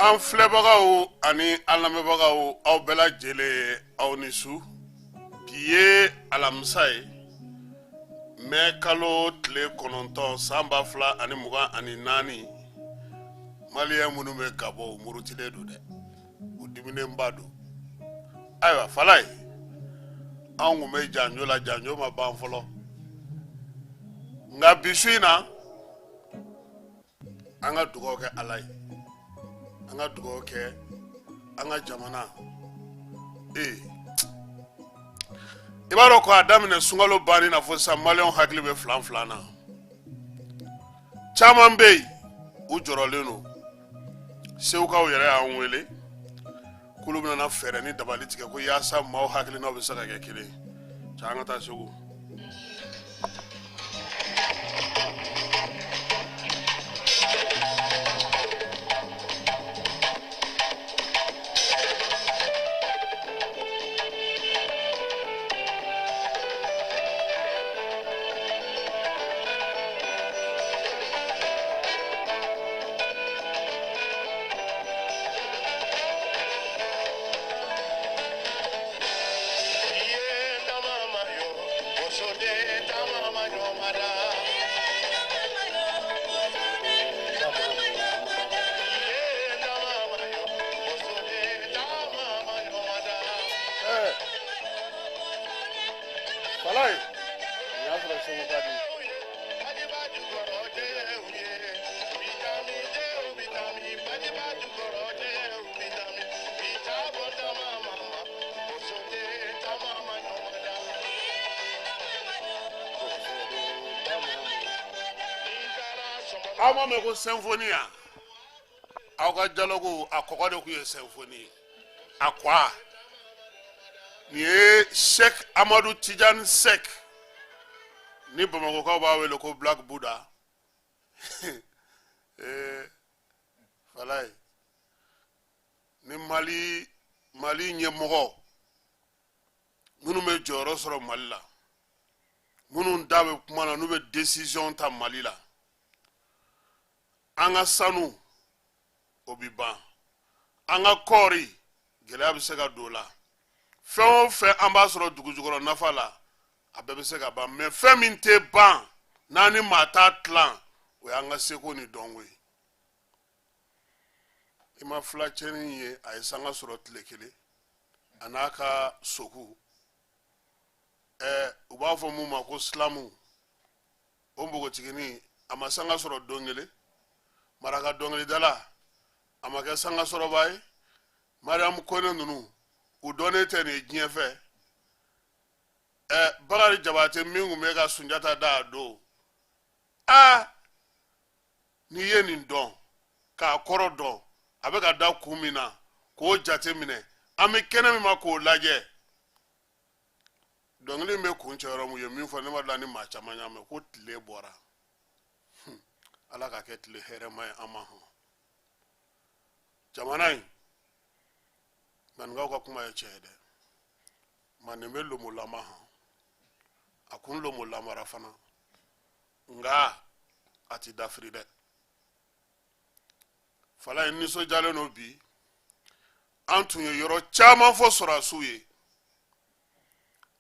An filɛbagaw ani an lamɛnbagaw, aw bɛɛ lajɛlen, aw ni su. Bi ye alamisa ye, mɛ kalo tile 9, san 2024. Maliyɛn minnu bɛ Gabɔn, u murutilen don dɛ, u diminenba don. Ayiwa Falaye, anw kun bɛ janjo la, janjo ma ban fɔlɔ, nka bi su in na, an ka dugawu kɛ Ala ye, an ka dugawu kɛ an ka jamana. Ee, i b'a dɔn ko a daminɛ sunkalo banni na fo sisan, maliyɛnw hakili bɛ filan filan na. Caman bɛ yen, u jɔrɔlen don. Segukaw yɛrɛ y'an wele k'olu bɛna fɛɛrɛ ni dabali tigɛ ko yaasa maaw hakilinaw bɛ se ka kɛ kelen. Cɛ, an ka taa Segu. Falaye, nin y'a sɔrɔ Segu ka di. Aw ma mɛn ko symphonie ya? Aw ka dialogue, a kɔgɔ de tun ye symphonie ye. A kwa nin ye Cheikh Amadu Tidiane Seck, ni Bamakɔkaw b'a wele ko Black Buddha. Ee Falaye, ni Mali ɲɛmɔgɔ minnu bɛ jɔyɔrɔ sɔrɔ Mali la, minnu da bɛ kuma na, n'u bɛ décision ta Mali la, an ka sanu o bi ban, an ka kɔɔri gɛlɛya bɛ se ka don o la, fɛn o fɛn an b'a sɔrɔ dugujukɔrɔ nafa la, a bɛɛ bɛ se ka ban. Mɛ fɛn min tɛ ban n'an ni maa t'a tilan, o y'an ka seko ni dɔnko ye. I ma filacɛnin ye, a ye sanga sɔrɔ tile kelen, a n'a ka soku. U b'a fɔ mun ma ko silamu, o npogotiginin a ma sanga sɔrɔ don kelen. Maraka dɔnkilidala, a ma kɛ sanga sɔrɔba ye. Mariyamu Kone ninnu, u dɔnnen tɛ nin ye diɲɛ fɛ. Bakari Jabate min tun bɛ ka Sunjata da a don, aa, n'i ye nin dɔn k'a kɔrɔ dɔn, a bɛ ka da kun min na, k'o jate minɛ, an bɛ kɛnɛ min ma k'o lajɛ. Dɔnkili in bɛ kuncɛ yɔrɔ min, u ye min fɔ, ne ma dila ni maa caman y'a mɛn ko tile bɔra. Ala ka kɛ tile hɛrɛma ye an ma. Hɔn, jamana in, maninkaw ka kuma ye tiɲɛ ye dɛ. Manden bɛ lomolama hɔn, a kun lomolamara fana, nka a ti dafiri dɛ. Falaye nisɔndiyalen don bi. An tun ye yɔrɔ caman fɔ sɔrɔdasiw ye,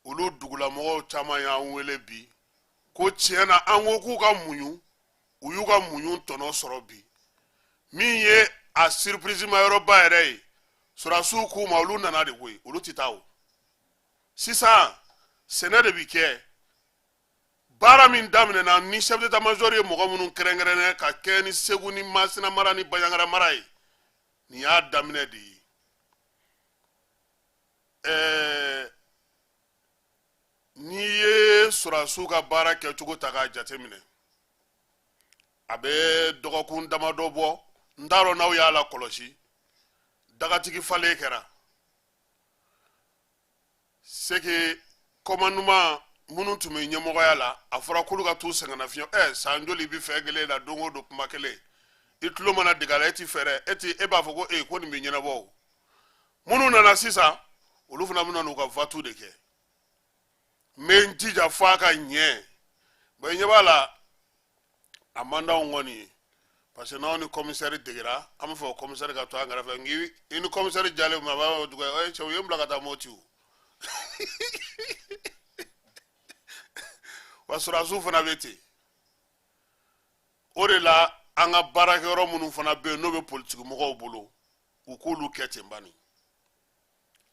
olu dugulamɔgɔw caman y'an wele bi ko tiɲɛ na, an ko k'u ka muɲu, u y'u ka muɲu tɔnɔ sɔrɔ bi. Min ye a surprise ma yɔrɔba yɛrɛ ye, sɔrɔdasiw k'u ma olu nana de koyi, olu tɛ taa o. Sisan sɛnɛ de bi kɛ. Baara min daminɛna ni chef d'état major ye mɔgɔ minnu kɛrɛnkɛrɛnnɛ ka kɛ ni Segu ni Masina mara ni Banjagara mara ye, nin y'a daminɛ de ye. N'i ye sɔrɔdasiw ka baara kɛcogo ta k'a jateminɛ, a bɛ dɔgɔkun damadɔ bɔ, n t'a dɔn n'aw y'a lakɔlɔsi, dagatigi falen kɛra. Seke commandement minnu tun bɛ ɲɛmɔgɔya la, a fɔra k'olu ka t'u sɛgɛnnafiɲɛ. San joli bɛ fɛn kelen na, don o don kuma kelen, i tulo mana dege a la, e ti fɛɛrɛ, e ti, e b'a fɔ ko ee, ko nin bɛ ɲɛnabɔ. O minnu nana sisan, olu fana bɛna n'u ka va-tout de kɛ. N bɛ n jija f'a ka ɲɛ. Bɔn, i ɲɛ b'a la, a man d'anw kɔni ye. Parce que n'aw ni commissaire degera, an b'a fɔ commissaire ka to an kɛrɛfɛ. Nki i ni commissaire jalen ma, a b'a fɔ dugu ye, cɛ, u ye n bila ka taa Moti o. Wa sɔrɔdasiw fana bɛ ten. O de la an ka baarakɛyɔrɔ minnu fana bɛ yen n'o bɛ politiki mɔgɔw bolo, u k'olu kɛ ten bani.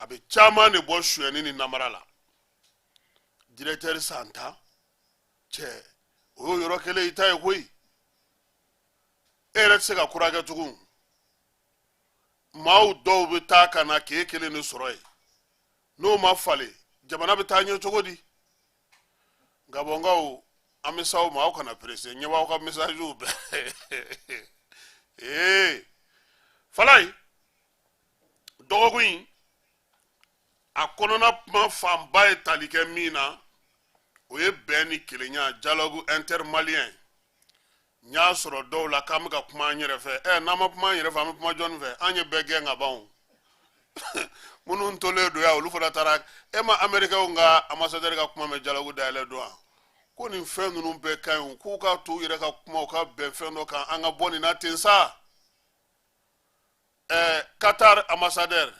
A bɛ caman de bɔ sonyɛni ni namara la. Directeur 10 000 cɛ, o y'o yɔrɔ kelen i ta ye koyi. E yɛrɛ tɛ se ka kura kɛ tugun. Maaw dɔw bɛ taa ka na k'e kelen de sɔrɔ yen. N'o ma falen, jamana bɛ taa ɲɛ cogo di? Gabɔnkaw, an bɛ s'aw ma, aw kana pressé. Ɲɛ b'aw ka messagew bɛɛ. Ee Falayi, dɔgɔkun in a kɔnɔna kuma fanba ye tali kɛ min na, o ye bɛn ni kelenya, dialogue intermalien. N y'a sɔrɔ dɔw la k'an bɛ ka kuma an yɛrɛ fɛ. Ɛ, n'an ma kuma an yɛrɛ fɛ, an bɛ kuma jɔnni fɛ? An ye bɛɛ gɛn ka ban o. Minnu tolen don yan, olu fana taara. E ma amɛrikɛnw ka ambassadeur ka kuma mɛn dialogue dayɛlɛ don wa? Ko nin fɛn ninnu bɛɛ ka ɲi, k'u ka to u yɛrɛ ka kuma, u ka bɛn fɛn dɔ kan, an ka bɔ nin na ten sa. Qatar ambassadeur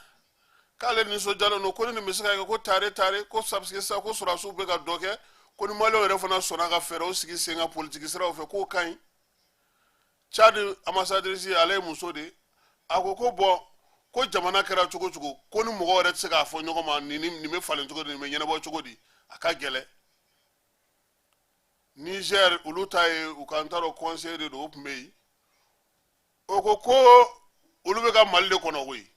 k'ale nisɔndiyalen don ko ni nin bɛ se ka kɛ, ko tare tare, ko parce que sisan ko sɔrɔdasiw bɛ ka dɔ kɛ, ko ni maliyɛnw yɛrɛ fana sɔnna ka fɛɛrɛw sigi sen kan politiki siraw fɛ, k'o ka ɲi. Tchad ambassadrice, ale ye muso de ye, a ko ko bɔn, ko jamana kɛra cogo cogo, ko ni mɔgɔ yɛrɛ tɛ se k'a fɔ ɲɔgɔn ma nin nin bɛ falen cogo di, nin bɛ ɲɛnabɔ cogo di, a ka gɛlɛn. Niger, olu ta ye u ka, n t'a dɔn, conseil de don, o tun bɛ yen. O ko ko olu bɛ ka Mali de kɔnɔ koyi,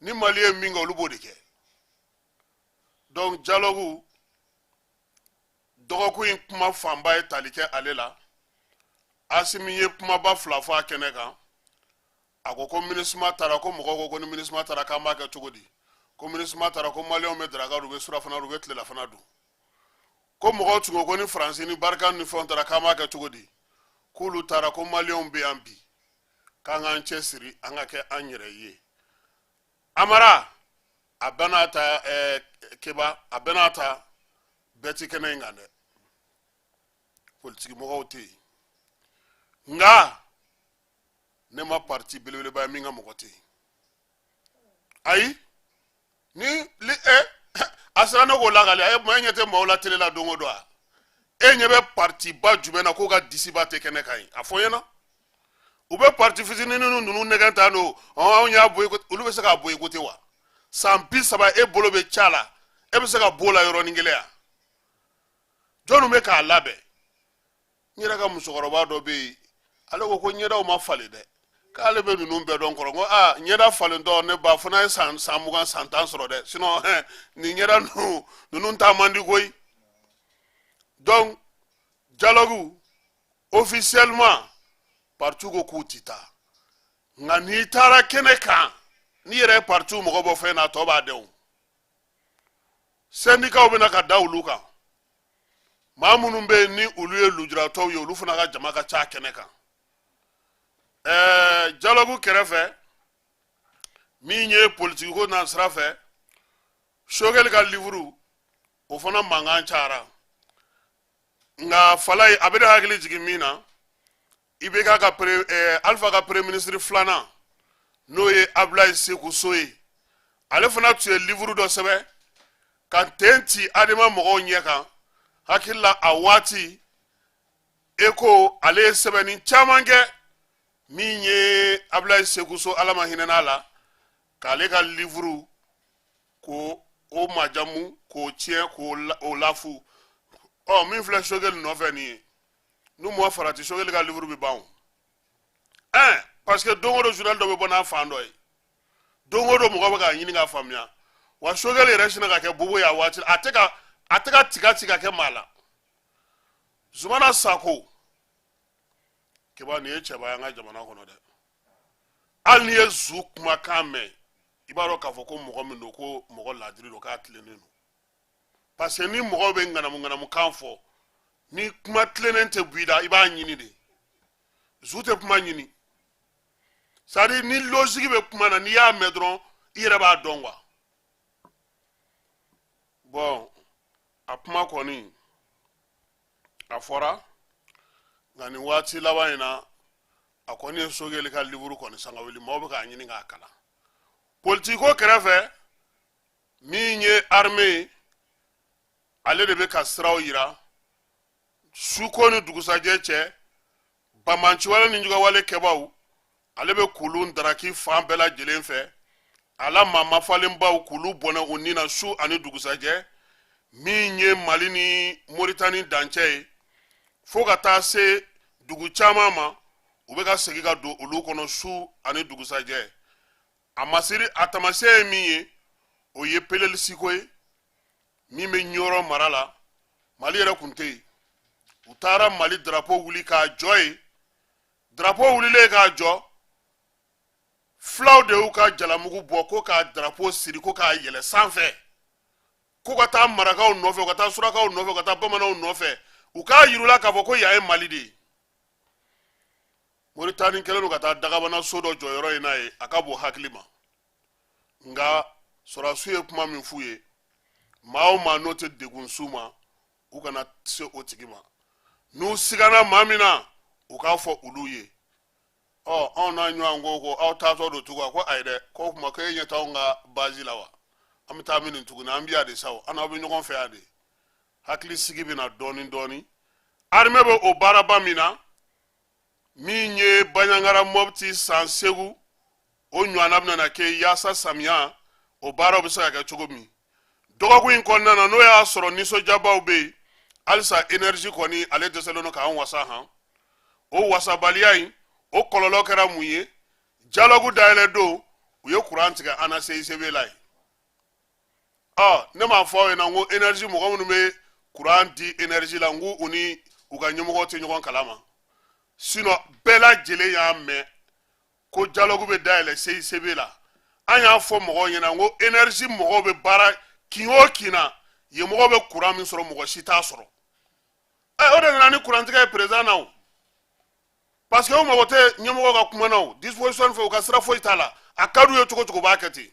ni Mali ye min kɛ, olu b'o de kɛ. Donc dialogue, dɔgɔkun in kuma fanba ye tali kɛ ale la. Asimi ye kumaba fila fɔ a kɛnɛ kan. A ko ko MINUSMA taara, ko mɔgɔw ko ko ni MINUSMA taara k'an b'a kɛ cogo di? Ko MINUSMA taara, ko maliyɛnw bɛ daraka dun, u bɛ surafana dun, u bɛ tilelafana dun. Ko mɔgɔw tun ko ko ni Faransi ni Barkhane ni fɛnw taara k'an b'a kɛ cogo di? K'olu taara, ko maliyɛnw bɛ yan bi, k'an k'an cɛ siri, an ka kɛ an yɛrɛ ye. Amara, a bɛɛ n'a ta, Keba, a bɛɛ n'a ta, bɛɛ ti kɛnɛ in kan dɛ. Politiki mɔgɔw tɛ yen, nka ne ma parti belebeleba ye min ka mɔgɔ tɛ yen. Ayi, ni li ɛ a sera ne k'o lakali a ye maa ɲɛ tɛ maaw la tele la don o don a e ɲɛ bɛ parti ba jumɛn na k'o ka disiba tɛ kɛnɛ kan yen? A fɔ n ɲɛna. U bɛ parti fitinin ninnu nɛgɛn tan don, anw y'a boycotté. Olu bɛ se k'a boycotté wa? San 30 e bolo bɛ ca la, e bɛ se ka b'o la yɔrɔnin kelen yan? Jɔnni bɛ k'a labɛn? N yɛrɛ ka musokɔrɔba dɔ bɛ yen, ale ko ko ɲɛdaw ma falen dɛ, k'ale bɛ ninnu bɛɛ dɔn kɔrɔ. N ko aa, ɲɛda falentɔ, ne ba, fo n'a ye san 20, san 10 sɔrɔ dɛ, sinon nin ɲɛda ninnu taa man di koyi. Donc dialogue, officiellement parti ko k'u ti taa, nka n'i taara kɛnɛ kan, n'i yɛrɛ ye parti mɔgɔ bɔ fɛn na, a tɔ b'a dɛn o. Syndicats bɛna ka da olu kan. Maa minnu bɛ yen ni olu ye lujuratɔw ye, olu fana ka jama ka ca kɛnɛ kan. Dialogue kɛrɛfɛ, min ye politiki ko na sira fɛ, Choguel ka livre, o fana mankan cayara. Nka Falayi, a bɛ ne hakili jigin min na, IBK ka Alpha ka premier ministre filanan, n'o ye Abulayi Seku So ye, ale fana tun ye livre dɔ sɛbɛn ka ten ci ADEMA mɔgɔw ɲɛ kan. Hakili la, a waati e ko ale ye sɛbɛnni caman kɛ. Min ye Abulayi Seku So, Ala ma hinɛ n'a la, k'ale ka livre ko o majamu, k'o tiɲɛ, k'o lafu. Ɔ, min filɛ Choguel nɔfɛ nin ye, n'u ma farati, Choguel ka livre bɛ ban o. Parce que don o don journal dɔ bɛ bɔ n'a fan dɔ ye, don o don mɔgɔ bɛ k'a ɲini k'a faamuya. Wa Choguel yɛrɛ sinna ka kɛ bobo ye a waati, a tɛ ka tiga ci ka kɛ maa la. Zumana Sako Keba, nin ye cɛba ye an ka jamana kɔnɔ dɛ. Hali n'i ye zu kumakan mɛn, i b'a dɔn k'a fɔ ko mɔgɔ min don, ko mɔgɔ laadiri don, k'a tilennen don. Parce que ni mɔgɔw bɛ ŋanamu ŋanamukan fɔ, ni kuma tilennen tɛ bɔ i da, i b'a ɲini de. Zu tɛ kuma ɲini, c'est à dire ni logique bɛ kuma na, n'i y'a mɛn dɔrɔn, i yɛrɛ b'a dɔn quoi. Bon, a kuma kɔni a fɔra, nka nin waati laban in na, A kɔni ye Sogɛli ka livre kɔni sangawuli, maaw bɛ k'a ɲini k'a kalan. Politiko kɛrɛfɛ, min ye armée ye, ale de bɛ ka siraw yira suko ni dugusajɛ cɛ. Banbaanciwale ni jugawale kɛbaw, ale bɛ k'olu daraki fan bɛɛ lajɛlen fɛ, a la maa mafalenbaw k'olu bɔnɛ u ni na su ani dugusajɛ. Min ye Mali ni Moritani dancɛ ye, fo ka taa se dugu caman ma, u bɛ ka segin ka don olu kɔnɔ su ani dugusajɛ. A masiri a taamasiyɛn ye min ye, o ye Pelelisiko ye min bɛ Ɲɔrɔ mara la. Mali yɛrɛ kun tɛ yen. U taara Mali darapo wuli k'a jɔ yen. Darapo wulilen k'a jɔ, fulaw de y'u ka jalamugu bɔ ko k'a darapo siri, ko k'a yɛlɛ sanfɛ, ko ka taa marakaw nɔfɛ, ka taa surakaw nɔfɛ, ka taa bamananw nɔfɛ, u k'a yir'u la k'a fɔ ko yan ye Mali de ye. Moritani kɛlen don ka taa dagabana so dɔ jɔ yɔrɔ in na yen, a ka bon hakili ma. Nka sɔrɔdasiw ye kuma min f'u ye, maa o maa n'o tɛ degun s'u ma, u kana se o tigi ma. N'u sigana maa min na, u k'a fɔ olu ye. Ɔ, anw n'a ɲɔgɔn ko aw taatɔ don tugun? A ko ayi dɛ. Ko o tuma ko e ɲɛ t'anw ka bazi la wa? An bɛ taa min tuguni? An bɛ yan de sa o, an n'aw bɛ ɲɔgɔn fɛ yan de. Hakili sigi bɛ na dɔɔni dɔɔni. Armée bɛ o baaraba min na, min ye Baɲangara, Mɔpti, San, Segu, o ɲɔgɔnna bɛna na kɛ yaasa samiya o baaraw bɛ se ka kɛ cogo min dɔgɔkun in kɔnɔna na. N'o y'a sɔrɔ nisɔndiyabaw bɛ yen halisa, énergie kɔni, ale dɛsɛlen don k'an wasa han. O wasabaliya in, o kɔlɔlɔ kɛra mun ye? Dialogue dayɛlɛ don, u ye kuran tigɛ an na CICB la yen. Ɔ, ne m'a fɔ aw ɲɛna n ko énergie mɔgɔ minnu bɛ kuran di énergie la, n ko u ni u ka ɲɛmɔgɔw tɛ ɲɔgɔn kalama? Sinon bɛɛ lajɛlen y'a mɛn ko dialogue bɛ dayɛlɛ CICB la. An y'a fɔ mɔgɔw ɲɛna n ko énergie mɔgɔw bɛ baara kin o kin na yen, mɔgɔw bɛ kuran min sɔrɔ, mɔgɔ si t'a sɔrɔ. Ɛ, o de nana ni kurantigɛ ye président na o, parce que o mago tɛ ɲɛmɔgɔ ka kuma na o, disposition fɛ u ka sira foyi t'a la. A ka d'u ye cogo cogo, u b'a kɛ ten.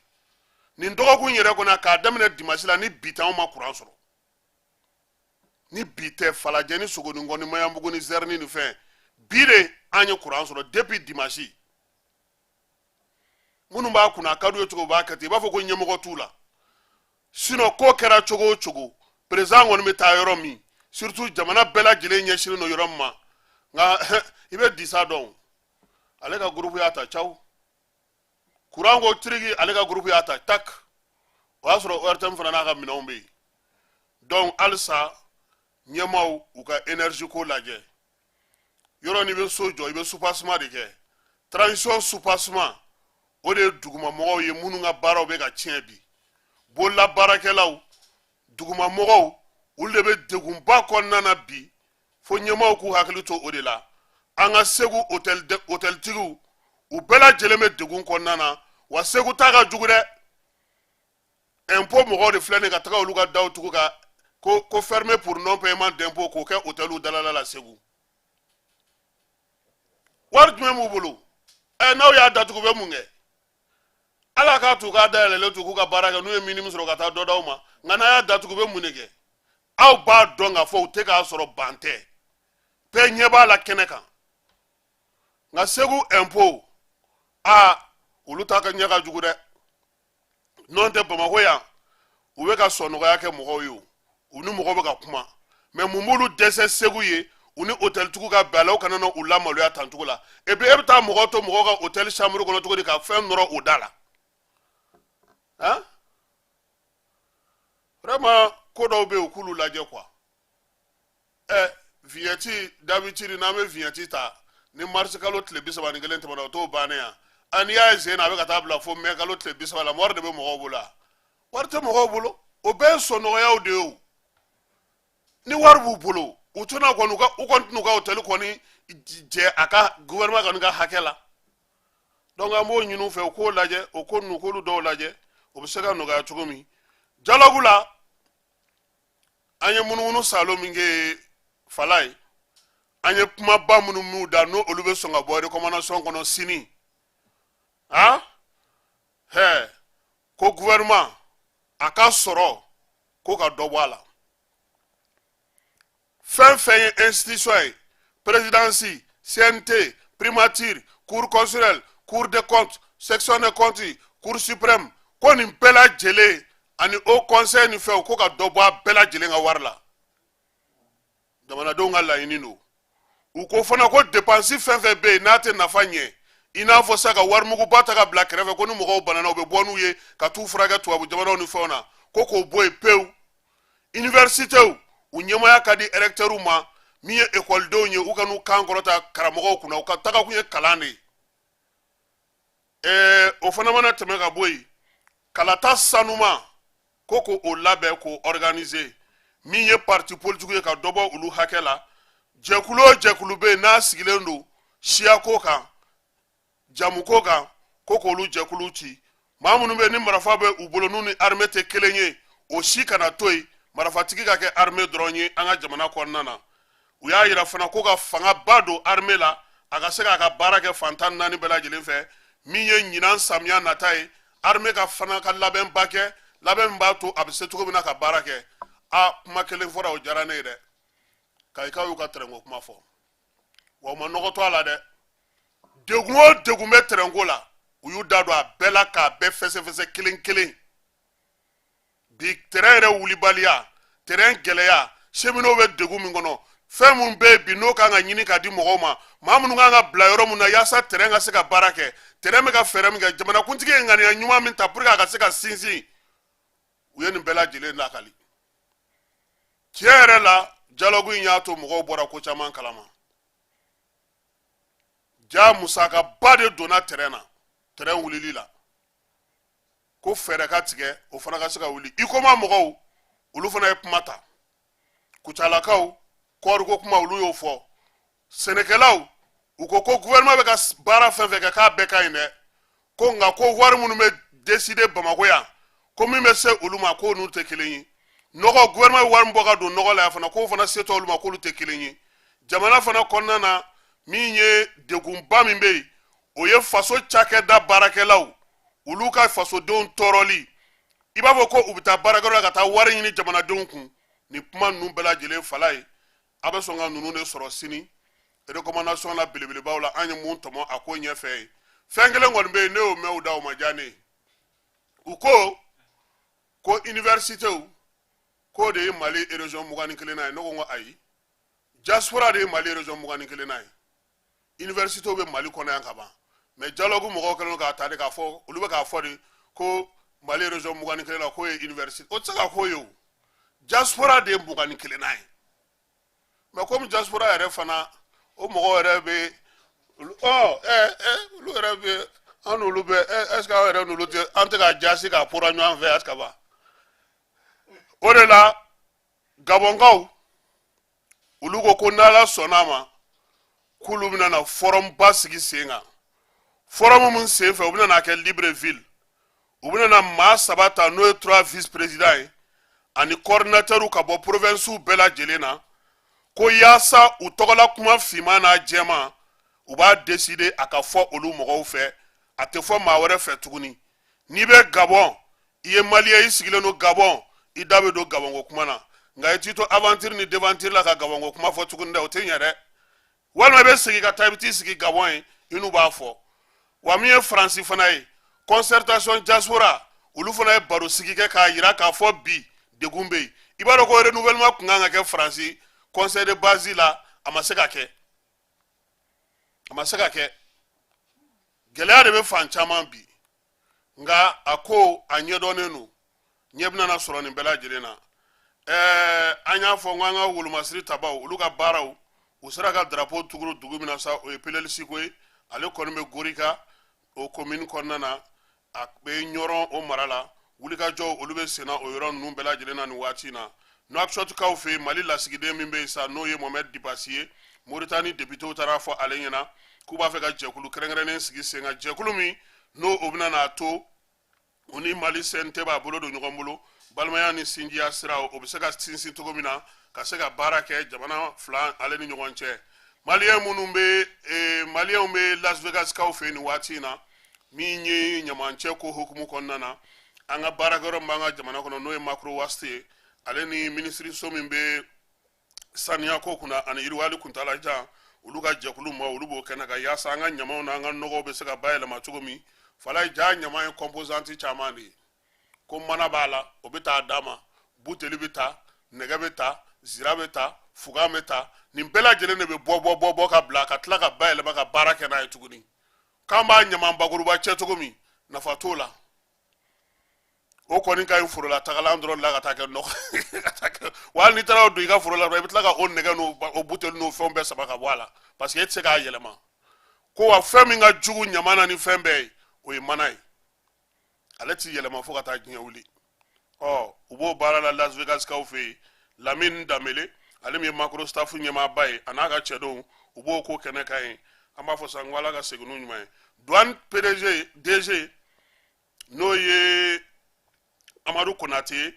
Nin dɔgɔkun yɛrɛ kɔnɔ, k'a daminɛ dimanche la ni bi tɛ, anw ma kuran sɔrɔ. Ni bi tɛ, Falajɛ ni Sogonikɔ ni Maɲanbugu ni Zɛrini ni fɛn, bi de an ye kuran sɔrɔ depuis dimanche. Minnu b'a kunna, a ka d'u ye cogo, u b'a kɛ ten, i b'a fɔ ko ɲɛmɔgɔ t'u la. Sinon ko kɛra cogo o cogo, président kɔni bɛ taa yɔrɔ min, surtout jamana bɛɛ lajɛlen ɲɛsinnen don yɔrɔ min ma. Nka i bɛ disa dɔn, ale ka groupe y'a ta caw kuran ko tiriki, ale ka groupe y'a ta tak. O y'a sɔrɔ ORTM fana n'a ka minɛnw bɛ yen. Donc halisa ɲɛmaaw, u ka énergie ko lajɛ. Yɔrɔ n'i bɛ so jɔ, i bɛ soubassement de kɛ. Transition soubassement, o de ye dugumamɔgɔw ye minnu ka baaraw bɛ ka tiɲɛ bi. Bolola baarakɛlaw, dugumamɔgɔw, olu de bɛ degunba kɔnɔna na bi, fo ɲɛmaaw k'u hakili to o de la. An ka Segu hôteltigiw, u bɛɛ lajɛlen bɛ degun kɔnɔna na. Wa Segu ta ka jugu dɛ. Impôt mɔgɔw de filɛ nin ka taga olu ka daw tugu ka ko fermé pour non paiement d'impôt, k'o kɛ hôteliw dalala la Segu. Wari jumɛn b'u bolo? Ɛ, n'aw y'a datugu, u bɛ mun kɛ? Ala k'a t'u k'a dayɛlɛlen to k'u ka baara kɛ, n'u ye minimum sɔrɔ ka taa dɔ d'aw ma. Nka n'a y'a datugu, u bɛ mun de kɛ? Aw b'a dɔn k'a fɔ u tɛ k'a sɔrɔ, ban tɛ, bɛɛ ɲɛ b'a la kɛnɛ kan. Nka Segu impôt, aa, olu ta ka ɲɛ ka jugu dɛ. N'o tɛ, Bamakɔ yan, u bɛ ka sɔnɔgɔya kɛ mɔgɔw ye, o u ni mɔgɔw bɛ ka kuma. Mais mun b'olu dɛsɛ Segu ye? U ni hôteltigiw ka bɛn a la, u kana na u lamaloya tan cogo la. Et puis e bɛ taa mɔgɔw to mɔgɔw ka hôtel chambre kɔnɔ cogo di ka fɛn nɔrɔ o da la? Han, vraiment, ko dɔw bɛ yen, u k'olu lajɛ quoi. Ɛ, vignette, d'habitude n'an bɛ vignette ta ni marisi kalo tile 31 tɛmɛna, o t'o bannen yan. A, n'i y'a ye sen na, a bɛ ka taa bila fo mɛ kalo tile 30 la. Wari de bɛ mɔgɔw bolo wa? Wari tɛ mɔgɔw bolo. O bɛɛ ye sɔnɔgɔyaw de ye o. Ni wari b'u bolo, u tɛna kɔni u kɔni tɛn'u ka hôtel kɔni jɛ a ka gouvernement kɔni ka hakɛ la. Donc an b'o ɲini u fɛ, u k'o lajɛ, o ko ninnu, k'olu dɔw lajɛ, o bɛ se ka nɔgɔya cogo min. Dialogue la, an ye munumunu salo min kɛ fala ye, an ye kumaba minnu minnu da, n'o olu bɛ sɔn ka bɔ recommandation kɔnɔ sini. Han hɛ, ko gouvernement a ka sɔrɔ ko ka dɔ bɔ a la. Fɛn fɛn ye institution ye, présidence, CNT, primature, cour constitutionnelle, cour des comptes, section des comptes, cour suprême, ko nin bɛɛ lajɛlen ani haut conseil ni fɛnw, ko ka dɔ bɔ a bɛɛ lajɛlen ka wari la. Jamanadenw ka laɲini don. U ko fana ko dépense fɛn fɛn bɛ yen n'a tɛ nafa ɲɛ, i n'a fɔ sa ka warimuguba ta ka bila kɛrɛfɛ, ko ni mɔgɔw banana, u bɛ bɔ n'u ye ka t'u furakɛ tubabu jamanaw ni fɛnw na, ko k'o bɔ yen pewu. Universitéw, u ɲɛmaaya ka di recteurw ma. Min ye ekɔlidenw ye, u ka n'u kan kɔrɔta karamɔgɔw kunna, u ka tagakun ye kalan de ye. O fana mana tɛmɛ ka bɔ yen, kalata sanuma, ko k'o labɛn, k'o organiser. Min ye parti politique ye, ka dɔ bɔ olu hakɛ la. Jɛkulu o jɛkulu bɛ yen n'a sigilen don siyako kan, jamuko kan, ko k'olu jɛkulu ci. Maa minnu bɛ ni marifa bɛ u bolo, n'u ni armée tɛ kelen ye, o si kana to yen, marifatigi ka kɛ armée dɔrɔn ye an ka jamana kɔnɔna na. U y'a yira fana ko ka fangaba don armée la, a ka se k'a ka baara kɛ fan 14 bɛɛ lajɛlen fɛ. Min ye ɲinan samiya nata ye, armée ka fana ka labɛnba kɛ, labɛn min b'a to a bɛ se cogo min na ka baara kɛ. A kuma kelen fɔra, o diyara ne ye dɛ. Kayikaw y'u ka tɛrɛnko kuma fɔ, wa u ma nɔgɔ to a la dɛ. Degun o degun bɛ tɛrɛnko la, u y'u da don a bɛɛ la k'a bɛɛ fɛsɛfɛsɛ kelen kelen. Bi tɛrɛn yɛrɛ wulibaliya, tɛrɛn gɛlɛya, cheminots bɛ degun min kɔnɔ, fɛn min bɛ yen bi n'o kan ka ɲini ka di mɔgɔw ma, maa minnu kan ka bila yɔrɔ min na yaasa tɛrɛn ka se ka baara kɛ, tɛrɛn bɛ ka fɛɛrɛ min kɛ, jamanakuntigi ye ŋaniya ɲuman min ta pour que a ka se ka sinsin, u ye nin bɛɛ lajɛlen lakali. Tiɲɛ yɛrɛ la, dialogue in y'a to mɔgɔw bɔra ko caman kalama. Ja musakaba de donna tɛrɛn na, tɛrɛn wulili la, ko fɛɛrɛ ka tigɛ o fana ka se ka wuli. Huicoma mɔgɔw, olu fana ye kuma ta. Kucalakaw, kɔɔriko kuma, olu y'o fɔ. Sɛnɛkɛlaw, u ko ko gouvernement bɛ ka baara fɛn fɛn kɛ, k'a bɛɛ ka ɲi dɛ, ko nka ko wari minnu bɛ décider Bamakɔ yan, ko min bɛ se olu ma, k'o n'u tɛ kelen ye. Nɔgɔ, gouvernement bɛ wari min bɔ ka don nɔgɔ la yan fana, k'o fana se tɛ olu ma, k'olu tɛ kelen ye. Jamana fana kɔnɔna na, min ye degunba min bɛ yen, o ye faso cakɛda baarakɛlaw, olu ka fasodenw tɔɔrɔli, i b'a fɔ ko u bɛ taa baarakɛyɔrɔ la ka taa wari ɲini jamanadenw kun. Nin kuma ninnu bɛɛ lajɛlen fala ye, a bɛ sɔn ka ninnu de sɔrɔ sini recommandation la belebelebaw la. An ye mun tɔmɔ a ko ɲɛfɛ ye? Fɛn kelen kɔni bɛ yen, ne y'o mɛn u da, o ma diya ne ye. U ko ko universitéw, k'o de ye Mali région 21nan ye. Ne ko n ko ayi, diaspora de ye Mali région 21nan ye. Universitéw bɛ Mali kɔnɔ yan ka ban, mais dialogue mɔgɔw kɛlen don k'a ta de k'a fɔ, olu bɛ k'a fɔ de ko Mali région 21 la, k'o ye université. O tɛ se ka k'o ye o, diaspora de ye 21nan ye. Mais komi diaspora yɛrɛ fana, o mɔgɔw yɛrɛ bɛ ɔ ɛ ɛ olu yɛrɛ bɛ an n'olu bɛ ɛ est ce que aw yɛrɛ n'olu tɛ, an tɛ ka jasi k'a pora ɲɔgɔn fɛ, est ce que ba o de la. Gabɔnkaw, olu ko ko n'Ala sɔnna a ma, k'olu bɛna na forum ba sigi sen kan. Forum min sen fɛ, u bɛna n'a kɛ Libreville. U bɛna na maa saba ta, n'o ye trois vice président ye ani coordinateur ka bɔ provinces bɛɛ lajɛlen na, ko yaasa u tɔgɔla kuma finman n'a jɛman, u b'a décider a ka fɔ olu mɔgɔw fɛ, a tɛ fɔ maa wɛrɛ fɛ tuguni. N'i bɛ Gabɔn, i ye Malien, i sigilen don Gabɔn, i da bɛ don Gabɔnko kuma na, nka i t'i to aventure ni devanture la ka Gabɔnko kuma fɔ tuguni dɛ, o tɛ ɲɛ dɛ. Walima i bɛ segin ka taa, i bɛ t'i sigi Gabɔn ye, i n'u b'a fɔ. Wa min ye Faransi fana ye, concertation diaspora, olu fana ye baro sigi kɛ k'a yira k'a fɔ bi degun bɛ yen. I b'a dɔn ko renouvellement kun kan ka kɛ Faransi conseil de base la, a ma se ka kɛ, a ma se ka kɛ. Gɛlɛya de bɛ fan caman bi, nka a ko a ɲɛdɔnnen don, ɲɛ bɛna sɔrɔ nin bɛɛ lajɛlen na. An y'a fɔ n ko an ka wolomasiri tabaw, olu ka baaraw, u sera ka drapeau tuguru dugu min na sa, o ye Pelelisi ko ye. Ale kɔni bɛ Gorika, o commune kɔnɔna na, a bɛ Ɲɔrɔn o mara la. Wulikajɔw, olu bɛ senna o yɔrɔ ninnu bɛɛ lajɛlen na nin waati in na. Nouakchottkaw fɛ yen, Mali lasigiden min bɛ yen sa, n'o ye Mohamed Dibasi ye, Moritani députéw taara fɔ ale ɲɛna k'u b'a fɛ ka jɛkulu kɛrɛnkɛrɛnnen sigi sen kan, jɛkulu min n'o o bɛna n'a to u ni Mali CNT b'a bolo don ɲɔgɔn bolo, balimaya ni sinjiya sira, o bɛ se ka sinsin cogo min na ka se ka baara kɛ jamana fila ale ni ɲɔgɔn cɛ. Maliyɛn minnu bɛ Maliyɛnw bɛ Las Vegas kaw fɛ yen nin waati in na, min ye ɲamancɛ ko hukumu kɔnɔna na, an ka baarakɛyɔrɔ min b'an ka jamana kɔnɔ, n'o ye Macro Waste ye, ale ni minisiriso min bɛ saniya ko kunna ani yiriwali kuntalajan, Olu ka jɛkulu ma, olu b'o kɛnɛ kan yaasa an ka ɲamaw n'an ka nɔgɔw bɛ se ka bayɛlɛma cogo min. Falaye ja, ɲama ye composante caman de ye, ko mana b'a la, o bɛ taa d'a ma, buteli bɛ ta, nɛgɛ bɛ ta, zira bɛ ta, fugan bɛ ta. Nin bɛɛ lajɛlen de bɛ bɔ bɔ bɔ bɔ ka bila ka tila ka bayɛlɛma ka baara kɛ n'a ye tuguni. K'an b'a ɲaman bakuruba cɛ cogo min, nafa t'o la. O kɔni ka ɲi forola tagalan dɔrɔn la ka taa kɛ nɔgɔ ka taa kɛ wa. Hali n'i taara o don i ka foro la dɔrɔn, i bɛ tila ka o nɛgɛ n'o o buteli n'o fɛnw bɛɛ sama ka bɔ a la, parce que e tɛ se k'a yɛlɛma. Ko wa fɛn min ka jugu ɲama na ni fɛn bɛɛ ye, o ye mana ye. Ale ti yɛlɛma fo ka taa diɲɛ wuli. Ɔ, u b'o baara la Las Vegas kaw fɛ yen. Lamine Danbele, ale min ye macro staff ɲɛmaaba ye, a n'a ka cɛdenw, u b'o ko kɛnɛ kan yen. An b'a fɔ sa ko Ala ka segin n'u ɲuman ye. Douane PDG, DG, n'o ye Amadu Konate ye,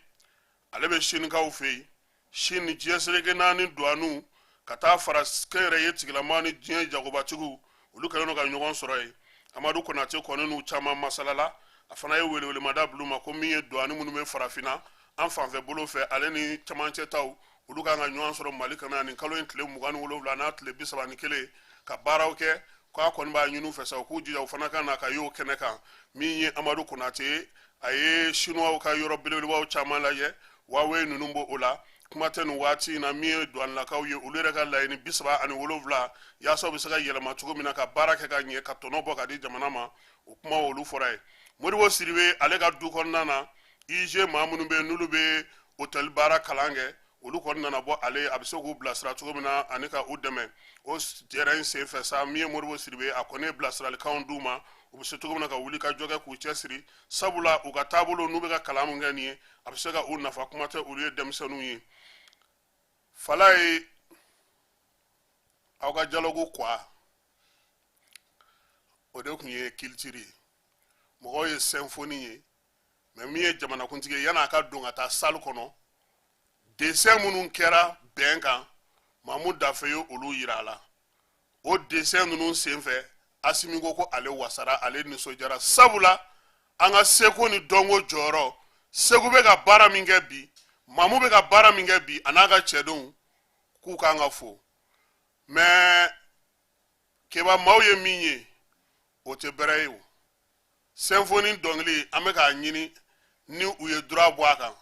ale bɛ Sinikaw fɛ yen. Sini diɲɛ seleke naani duwaniw ka taa fara kɛnyɛrɛye tigilama ni diɲɛ jagobatigiw, olu kɛlen don ka ɲɔgɔn sɔrɔ yen. Amadu Konate kɔni n'u caman masalala. A fana ye welewelemada bil'u ma ko min ye duwani minnu bɛ farafinna an fanfɛ bolo fɛ, ale ni camancɛ taw, olu kan ka ɲɔgɔn sɔrɔ Mali kɔnɔ nin kalo in tile 27 n'a tile 31 ka baaraw kɛ. K'a kɔni b'a ɲini u fɛ sa, u k'u jija u fana ka na ka y'o kɛnɛ kan. Min ye Amadu Konate ye, a ye Sinuwaw ka yɔrɔ belebelebaw caman lajɛ, Huawei ninnu b'o la. Kuma tɛ nin waati in na, min ye duwanilakaw ye, olu yɛrɛ ka laɲini 37, yaasa u bɛ se ka yɛlɛma cogo min na ka baara kɛ ka ɲɛ, ka tɔnɔ bɔ ka di jamana ma, o kuma olu fɔra ye. Modibo Sidibe, ale ka du kɔnɔna na, IG maa minnu bɛ yen n'olu bɛ hôtel baara kalan kɛ, olu kɔni nana bɔ ale, a bɛ se k'u bilasira cogo min na ani ka u dɛmɛ o jɛrɛ in sen fɛ sa. Min ye Modibo Sidibe, a kɔni ye bilasiralikanw d'u ma, u bɛ se cogo min na ka wuli ka jɔ kɛ k'u cɛsiri, sabula u ka taabolo n'u bɛ ka kalan min kɛ nin ye, a bɛ se ka u nafa. Kuma tɛ olu ye denmisɛnninw ye. Falaye, aw ka dialogue quoi, o de tun ye culture ye, mɔgɔw ye symphonie ye. Mais min ye jamanakuntigi ye, yan'a ka don ka taa salle kɔnɔ, dessin minnu kɛra bɛn kan, Mamu Dafe ye olu yira a la. O dessin ninnu senfɛ, Asimi ko ko ale wasara, ale nisɔndiyara, sabula an ka seko ni dɔnko jɔyɔrɔ, Segu bɛ ka baara min kɛ bi, Mamu bɛ ka baara min kɛ bi, a n'a ka cɛdenw, k'u kan ka fo. Mais Keba, maaw ye min ye, o tɛ bɛrɛ ye. O symphonie dɔnkili, an bɛ k'a ɲini ni u ye droit bɔ a kan.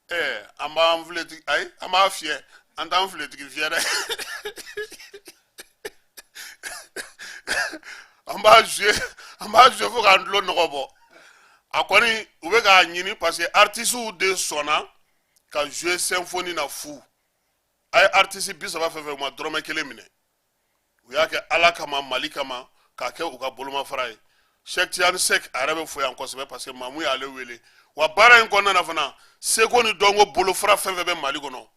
Ɛɛ, an b'an filetigi, ayi, an b'a fiyɛ, an t'an filetigi fiyɛ dɛ, an b'a jouer, an b'a jouer fo k'an tulo nɔgɔ bɔ. A kɔni, u bɛ k'a ɲini parce que artistes de sɔnna ka jouer symphonie na fu. A ye artiste 30 fɛn fɛn, u ma dɔrɔmɛ kelen minɛ. U y'a kɛ Ala kama, Mali kama, k'a kɛ u ka bolomafara ye. Cheikh Tidiane Seck, a yɛrɛ bɛ fo yan kosɛbɛ parce que Mamu y'ale wele. Wa baara in kɔnɔna na fana, seko ni dɔnko bolofara fɛn fɛn bɛ Mali kɔnɔ,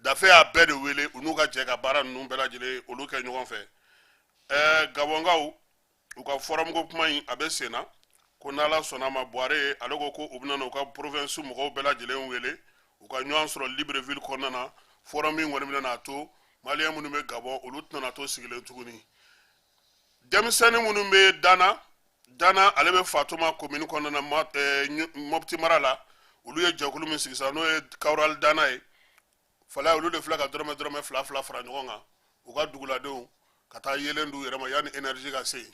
Dafe y'a bɛɛ de wele, u n'u ka jɛ ka baara ninnu bɛɛ lajɛlen olu kɛ ɲɔgɔn fɛ. Gabɔnkaw, u ka forum ko kuma in, a bɛ sen na ko n'Ala sɔnna ma. Buware, ale ko ko u bɛna u ka province mɔgɔw bɛɛ lajɛlen wele, u ka ɲɔgɔn sɔrɔ Libreville kɔnɔna na. Forum min kɔni bɛna n'a to maliyɛn minnu bɛ Gabɔn, olu tɛna to sigilen tuguni. Denmisɛnnin minnu bɛ Dana, Dana ale bɛ Fatoma commune kɔnɔna na, Mɔpti mara la, olu ye jɛkulu min sigi sisan, n'o ye Kawural Dana ye. Fala, olu de filɛ ka dɔrɔmɛ dɔrɔmɛ fila fila fara ɲɔgɔn kan, u ka duguladenw ka taa yeelen d'u yɛrɛ ma yanni énergie ka se yen.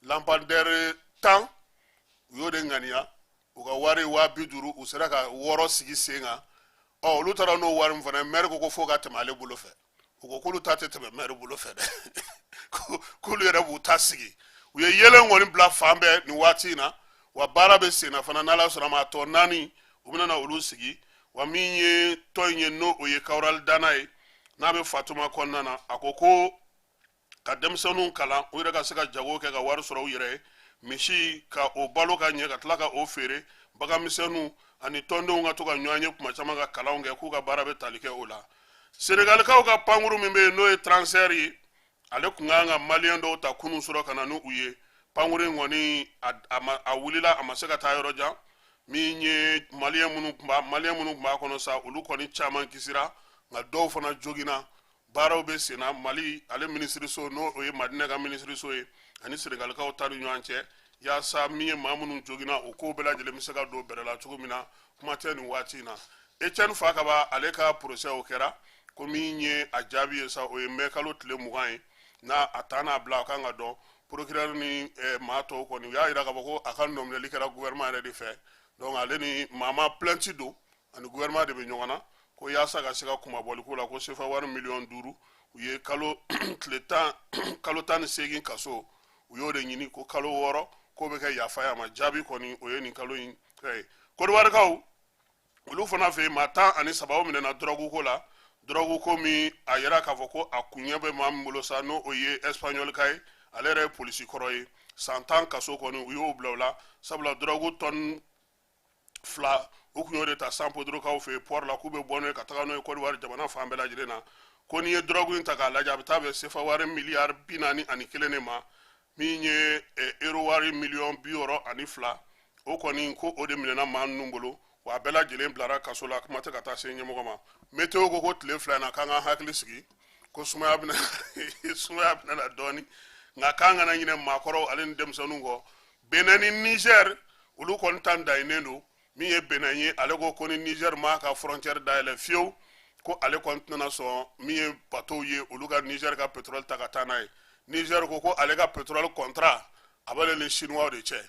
Lampadaire 10, u y'o de ŋaniya. U ka wari 50 000, u sera ka wɔɔrɔ sigi sen kan. Ɔ, olu taara n'o wari min fana ye, maire ko ko fo ka tɛmɛ ale bolo fɛ. U ko k'olu ta tɛ tɛmɛ maire bolo fɛ dɛ, k'olu yɛrɛ b'u ta sigi. U ye yeelen kɔni bila fan bɛɛ nin waati in na. Wa baara bɛ sen na fana, n'Ala sɔnna ma, a tɔ naani, u bɛna na olu sigi. Wa min ye tɔn in ye, n'o o ye Kawural Dana ye, n'a bɛ Fatuma kɔnɔna na, a ko ko ka denmisɛnninw kalan, u yɛrɛ ka se ka jago kɛ ka wari sɔrɔ u yɛrɛ ye, misi ka o balo ka ɲɛ ka tila ka o feere, baganmisɛnninw ani tɔndenw ka to ka ɲɔgɔn ye kuma caman ka kalanw kɛ, k'u ka baara bɛ tali kɛ o la. Senegalikaw ka pankuru min bɛ yen, n'o ye Transair ye, ale tun kan ka maliyɛn dɔw ta kunun sɔrɔ ka na ni u ye. Pankuru in kɔni, a wulila, a ma se ka taa yɔrɔ jan. Min ye maliyɛn minnu tun b'a kɔnɔ sa, olu kɔni caman kisira, nka dɔw fana joginna. Baaraw bɛ sen na Mali ale minisiriso, n'o o ye Madinɛ ka minisiriso ye, ani Senegalikaw ta ni ɲɔgɔn cɛ, yaasa min ye maa minnu joginna, o kow bɛɛ lajɛlen bɛ se ka don bɛrɛ la cogo min na. Kuma tɛ nin waati in na, Etienne Fakaba, ale ka procès, o kɛra. Ko min ye a jaabi ye sa, o ye mɛ kalo tile 20 ye, n'a a ta n'a bila, a kan ka dɔn. Procureur ni maa tɔw kɔni, u y'a jira k'a fɔ ko a ka nɔminɛli kɛra gouvernement yɛrɛ de fɛ. Donc ale ni maa ma plainte don, ani gouvernement de bɛ ɲɔgɔn na, ko yaasa ka se ka kunmabɔli ko la, ko sefa wari miliyɔn 5, u ye kalo tile 10, kalo 18 kaso, u y'o de ɲini, ko kalo 6 k'o bɛ kɛ yafa ye a ma. Jaabi kɔni, o ye nin kalo in ye. Kodiwarikaw, olu fana fɛ yen, maa 13, o minɛna dɔrɔgu ko la. Dɔrɔgu ko min, a yira k'a fɔ ko a kuɲɛ bɛ maa min bolo sa, n'o o ye Espagnol ka ye, ale yɛrɛ ye polisi kɔrɔ ye. San 10 kaso kɔni, u y'o bila o la, sabula dɔrɔgu tɔni 2, u tun y'o de ta San Pedrokaw fɛ yen port la, k'u bɛ bɔ n'o ye ka taga n'o ye Côte d'Ivoire jamana fan bɛɛ lajɛlen na. Ko n'i ye dɔrɔgu in ta k'a lajɛ, a bɛ taa bɛn sefa wari miliyari 41 de ma, min ye euro wari miliyɔn 62. O kɔni, ko o de minɛna maa ninnu bolo, wa a bɛɛ lajɛlen bilara kaso la. Kuma tɛ ka taa se ɲɛmɔgɔ ma. Météo ko ko tile 2 in na, k'an ka hakili sigi, ko sumaya bɛna na dɔɔni, nka k'an kana ɲinɛ maakɔrɔw ale ni denmisɛnninw kɔ. Benin ni Niger, olu kɔni ta dayinnen don. Min ye Benin ye, ale ko ko ni Niger m'a ka frontière dayɛlɛ fiyewu, ko ale kɔni tɛna sɔn min ye bateau ye, olu ka Niger ka pétrole ta ka taa n'a ye. Niger ko ko ale ka pétrole contrat, a b'ale ni Chinois de cɛ.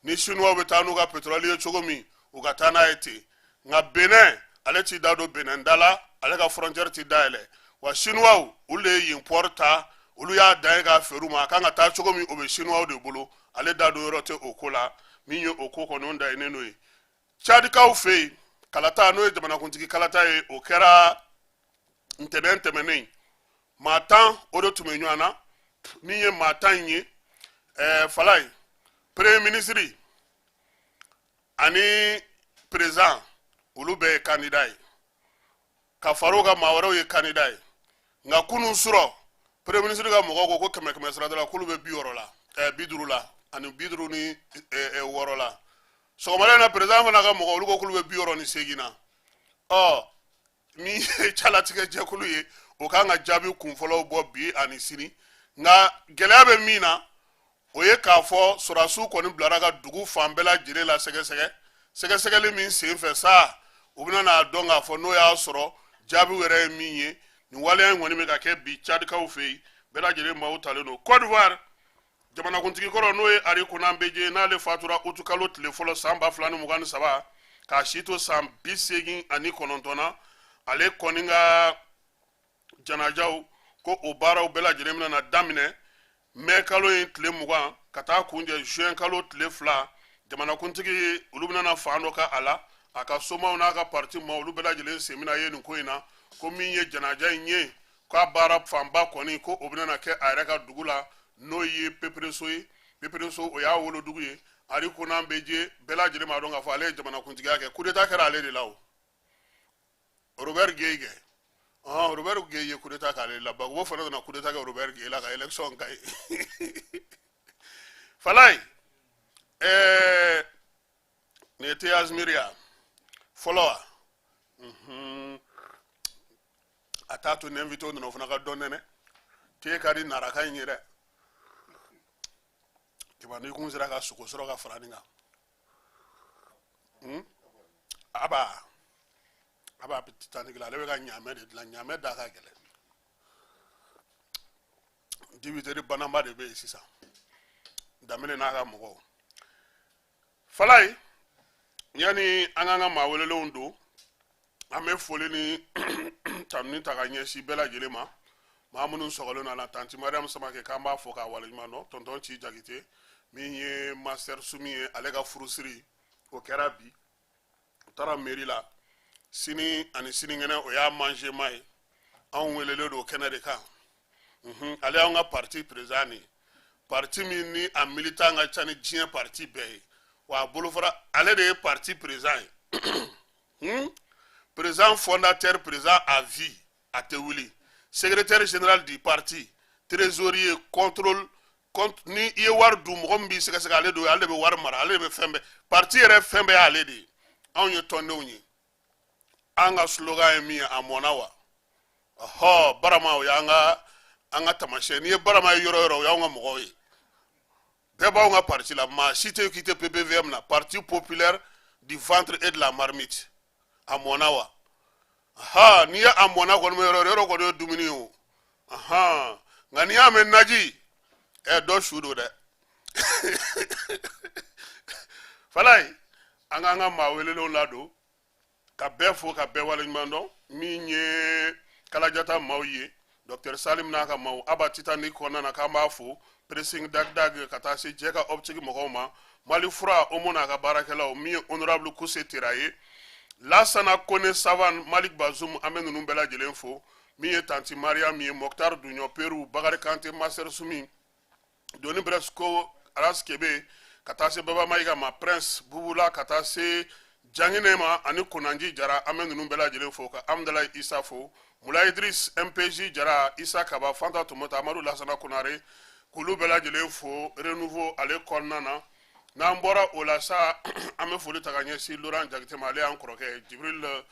Ni Chinois bɛ taa n'u ka pétrole ye cogo min, u ka taa n'a ye ten. Nka Benin, ale t'i da don Benin da la, ale ka frontière ti dayɛlɛ. Wa Chinois, olu de ye yen port ta, olu y'a dan ye k'a feere u ma. A kan ka taa cogo min, o bɛ Chinois de bolo, ale da don yɔrɔ tɛ o ko la. Min ye o ko kɔni, o dayinnen n'o ye. Cadikaw fɛ yen, kalata, n'o ye jamanakuntigi kalata ye, o kɛra ntɛnɛn tɛmɛnen. Maa 10, o de tun bɛ ɲɔgɔn na. Min ye maa 10 in ye, Falaye, premier ministre ani président, olu bɛɛ ye candidat ye. Ka fara o kan, maa wɛrɛw ye candidat ye. Nka kunun surɔ, premier ministre ka mɔgɔw ko ko kɛmɛ kɛmɛ sarada la, k'olu bɛ 60 la, 50 la ani 56 la. Sɔgɔmada in na, président fana ka mɔgɔw, olu ko k'olu bɛ 68 na. Ɔ min ye calatigɛ jɛkulu ye, o kan ka jaabi kunfɔlɔw bɔ bi ani sini. Nka gɛlɛya bɛ min na, o ye k'a fɔ sɔrɔdasiw kɔni bilara ka dugu fan bɛɛ lajɛlen la sɛgɛsɛgɛ. Sɛgɛsɛgɛli min sen fɛ sa, u bɛna n'a dɔn k'a fɔ n'o y'a sɔrɔ jaabiw yɛrɛ ye min ye. Nin waleya in kɔni bɛ ka kɛ bi Cadikaw fɛ yen, bɛɛ lajɛlen maaw talen don. Côte d'Ivoire jamanakuntigi kɔrɔ, n'o ye Henri Konan Bédié, n'ale fatura utukalo tile fɔlɔ san 2023, k'a si to san 89 na, ale kɔni ka janajaw, ko o baaraw bɛɛ lajɛlen bɛna na daminɛ mɛ kalo in tile 20 ka taa kuncɛ juin kalo tile 2. Jamanakuntigi, olu bɛna na fan dɔ ka a la, a ka somaw n'a ka parti ma, olu bɛɛ lajɛlen sen bɛna ye nin ko in na. Ko min ye janaja in ye, k'a baara fanba kɔni, ko o bɛna kɛ a yɛrɛ ka dugu la, n'o ye Pepereso ye. Pepereso, o y'a wolodugu ye. Henri Konan Bédié, bɛɛ lajɛlen b'a dɔn k'a fɔ ale ye jamanakuntigiya kɛ, coup d'état kɛra ale de la. O Robert Gueï kɛ, ɔhɔn, Robert Gueï ye coup d'état k'ale la. Gbagbo fana nana coup d'état kɛ Robert Gueï la ka élection ka ye. Falaye, nin ye Teyazmiriya fɔlɔ wa? A t'a to ni invité nana, o fana ka dɔ nɛnɛ. Te ka di naraka in ye dɛ. Kiba, n'i kun sera ka sogo sɔrɔ ka fara nin kan. Aba aba bɛ taa ni ale bɛ ka ɲaamɛ de dilan. Ɲaamɛ da ka gɛlɛn. Dibiteri banamba de bɛ yen sisan, Daminɛ n'a ka mɔgɔw. Falaye, yanni an k'an ka maa welelenw don, an bɛ foli ni tanuni ta ka ɲɛsin bɛɛ lajɛlen ma, maa minnu sɔgɔlen don a la. Tanti Mariam Samakɛ, k'an b'a fɔ k'a waleɲuman dɔn. Tonton Ci Jakite, min ye master Sumi ye, ale ka furusiri, o kɛra bi, u taara mairie la. Sini ani sinikɛnɛ, o y'a mangement ye. Anw welelen don kɛnɛ de kan. Ale y'anw ka parti président de ye, parti min ni a militant ka ca ni diɲɛ parti bɛɛ ye, wa a bolofara, ale de ye parti président ye, Président fondateur, président à vie, a tɛ wuli, secrétaire général du parti, trésorier, contrôle compte. Ni i ye wari dun, mɔgɔ min b'i sɛgɛsɛgɛ, ale don. Ale de bɛ wari mara, ale de bɛ fɛn bɛɛ, parti yɛrɛ fɛn bɛɛ y'ale de ye. Anw ye tɔndenw ye. An ka slogan ye min ye, a mɔnna wa? Ɔhɔ, barama, o y'an ka taamasiyɛn. N'i ye barama ye yɔrɔ o yɔrɔ, o y'anw ka mɔgɔw ye. Bɛɛ b'anw ka parti la, maa si tɛ k'i tɛ PPVM na, Parti populaire du ventre et de la marmite. A mɔnna wa? Ha, n'i ye a mɔnna kɔni mɛn yɔrɔ yɔrɔ kɔni ye dumuni ye o. Ahan, nka n'i y'a mɛn naji, ɛ, dɔ su don dɛ. Falayi, an k'an ka maa welelenw ladon ka bɛɛ fo ka bɛɛ waleɲuman dɔn. Min ye Kalajata maaw ye, Docteur Salim n'a ka maaw, Aba Titanic kɔnɔna na, k'an b'a fo, Pressing Dagdag, ka taa se jɛ ka optique mɔgɔw ma, Mali fura Omo n'a ka baarakɛlaw, min ye honorable Kuse Tera ye, Lasana Kone Savan, Malik Bazum, an bɛ ninnu bɛɛ lajɛlen fo. Min ye tanti Mariam ye, Mɔktar Duɲɔ Peru, Bakari Kante, Master Sumi, Doni Bresco, Aras Kebe, ka taa se Baba Mayiga ma, Prince Bubula, ka taa se Janginɛ ma ani Konanji Jara, an bɛ ninnu bɛɛ lajɛlen fo, ka Amdalayi Isa fo, Mula Idris, MPJ Jara, Isa Kaba, Fanta Tomota, Amadu Lasana Konare, k'olu bɛɛ lajɛlen fo Renouveau ale kɔnɔna na. N'an bɔra o la sa, an bɛ foli ta ka ɲɛsin Laurent Jakite ma, ale y'an kɔrɔkɛ, Jibril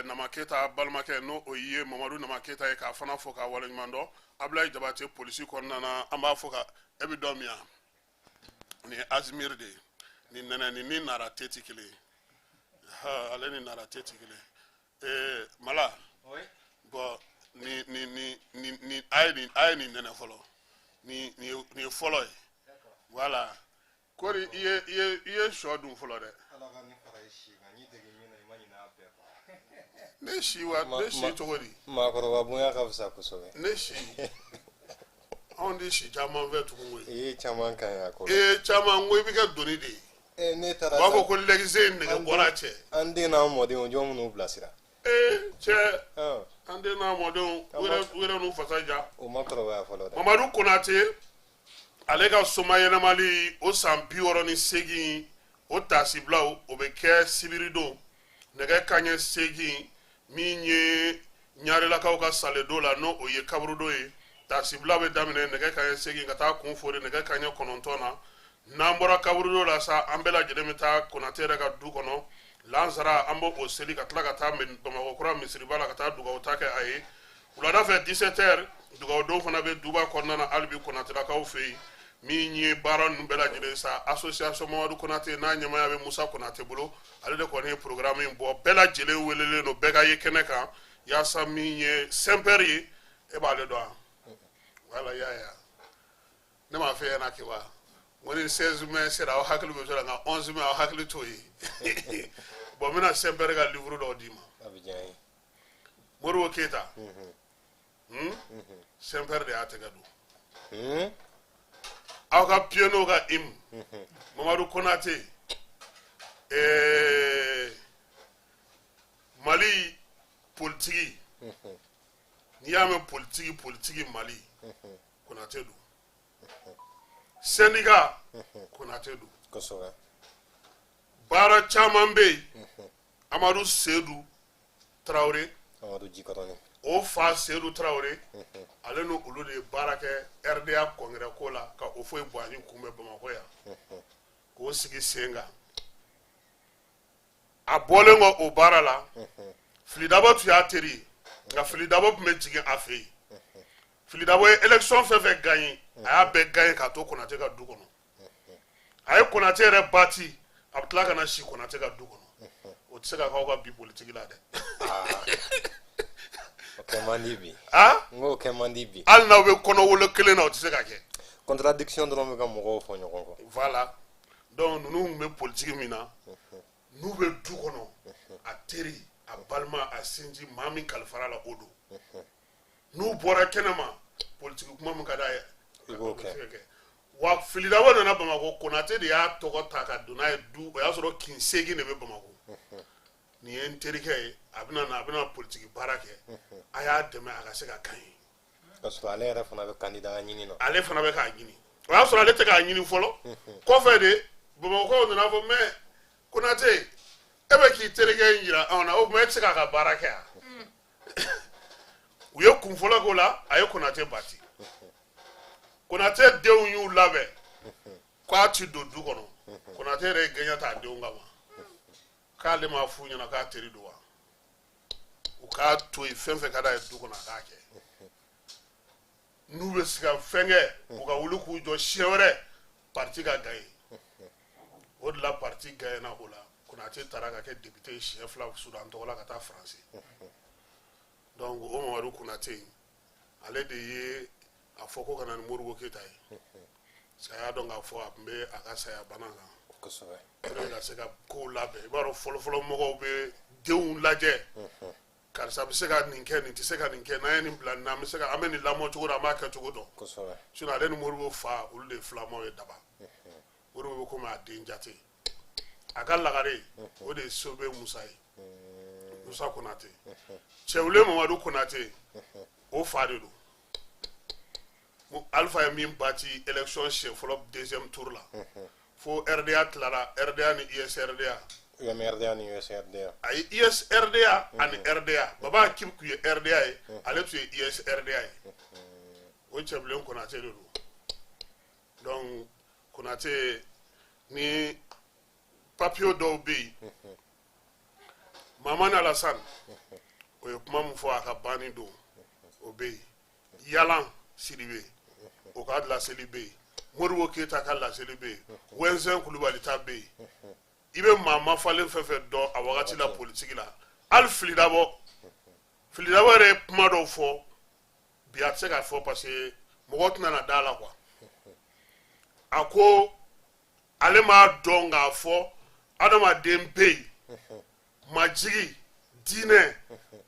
Nama Keyita balimakɛ, n'o o ye Mamadu Nama Keyita ye, k'a fana fo k'a waleɲuman dɔn. Abulayi Jabate, polisi kɔnɔna na, an b'a fɔ ka e bɛ dɔn min yan, nin ye Azimiri de ye, nin nɛnɛ nin ni nara te tɛ kelen ye. Ale ni nara te tɛ kelen ye. Mala bɔn, ni ni ni ni ni a ye nin, a ye nin nɛnɛ fɔlɔ, ni nin ye fɔlɔ ye. Voilà, kori i ye sɔ dun fɔlɔ dɛ. Ne si wa, ne si cogo di? Maakɔrɔba bonya ka fisa kosɛbɛ. Ne si, anw di si caman fɛ tugun koyi. I ye caman kan a ko. E ye caman ko i bɛ kɛ doni de ye. Ee, ne taara. U b'a fɔ ko lɛgise in nɛgɛ bɔra cɛ. An den n'an mɔdenw, jɔn minnu bilasira? Ee cɛ, an den n'an mɔdenw, u yɛrɛ n'u fasa ja. O ma kɔrɔbaya fɔlɔ dɛ. Mamadu Konate, ale ka soma yɛlɛmali o san 68, o taasibilaw o bɛ kɛ sibiridon nɛgɛ kanɲɛ 8, min ye ɲarelakaw ka saledo la, n'o o ye kaburudo ye. Taasibila bɛ daminɛ nɛgɛ kanɲɛ 8 ka taa kun fori nɛgɛ kanɲɛ 9 na. N'an bɔra kaburudo la sa, an bɛɛ lajɛlen bɛ taa Konate yɛrɛ ka du kɔnɔ lansara, an b'o o seli ka tila ka taa Bamakɔ kura misiriba la ka taa dugawu ta kɛ a ye. Wulada fɛ, 17 heures, dugawudon fana bɛ duba kɔnɔna na hali bi Konatelakaw fɛ yen. Min ye baara ninnu bɛɛ lajɛlen sa, association Mamadu Konate n'a ɲɛmaaya bɛ Musa Konate bolo, ale de kɔni ye programme in bɔ. Bɛɛ lajɛlen welelen don, bɛɛ ka ye kɛnɛ kan yaasa min ye Saint-Père ye, e b'ale dɔn wa? Wala y'a ye, ne m'a fɛ ɲɛna kɛ wa, n ko ni 16 mai sera, aw hakili bɛ sɔrɔ, nka 11 mai, aw hakili t'o ye. Bon, n bɛna Saint-Père ka livre dɔw d'i ma. A bɛ diya n ye. Modibo Keyita, Saint-Père de y'a tɛgɛ don. Aw ka piano ka hymne, Mamadu Konate, Mali politiki, n'i y'a mɛn politiki, politiki Mali, Konate don. Syndicat, Konate don. Baara caman bɛ yen, Amadu Sedu Tarawele, Amadu Jikɔrɔni, o fa Sedu Tarawele, ale ni olu de ye baara kɛ RDA congrès ko la, ka o foyi Buwanyi kunbɛn Bamakɔ yan k'o sigi sen kan. A bɔlen kɔ o baara la, Fili Dabo tun y'a teri ye, nka Fili Dabo tun bɛ jigin a fɛ yen. Fili Dabo ye élection fɛn fɛn gagné, a y'a bɛɛ gagné k'a to Konate ka du kɔnɔ. A ye Konate yɛrɛ bati, a bɛ tila ka na si Konate ka du kɔnɔ. O tɛ se ka k'aw ka bi politiki la dɛ. O kɛ man di bi. Ah? N k'o kɛ man di bi. Hali n'aw bɛ kɔnɔwolo kelen na, o tɛ se ka kɛ. Contradiction dɔrɔn bɛ ka mɔgɔw fɔ ɲɔgɔn kɔ. Voilà, donc ninnu tun bɛ politiki min na, n'u bɛ du kɔnɔ, a teri, a balima, a sinji, maa min kalifara la, o don. N'u bɔra kɛnɛma, politiki kuma min ka d'a ye, i b'o kɛ. Kɛ wa. Fili Dabo nana Bamakɔ, Konate de y'a tɔgɔ ta ka don n'a ye du. O y'a sɔrɔ kin 8 de bɛ Bamakɔ. Nin ye n terikɛ ye, a bɛna na, a bɛna politiki baara kɛ, a y'a dɛmɛ a ka se ka kan ye. Ka sɔrɔ ale yɛrɛ fana bɛ candidat ɲini na. Ale fana bɛ k'a ɲini, o y'a sɔrɔ ale tɛ k'a ɲini fɔlɔ. Kɔfɛ de, Bamakɔkaw nana fɔ: mais Konate, e bɛ k'i terikɛ in jira anw na, o tuma e tɛ se k'a ka baara kɛ yan. U ye kun fɔlɔ k'o la, a ye Konate bati. Konate denw y'u labɛn k'a ti don du kɔnɔ. Konate yɛrɛ ye gɛɲɛ ta a denw kama, k'ale m'a f'u ɲɛna k'a teri don wa, u k'a to yen, fɛn fɛn ka d'a ye du kɔnɔ, a k'a kɛ. N'u bɛ se ka fɛn kɛ, u ka wuli k'u jɔ siɲɛ wɛrɛ, parti ka gagner. O de la parti gagnera o la. Konate taara ka kɛ député ye siɲɛ 2 Sudan tɔgɔ la ka taa Faransi. Donc o Mamadu Konate in, ale de ye a fɔ ko ka na ni Modibo Keyita ye, parce que a y'a dɔn k'a fɔ a tun bɛ a ka saya bana kan. Pour que ka se ka kow labɛn, i b'a dɔn, fɔlɔfɔlɔ mɔgɔw bɛ denw lajɛ, karisa bɛ se ka nin kɛ, nin tɛ se ka nin kɛ, n'an ye nin bila nin na, an bɛ se ka an bɛ nin lamɔ cogo dɔn, an b'a kɛ cogo dɔn. Sinon ale ni Modibo fa, olu de ye filamaw ye daba. Modibo bɛ komi a den jate. A ka lagare, o de ye Sobe Musa ye, Musa Konate. Cɛwule Mamadu Konate, o fa de don. Alpha ye min bati élection siɲɛ fɔlɔ deuxième tour la, fo RDA tilara, RDA ni USRDA. UMRDA ni USRDA. Ayi, USRDA ani RDA. Baba Akim tun ye RDA ye, ale tun ye USRDA ye. O Cɛbilen Konate de don. Donc Konate ni papier dɔw bɛ yen, Mamani Alassane, o ye kuma min fɔ a ka banni don, o bɛ yen. Yalan Sidibe, o ka laseli bɛ yen. Modibo Keyita ka laseli bɛ yen. Wɛnsɛn Kulubali ta bɛ yen. I bɛ maa mafalen fɛn fɛn dɔn a wagati la politiki la, hali Fili Dabɔ, Fili Dabɔ yɛrɛ ye kuma dɔw fɔ bi, a tɛ se k'a fɔ parce que mɔgɔw tɛna na da la quoi. A ko ale m'a dɔn k'a fɔ adamaden bɛ yen, majigi, diinɛ,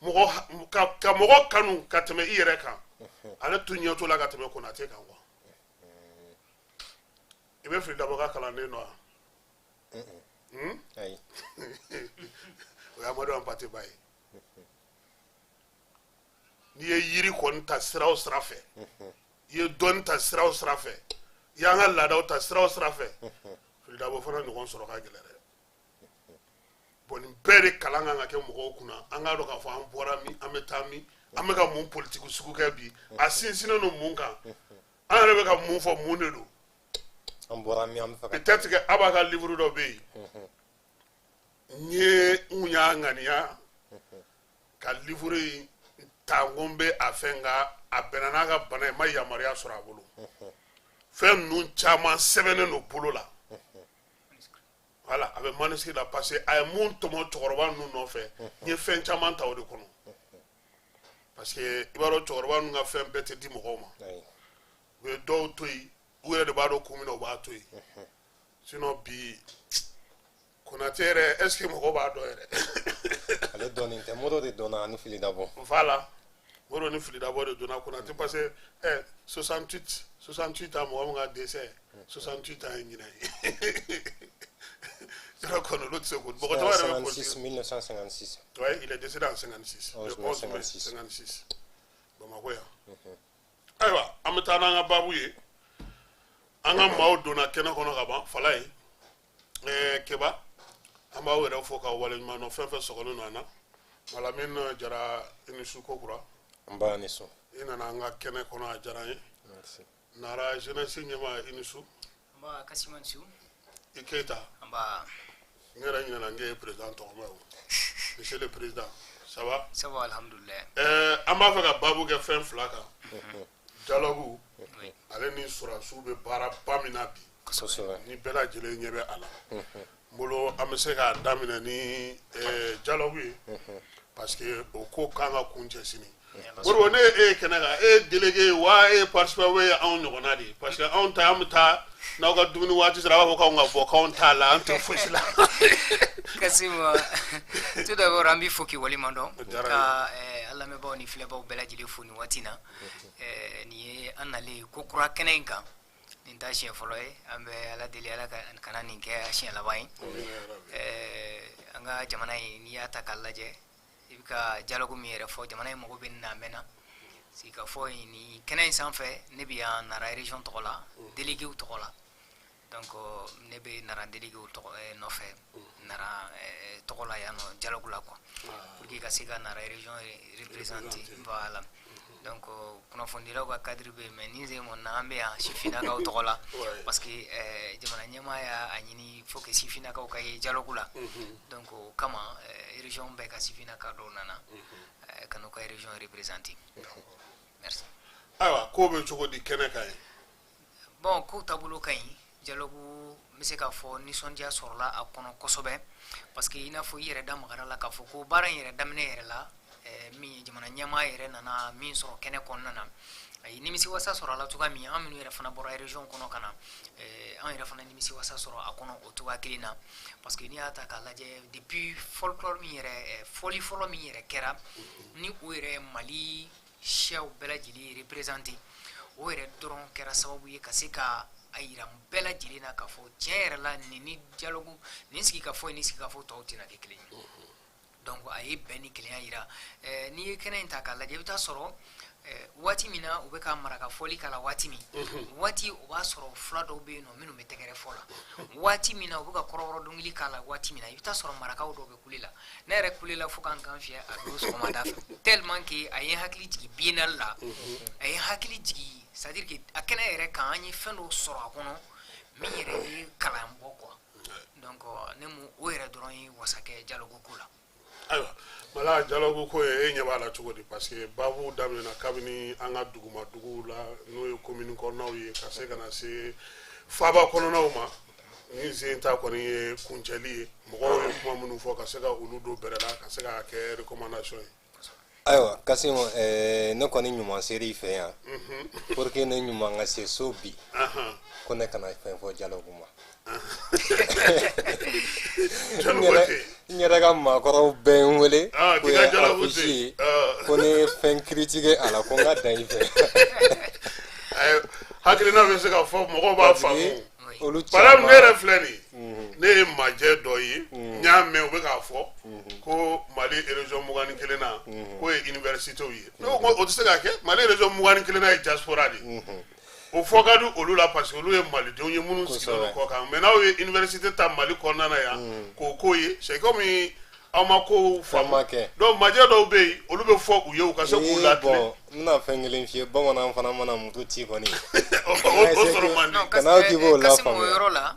mɔgɔ ka mɔgɔ kanu ka tɛmɛ i yɛrɛ kan. Ale tun ɲɛ t'o la ka tɛmɛ Konate kan quoi. I bɛ Fili Dabɔ ka kalanden dɔn wa? Ayi. O ye Amadu Anpate Ba ye. N'i ye yiri kɔni ta sira o sira fɛ, i ye dɔnni ta sira o sira fɛ, i y'an ka laadaw ta sira o sira fɛ, Fili Dabɔ fana ɲɔgɔn sɔrɔ ka gɛlɛn dɛ. Bon, nin bɛɛ de kalan kan ka kɛ mɔgɔw kunna, an k'a dɔn k'a fɔ an bɔra min, an bɛ taa min, an bɛ ka mun politiki sugu kɛ bi, a sinsinnen don mun kan, an yɛrɛ bɛ ka mun fɔ, mun de don. An bɔra min, an bɛ fɛ ka Peut-être que a b'a ka livre dɔ bɛ yen, n ye n kun y'a ŋaniya ka livre in ta, n ko n bɛ a fɛn, nka a bɛnna n'a ka bana ye, n ma yamaruya sɔrɔ a bolo. Fɛn ninnu caman sɛbɛnnen don bolo la, voilà, a bɛ manuscrit la, parce que a ye mun tɔmɔ cɛkɔrɔba ninnu nɔfɛ, n ye fɛn caman ta o de kɔnɔ, parce que i b'a dɔn, cɛkɔrɔba ninnu ka fɛn bɛɛ tɛ di mɔgɔw ma. U ye dɔw to yen, u yɛrɛ de b'a dɔn kun min na u b'a to yen. Sinon bi, Konate yɛrɛ, est ce que mɔgɔw b'a dɔn yɛrɛ? Ale dɔɔnin tɛ, Modibo de dɔnna ani Fili Dabɔ. Voilà, Modibo ni Fili Dabɔ de donna Konate, parce que 68, 68 ans, mɔgɔ min ka décès 68 ans ye ɲinɛ ye, yɔrɔ kɔni olu tɛ se k'o mɔgɔ caman yɛrɛ bɛ 56 politique. 1956. Ouais, il est décédé en 56. 11 Le mai 11 mai 56. 56. Bamakɔ yan. Ayiwa, an bɛ taa n'an ka baabu ye. An ka maaw donna kɛnɛ kɔnɔ ka ban. Fala ye. Keba, an b'aw yɛrɛ fo ka waleɲuman dɔn, fɛn fɛn sɔgɔlen don an na. Malamine Jara, i ni su kokura. N ba ni su. I nana an ka kɛnɛ kɔnɔ, a diyara an ye. Merci. Nara jeunesse ɲɛmaa, i ni su. Nba, Kassim, su. I Keyita. Nba. N yɛrɛ ɲinɛna n k'e ye président tɔgɔma ye o. Monsieur le président, ça va? Ça va, alhamdoulilah. An b'a fɛ ka baabu kɛ fɛn fila kan: dialogue ale ni sɔrɔdasiw bɛ baaraba min na bi, ni bɛɛ lajɛlen ɲɛ bɛ a la. N bolo, an bɛ se k'a daminɛ ni dialogue ye, parce que o ko kan ka kuncɛ sini. Modibo, ne ye e ye kɛnɛ kan, e ye délégué ye wa, e ye participant ye anw ɲɔgɔnna de ye? Parce que anw ta, an bɛ taa n'aw ka dumuni waati sera, a b'a fɔ k'anw ka bɔ, k'anw t'a la, an tɛ fosi la. Kassim, tout d'abord an b'i fo k'i waleɲuman dɔn. O diyara n ye. Ka an lamɛnbaaw ni filɛbaw bɛɛ lajɛlen fo nin waati in na. Nin ye an nalen ko kura kɛnɛ in kan, nin t'a siɲɛ fɔlɔ ye. An bɛ Ala deli, Ala ka kana nin kɛ a siɲɛ laban ye. An ka jamana in, n'i y'a ta k'a lajɛ, i bɛ ka dialogue min yɛrɛ fɔ, jamana in mago bɛ nin na a mɛnna. Sigikafɔ in, nin kɛnɛ in sanfɛ, ne bɛ yan Nara région tɔgɔ la, déléguéw tɔgɔ la. Donc ne bɛ Nara déléguéw tɔgɔ nɔfɛ Nara tɔgɔ la yan nɔ dialogue la quoi, pour que ka se ka Nara région représenter. Voilà, donc kunnafonidilaw ka cadre bɛ yen, mais ni sen kɔni na, an bɛ yan sifinnakaw tɔgɔ la, parce que jamana ɲɛmaa y'a ɲini faut que sifinnakaw ka ye dialogue la. Donc o kama, région bɛɛ ka sifinnaka dɔw nana ka n'u ka région représenter. Merci. Ayiwa, ko bɛ cogo di kɛnɛ kan ye? Bon, kow taabolo ka ɲi. Dialogue, n bɛ se k'a fɔ nisɔndiya sɔrɔla a kɔnɔ kosɛbɛ, parce que i n'a fɔ i yɛrɛ da magara la k'a fɔ ko baara in yɛrɛ daminɛ yɛrɛ la, min ye jamana ɲɛmaa yɛrɛ nana min sɔrɔ kɛnɛ kɔnɔna na, a ye nimisiwasa sɔrɔ a la cogoya min, an minnu yɛrɛ fana bɔra région kɔnɔ ka na, an yɛrɛ fana nimisiwasa sɔrɔ a kɔnɔ o cogoya kelen na, parce que n'i y'a ta k'a lajɛ, depuis folklore min yɛrɛ, fɔli fɔlɔ min yɛrɛ kɛra ni o yɛrɛ Mali siyaw bɛɛ lajɛlen représenté, o yɛrɛ dɔrɔn kɛra sababu ye ka se ka a yira bɛɛ lajɛlen na k'a fɔ tiɲɛ yɛrɛ la, nin ni dialogue nin sigikafɔ ni sigikafɔ tɔw tɛna kɛ kelen ye. Donc a ye bɛn ni kelenya yira. N'i ye kɛnɛ in ta k'a lajɛ, i bɛ taa sɔrɔ waati min na u bɛ ka maraka fɔli k'a la, waati min waati o b'a sɔrɔ fula dɔw bɛ yen nɔ minnu bɛ tɛgɛrɛ fɔ la, waati min na u bɛ ka kɔrɔbɔrɔ dɔnkili k'a la, waati min na i bɛ taa sɔrɔ marakaw dɔw bɛ kule la. Ne yɛrɛ kule la fo k'an kan fiyɛ a don sɔgɔmada fɛ, tellement que a ye n hakili jigin biennale la, a ye n hakili jigin, c'est à dire que a kɛnɛ yɛrɛ kan, an ye fɛn dɔw sɔrɔ a kɔnɔ min yɛrɛ ye kalan bɔ quoi. Donc ne mu o yɛrɛ dɔrɔn ye wasa kɛ dialogue ko la. Ayiwa Mala, dialogue ko ye, e ɲɛ b'a la cogo di? Parce que baabu daminɛna kabini an ka duguma duguw la, n'o ye commune kɔnɔnaw ye, ka se ka na se faaba kɔnɔnaw ma. Ni sen ta kɔni ye kuncɛli ye, mɔgɔw ye kuma minnu fɔ, ka se ka olu don bɛrɛ la, ka se k'a kɛ recommandation ye. Ayiwa Kasimu, ne kɔni ɲuman ser'i fɛ yan pour que ne ɲuman ka se so bi, ko ne kana fɛn fɔ dialogue ma. N yɛrɛ ka maakɔrɔw bɛɛ ye n wele ko ye affiche ye, ko ne ye fɛn critiquer a la, ko n ka dan i fɛ. Hakilina bɛ se ka fɔ, mɔgɔw b'a faamu. Olu Par exemple, ne yɛrɛ filɛ nin ye, ne ye majɛ dɔ ye, n y'a mɛn u bɛ k'a fɔ ko Mali région 21 na, k'o ye université ye. Ne ko o tɛ se ka kɛ, Mali région 21 na ye diaspora de ye. O fɔ ka di olu la parce que olu ye malidenw ye minnu sigilen don kɔ kan. Mais n'aw ye université ta Mali kɔnɔna na yan k'o k'o ye, c'est comme aw ma kow faamu. Donc majɛ dɔw bɛ yen, olu bɛ fɔ u ye, u ka se k'u latilen. Bon, n bɛna fɛn kelen f'i ye, bamanan fana mana muso ci kɔni, o sɔrɔ man di. Kana k'i b'o Kasimu, o lafaamuya. yɔrɔ la,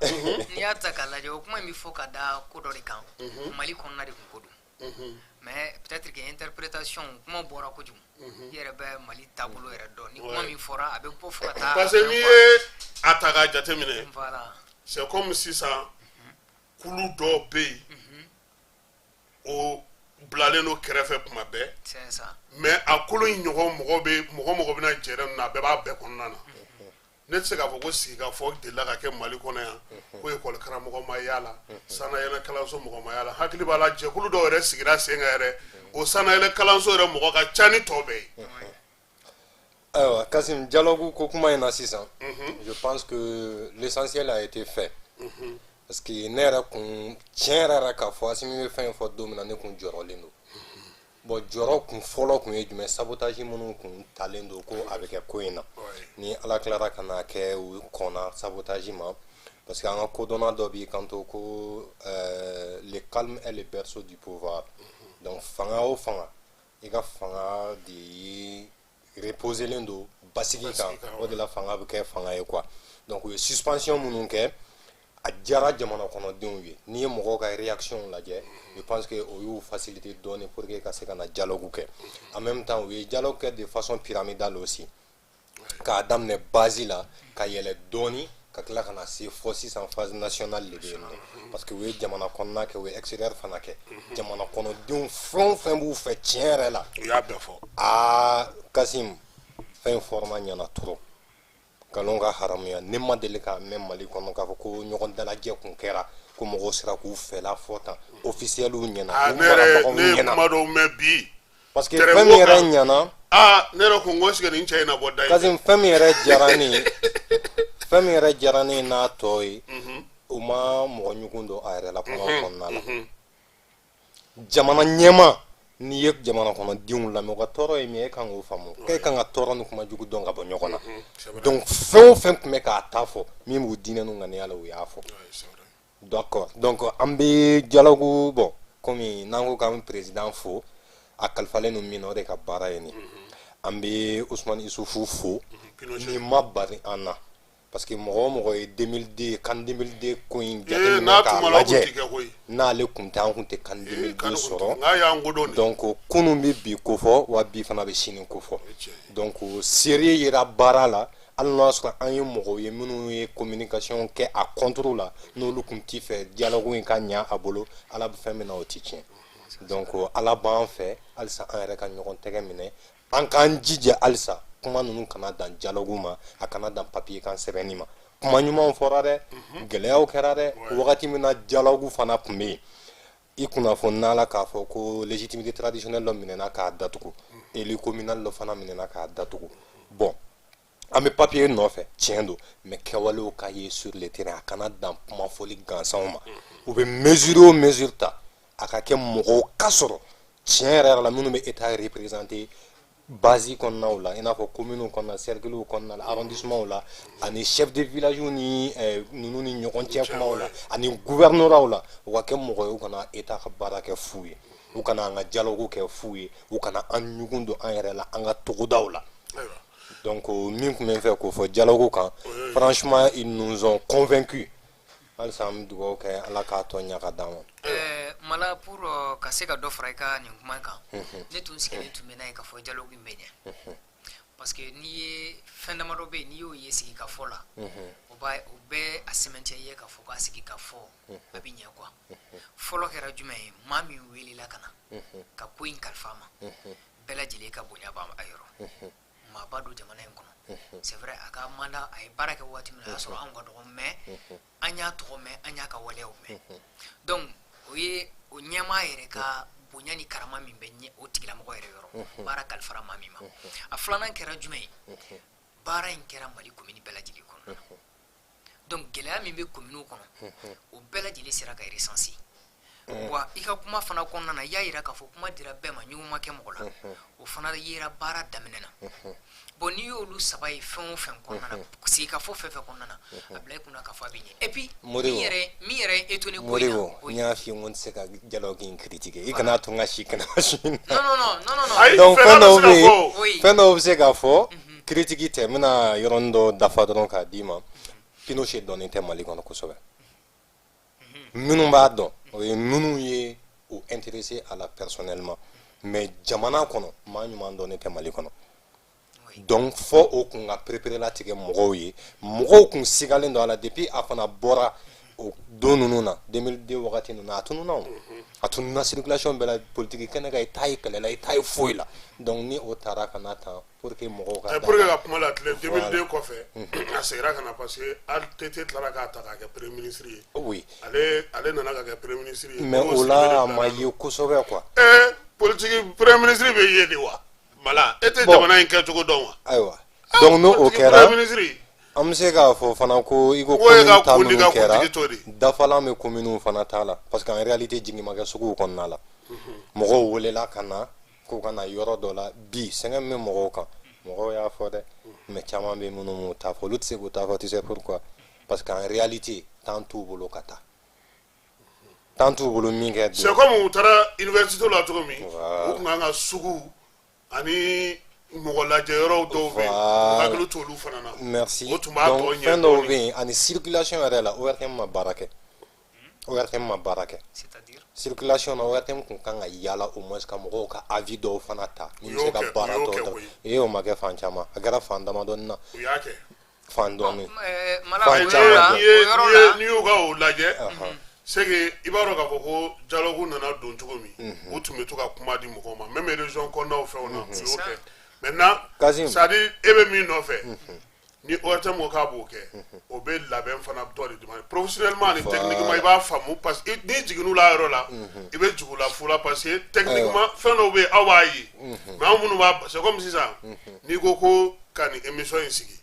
n'i y'a ta k'a lajɛ, o kuma in bɛ fɔ ka da ko dɔ de kan, Mali kɔnɔna de kun ko don, mais peut-être que interprétation kuma bɔra kojugu. I yɛrɛ bɛ Mali taabolo yɛrɛ dɔn, ni kuma min fɔra, a bɛ bɔ fo ka taa. Parce que n'i ye a ta k'a jateminɛ, c'est comme sisan kulu dɔw bɛ yen, o bilalen don kɛrɛfɛ kuma bɛɛ, c'est ça mais a kolo in ɲɔgɔn mɔgɔ bɛ mɔgɔ mɔgɔ bɛna jɛrɛ ninnu na, a bɛɛ b'a bɛɛ kɔnɔna na. Ne tɛ se k'a fɔ ko sigikafɔ delila ka kɛ Mali kɔnɔ yan ko ekɔli karamɔgɔ ma y'a la, sannayɛlɛ kalanso mɔgɔ ma y'a la. Hakili b'a la, jɛkulu dɔw yɛrɛ sigira sen kan yɛrɛ, o sannayɛlɛ kalanso yɛrɛ mɔgɔ ka ca ni tɔ bɛɛ ye. Ayiwa Kasim, dialogue ko kuma in na sisan, je pense que l'essentiel a été fait, parce que ne yɛrɛ kun, tiɲɛ yɛrɛ yɛrɛ k'a fɔ, Asimi bɛ fɛn in fɔ don min na, ne kun jɔrɔlen don. Bon, jɔrɔ kun fɔlɔ kun ye jumɛn? Sabotage minnu kun talen don ko a bɛ kɛ ko in na, ni Ala tilara ka n'a kɛ u kɔnna sabotage ma, parce que an ka kodɔnna dɔ b'i kanto ko le calme est le berceau du pouvoir. Donc fanga o fanga, i ka fanga de ye reposelen don basigi kan, o de la fanga bɛ kɛ fanga ye quoi. Donc u ye suspension minnu kɛ, a diyara jamana kɔnɔdenw ye. N'i ye mɔgɔw ka réaction lajɛ, je pense que o y'u faciliter dɔɔni pour que ka se ka na dialogue kɛ. En même temps, u ye dialogue kɛ de façon pyramidale aussi, k'a daminɛ base la ka yɛlɛ dɔɔni, ka tila ka na se fɔ sisan phase nationale de bɛ yen nɔ, parce que u ye jamana kɔnɔna kɛ, u ye extérieur fana kɛ. Jamana kɔnɔdenw fɛn o fɛn b'u fɛ tiɲɛ yɛrɛ la, u y'a bɛɛ fɔ. Aa Kasim, fɛn format ɲɛna trop, nkalon ka haramuya. Ne ma deli k'a mɛn Mali kɔnɔ k'a fɔ ko ɲɔgɔn dalajɛ kun kɛra ko mɔgɔw sera k'u fɛla fɔ tan, officiels ɲɛna, u ne yɛrɛ marabagaw ne ye ɲɛna, kuma dɔw mɛn bi parce que tɛrɛn fɛn min ko yɛrɛ kan. ɲɛna. Aa, ne yɛrɛ ko n ko est-ce que nin cɛ in na bɔ da in fɛ? Kasim, fɛn min yɛrɛ diyara ne ye, fɛn min yɛrɛ diyara ne ye n'a tɔ ye, u ma mɔgɔ ɲugun don a yɛrɛ la kuma kɔnɔna la. Jamana ɲɛma, n'i ye jamana kɔnɔdenw lamɛn, u ka tɔɔrɔ ye min ye, e kan k'o faamu, k'e kan ka tɔɔrɔ ni kuma jugu dɔn ka bɔ ɲɔgɔn na. Donc fɛn o fɛn tun bɛ k'a ta fɔ min b'u diinɛ n'u ŋaniya la, u y'a fɔ. D'accord, donc an bɛ dialogue, bon, komi n'an ko k'an bɛ président fo, a kalifalen don min na, o de ka baara ye nin. An bɛ Usumani Isufu fo, nin ma bari an na, parce que mɔgɔ o mɔgɔ ye 2002 CAN 2002 ko in jateminɛ n'a k'a tun ma la, o kun lajɛ, tɛ kɛ koyi. N'ale kun tɛ, an kun tɛ CAN 2002 kanu kun tɛ. sɔrɔ. N'a y'an kodɔn de. Donc kunun bɛ bi ko fɔ, wa bi fana bɛ sini ko fɔ. Tiɲɛ. Donc sérieux yera baara la. Hali n'o y'a sɔrɔ an ye mɔgɔw ye minnu ye communication kɛ a contre la, n'olu tun t'i fɛ dialogue in ka ɲa a bolo, Ala bɛ fɛn min na, o ti tiɲɛ. Donc Ala b'an fɛ halisa, an yɛrɛ ka ɲɔgɔn tɛgɛ minɛ, an k'an jija halisa, kuma ninnu kana dan dialogue ma, a kana dan papier kan sɛbɛnni ma. Kuma ɲumanw fɔra dɛ, gɛlɛyaw kɛra dɛ. Wagati min na dialogue fana tun bɛ yen, i kunnafoni la k'a fɔ ko légitimité traditionnelle dɔ minɛna k'a datugu, élu communal dɔ fana minɛna k'a datugu. Bon, an bɛ papier nɔfɛ, tiɲɛ don, mais kɛwalew ka ye sur le terrain, a kana dan kuma fɔli gansanw ma. U bɛ mesure o mesure ta, a ka kɛ mɔgɔw ka sɔrɔ tiɲɛ yɛrɛ yɛrɛ la minnu bɛ état représenter base kɔnɔnaw la, i n'a fɔ communes kɔnɔna, cercles kɔnɔna la, arrondissements la, ani chef de village ni ninnu ni ɲɔgɔn cɛ kumaw la, ani gouvernorat la. U ka kɛ mɔgɔ ye, u kana état ka baara kɛ fu ye, u kana an ka dialogue kɛ fu ye, u kana an ɲugun don an yɛrɛ la an ka togodaw la. Donc min tun bɛ n fɛ k'o fɔ dialogue kan, franchement, ils nous ont convaincus. Halisa an bɛ dugawu kɛ, Ala k'a tɔ ɲɛ ka d'an ma. Mala, pour ka se ka dɔ fara i ka nin kuma kan, ne tun sigilen tun bɛ n'a ye k'a fɔ dialogue in bɛ ɲɛ, parce que n'i ye fɛn damadɔ bɛ yen, n'i y'o ye sigi ka fɔ la, o b'a o bɛ a sɛmɛntiya i ye k'a fɔ k'a sigi ka fɔ a bɛ ɲɛ quoi. Fɔlɔ kɛra jumɛn ye? Maa min welela ka na ka ko in kalifa a ma, bɛɛ lajɛlen ka bonya b'a a yɔrɔ, maaba don jamana in kɔnɔ. C'est vrai, a ka mandat, a ye baara kɛ waati min na, a y'a sɔrɔ anw ka dɔgɔ, mais an y'a tɔgɔ mɛn, an y'a ka waleyaw mɛn. Donc o ye o ɲɛmaa yɛrɛ ka bonya ni karama min bɛ ɲɛ o tigilamɔgɔ yɛrɛ yɔrɔ, baara kalifara maa min ma. A filanan kɛra jumɛn ye? Baara in kɛra Mali commune bɛɛ lajɛlen kɔnɔ. Donc gɛlɛya min bɛ commune kɔnɔ, o bɛɛ lajɛlen sera ka recenser. Wa i ka kuma fana kɔnɔna na, i y'a yira k'a fɔ kuma dira bɛɛ ma, ɲugun ma kɛ mɔgɔ la, o fana yera baara daminɛ na. Bon, n'i y'olu saba ye fɛn o fɛn kɔnɔna na, sigikafɔ fɛn fɛn kɔnɔna na, a bila i kunna k'a fɔ a bɛ ɲɛ. Et puis min yɛrɛ ye étonné ko in na, Modibo, n y'a f'i ye n ko n tɛ se ka dialogue in critiquer, i kana to n ka si kɛnɛ su in na. Non, non, non, non, non. Donc fɛn dɔw bɛ yen, fɛn dɔw bɛ se k'a fɔ, critique tɛ. N bɛna yɔrɔnin dɔ dafa dɔrɔn k'a d'i ma. Pinochet dɔnnen tɛ Mali kɔnɔ kosɛbɛ. Minnu b'a dɔn, o ye minnu ye o intéressé à la personnellement, mais jamana kɔnɔ, maa ɲuman dɔnnen tɛ Mali kɔnɔ. Donc fɔ o kun ka perepere latigɛ mɔgɔw ye, mɔgɔw kun sigalen don a la. Depuis a fana bɔra o don ninnu na, 2002 wagati ninnu na, a tununna, o a tununna circulation bɛɛ la, politique kɛnɛ kan, i t'a ye kɛlɛ la, i t'a ye foyi la. Donc ni o taara ka na tan pour que mɔgɔw ka pour que ka kuma la tile, 2002 kɔfɛ, a seginna ka na, parce que ATT tilara k'a ta k'a kɛ premier ministre ye. Ale nana ka kɛ premier ministre ye. Mais o la, a ma ye kosɛbɛ quoi. Politique, premier ministre bɛ ye de wa? Mala, e tɛ jamana in kɛcogo dɔn wa? Ayiwa, donc n'o kɛra, an bɛ se k'a fɔ fana ko i ko commune ta minnu kɛra, dafalan bɛ commune fana ta la, parce que en réalité, jigin ma kɛ suguw kɔnɔna la. Mɔgɔw welela ka na k'u ka na yɔrɔ dɔ la. Bi, sɛgɛn min bɛ mɔgɔw kan, mɔgɔw y'a fɔ dɛ, mais caman bɛ minnu m'u ta fɔ, olu tɛ se k'u ta fɔ. Tu sais pourquoi? Parce que en réalité, temps t'u bolo ka taa, temps t'u bolo min kɛ. C'est comme u taara université la cogo min, u tun kan ka sugu ani mɔgɔ lajɛ yɔrɔw dɔw bɛ yen, u hakili t'olu fana na. Merci. O tun b'a tɔ ɲɛ. Fɛn dɔw bɛ yen, ani circulation yɛrɛ la, ORTM ma baara kɛ, ORTM ma baara kɛ circulation na. ORTM kun kan ka yala au moins ka mɔgɔw ka avis dɔw fana ta, ni bɛ se ka baara tɔw ta. Ee, o ma kɛ fan caman, a kɛra fan damadɔni na. U y'a kɛ. Fan dɔɔni. Fan caman. N'i y'u ka o lajɛ, c'est que i b'a dɔn k'a fɔ ko dialogue nana don cogo min, u tun bɛ to ka kuma di mɔgɔw ma, même région kɔnɔnaw fɛnw na, u y'o kɛ. Maintenant, c'est à dire e bɛ min nɔfɛ, ni ORTM ko k'a b'o kɛ, o bɛ labɛn fana dɔ de demande professionnellement ani techniquement. I b'a faamu, parce que n'i jiginn'u la yɔrɔ la, i bɛ jigin u la fu la, parce que techniquement, fɛn dɔw bɛ yen, aw b'a ye, mais anw minnu b'a, c'est comme sisan n'i ko ko ka nin émission in sigi,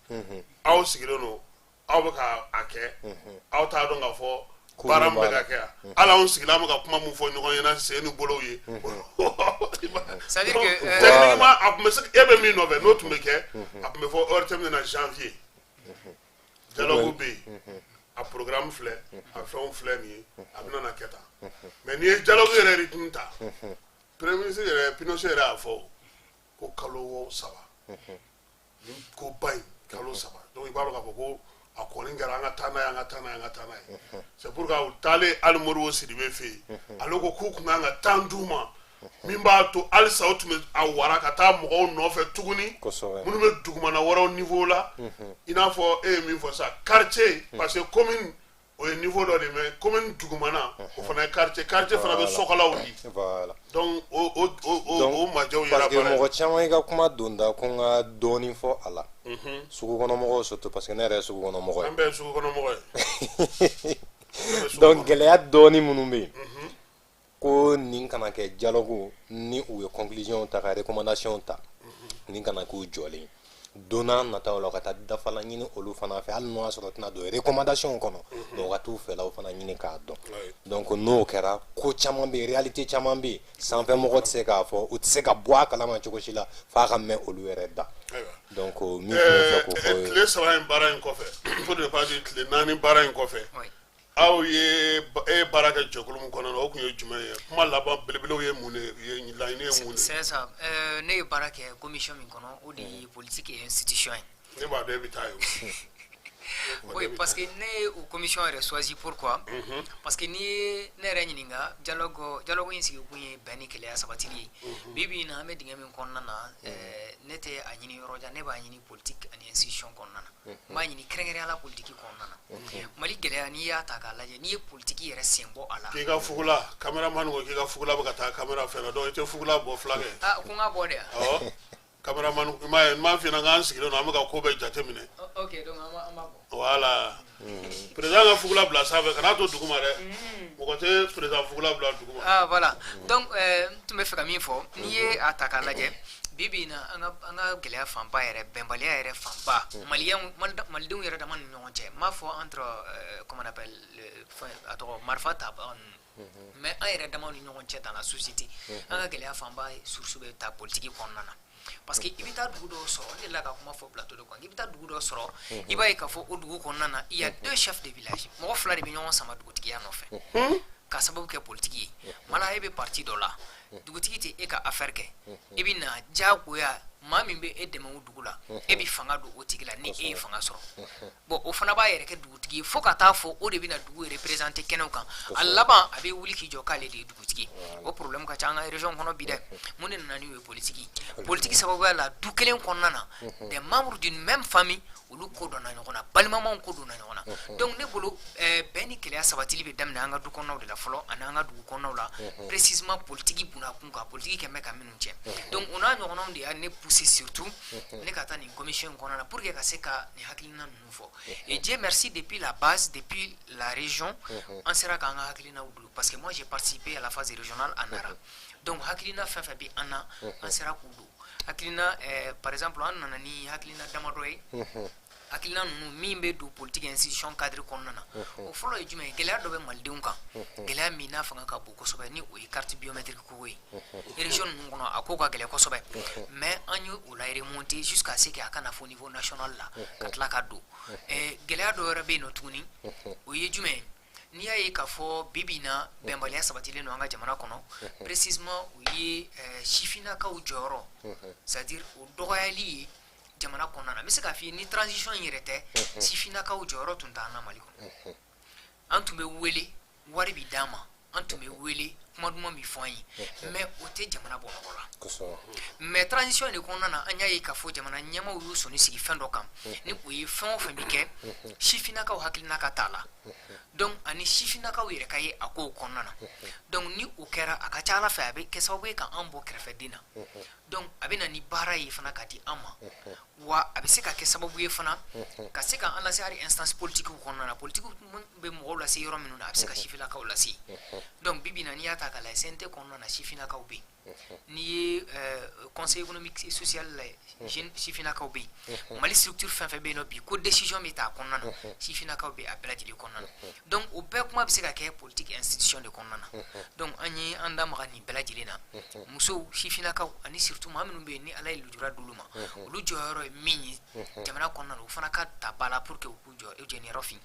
aw sigilen don, aw bɛ ka a kɛ, aw t'a dɔn k'a fɔ baara min bɛ ka kɛ yan. Hali anw sigilen, an bɛ ka kuma min fɔ ɲɔgɔn ɲɛna sen ni bolow ye. C'est à dire que techniquement, a tun bɛ se, e bɛ min nɔfɛ, n'o tun bɛ kɛ, a tun bɛ fɔ ORTM nana janvier, dialogue bɛ yen, a programme filɛ, a fɛnw filɛ nin ye, a bɛna na kɛ tan. Mais n'i ye dialogue yɛrɛ rythme ta, premier ministre yɛrɛ, Pinochet yɛrɛ y'a fɔ ko kalo 3, ni ko ba in, kalo 3. Donc i b'a dɔn k'a fɔ ko a kɔni kɛra an ka taa n'a ye, an ka taa n'a ye, an ka taa n'a ye. C'est pourquoi u taalen hali Modibo Sidibe fɛ yen, ale ko k'u kun kan ka temps d'u ma. Min b'a to halisa o tun bɛ a wara ka taa mɔgɔw nɔfɛ tuguni, minnu bɛ dugumana wɛrɛw niveau la, i n'a fɔ e ye min fɔ sisan, quartier, parce que commune o ye niveau dɔ de ye, mais commune dugumana o fana ye quartier, quartier fana bɛ sokalaw di. Donc o majɛw yera. Parce que mɔgɔ caman y'i ka kuma donda ko n ka dɔɔnin fɔ a la, sugukɔnɔmɔgɔw surtout, parce que ne yɛrɛ ye sugukɔnɔmɔgɔ ye. An bɛɛ ye sugukɔnɔmɔgɔ ye. Donc gɛlɛya dɔɔnin minnu bɛ yen, ko nin kana kɛ dialogue ni u ye conclusion ta ka recommandation ta, nin kana k'u jɔlen, don n'a nataw la ka taa dafalan ɲini olu fana fɛ, hali n'o y'a sɔrɔ tɛna don recommandation kɔnɔ, mais u ka t'u fɛlaw fana ɲini k'a dɔn. Donc n'o kɛra, ko caman bɛ yen, réalité caman bɛ yen, sanfɛ mɔgɔ tɛ se k'a fɔ, u tɛ se ka bɔ a kalama cogo si la f'a ka mɛn olu yɛrɛ da. Donc min tun bɛ fɛ k'o fɔ. Tile 3 in baara in kɔfɛ, faut ne pas dire tile 4 baara in kɔfɛ, aw ye e ye baara kɛ jɛkulu min kɔnɔ, o tun ye jumɛn ye? Kuma laban belebelew ye mun de ye? Laɲini ye mun de ye? C'est ça, ne ye baara kɛ commission min kɔnɔ, o de ye politique et institution ye. Ne b'a dɔn e bɛ taa yen. Oui, parce que ne ye o commission yɛrɛ choisi, pourquoi? Parce que n'i ye ne yɛrɛ ɲininka, dialogue in sigi kun ye bɛn ni kelenya sabatili ye. Bi bi in na, an bɛ dingɛ min kɔnɔna na, ne tɛ a ɲini yɔrɔ jan, ne b'a ɲini politique ani institution kɔnɔna na. N b'a ɲini kɛrɛnkɛrɛnnenya la politique kɔnɔna na. Mali gɛlɛya, n'i y'a ta k'a lajɛ, n'i ye politique yɛrɛ sen bɔ a la. K'i ka fugula, cameraman ko k'i ka fugula bɛ ka taa caméra fɛ la, donc i tɛ fugula bɔ, fulakɛ. Ah, ko n ka bɔ de yan? Awɔ, cameraman, i m'a ye, n m'a f'i ɲɛna k'an sigilen don, an bɛ ka ko bɛɛ jateminɛ. Ok, donc an b'a bɔ. Voilà, président ka fugula bila sanfɛ, kan'a to duguma dɛ, mɔgɔ tɛ président fugula bila duguma. Ah voilà, donc n tun bɛ fɛ ka min fɔ, n'i ye a ta k'a lajɛ, bi bi in na, an ka gɛlɛya fanba yɛrɛ, bɛnbaliya yɛrɛ fanba, maliyɛnw, malidenw yɛrɛ dama ni ɲɔgɔn cɛ, n m'a fɔ entre comment on appelle, fɛn a tɔgɔ, marifa ta ninnu, mais an yɛrɛ dama ni ɲɔgɔn cɛ dans la société, an ka gɛlɛya fanba source bɛ ta politique kɔnɔna na. Parce que i bɛ taa dugu dɔw sɔrɔ, n delila ka kuma fɔ plateau dɔ kan, i bɛ taa dugu dɔ sɔrɔ, i b'a ye k'a fɔ o dugu kɔnɔna na, il y a deux chefs de village, mɔgɔ fila de bɛ ɲɔgɔn sama dugutigiya nɔfɛ ka sababu kɛ politiki ye. Mala e bɛ parti dɔ la, dugutigi tɛ e ka affaire kɛ, i bɛ na diyagoya, maa min bɛ e dɛmɛ o dugu la, e bɛ fanga don o tigi la. Ni e ye fanga sɔrɔ, bon, o fana b'a yɛrɛ kɛ dugutigi ye fo ka taa fɔ o de bɛna dugu représenter kɛnɛw kan. A laban, a bɛ wuli k'i jɔ k'ale de ye dugutigi. O problème ka ca an ka région kɔnɔ bi dɛ. Mun de nana n'o ye? Politiki. Politiki sababuya la, du kelen kɔnɔna na, des membres d'une même famille, olu ko donna ɲɔgɔn na, balimamaw ko donna ɲɔgɔn na. Donc ne bolo, bɛn ni kelenya sabatili bɛ daminɛ an ka du kɔnɔnaw de la fɔlɔ, ani an ka dugu kɔnɔnaw la, précisément politiki bunakun kan, politiki kɛn bɛ ka minnu cɛ. Donc o n'a ɲɔgɔnnaw de y'a ne pousser surtout ne ka taa nin commission in kɔnɔna na pour que ka se ka nin hakilina ninnu fɔ. Et Dieu merci, depuis la base, depuis la région, an sera k'an ka hakilinaw don, parce que moi j'ai participé à la phase régionale à Nara. Donc hakilina fɛn fɛn bɛ an na, an sera k'u don hakilina. Par exemple, an nana ni hakilina damadɔ ye. Hakilina ninnu min bɛ don politique institution cadre kɔnɔna na, o fɔlɔ ye jumɛn ye? Gɛlɛya dɔ bɛ malidenw kan, gɛlɛya min n'a fanga ka bon kosɛbɛ, ni o ye carte biométrique ko ye. Région ninnu kɔnɔ, a ko ka gɛlɛn kosɛbɛ, mais an ye o la remonter jusqu'à ce que a ka na fɔ niveau national la, ka tila ka don. Gɛlɛya dɔ wɛrɛ bɛ yen nɔ tuguni, o ye jumɛn ye? N'i y'a ye k'a fɔ bi bi in na, bɛnbaliya sabatilen don an ka jamana kɔnɔ, précisément o ye sifinnakaw jɔyɔrɔ, c'est à dire o dɔgɔyali ye jamana kɔnɔna na. N bɛ se k'a f'i ye, ni transition in yɛrɛ tɛ, sifinnakaw jɔyɔrɔ tun t'an na Mali kɔnɔ. An tun bɛ wele, wari bi d'an ma, an tun bɛ wele, kuma duman bi fɔ an ye, mais o tɛ jamana bɔ nɔgɔ la. Mais transition de kɔnɔna na, an y'a ye k'a fɔ jamana ɲɛmaaw y'u sɔnni sigi fɛn dɔ kan, ni o ye fɛn o fɛn bi kɛ, sifinnakaw hakilina ka t'a la, donc ani sifinnakaw yɛrɛ ka ye a kow kɔnɔna na. Donc ni o kɛra, a ka ca ala fɛ, a bɛ kɛ sababu ye ka an bɔ kɛrɛfɛden na. Donc a bɛ na ni baara ye fana ka di an ma, wa a bɛ se ka kɛ sababu ye fana ka se ka an lase hali instance politique kɔnɔna na, politique bɛ mɔgɔw lase yɔrɔ minnu na, a bɛ se ka sifinnakaw lase. Donc bi bi in na, n'i y'a ta k'a lajɛ, CNT kɔnɔna na, sifinnakaw bɛ yen. N'i ye conseil économique et social lajɛ, sifinnakaw bɛ yen. Mali structure fɛn fɛn bɛ yen nɔ bi ko décision bɛ ta a kɔnɔna na, sifinnakaw bɛ a bɛɛ lajɛlen kɔnɔna na. Donc o bɛɛ kuma bɛ se ka kɛ politique institution de kɔnɔna na. Donc an ye an da maga nin bɛɛ lajɛlen na, musow, sifinnakaw, ani surtout maa minnu bɛ yen ni Ala ye lujura d'olu ma, olu jɔyɔrɔ ye min ye jamana kɔnɔna na, o fana ka ta ba la pour que u k'u jɔ u jɛniyɔrɔ fin.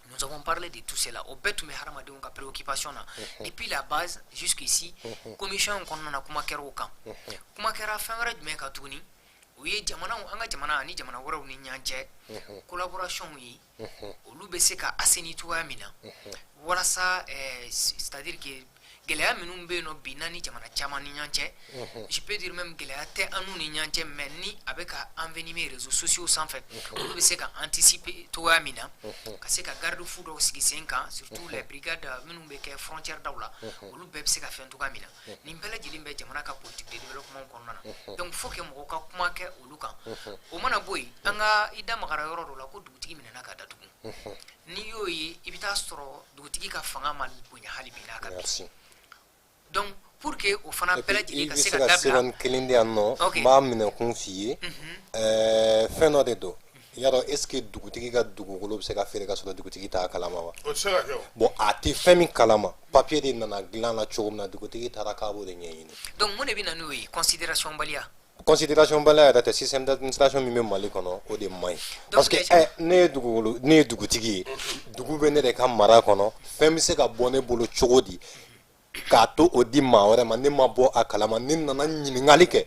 Nous avons parlé de tout cela. O bɛɛ tun bɛ hadamadenw ka préoccupation na depuis la base jusqu'ici. Commission in kɔnɔna na, kuma kɛra o kan. Kuma kɛra fɛn wɛrɛ jumɛn kan tuguni? O ye jamanaw, an ka jamana ani jamana wɛrɛw ni ɲɔgɔn cɛ collaboration ye, olu bɛ se ka assainir cogoya min na, walasa c'est à dire que Gɛlɛya minnu bɛ yen nɔ bi n'a ni jamana caman ni ɲɔgɔn cɛ, je peux dire même gɛlɛya tɛ an n'u ni ɲɔgɔn cɛ, mais ni a bɛ ka envenimer réseaux sociaux sanfɛ, olu bɛ se ka anticiper cogoya min na ka se ka garde-fou dɔw sigi sen kan, surtout les brigades minnu bɛ kɛ frontière daw la, olu bɛɛ bɛ se ka fɛn cogoya min na. Nin bɛɛ lajɛlen bɛ jamana ka politique de développement kɔnɔna na. Donc faut que mɔgɔw ka kuma kɛ olu kan. O mana bɔ yen, an ka i da magara yɔrɔ dɔ la ko dugutigi minɛna ka datugu. N'i y'o ye, i bɛ taa sɔrɔ dugutigi ka fanga ma bonya hali bi n'a ka bi. Donc pour que o fana bɛɛ lajɛlen ka se ka dabila, seconde kelen di yan nɔ, n b'a minɛ kun f'i ye. Fɛn dɔ de don, i y'a dɔn, est ce que dugutigi ka dugukolo bɛ se ka feere ka sɔrɔ dugutigi t'a kalama wa? O tɛ se ka kɛ o. Bon, a tɛ fɛn min kalama, papier de nana dilan la cogo min na, dugutigi taara k'a b'o de ɲɛɲini. Donc mun de bɛ na n'o ye? Considération baliya. Considération baliya yɛrɛ tɛ, système d'administration min bɛ Mali kɔnɔ, o de man ɲi, parce que ne ye dugukolo, ne ye dugutigi ye, dugu bɛ ne de ka mara kɔnɔ, fɛn bɛ se ka bɔ ne bolo cogo di k'a to o di maa wɛrɛ ma, ne ma bɔ a kalama, ne nana ɲininkali kɛ,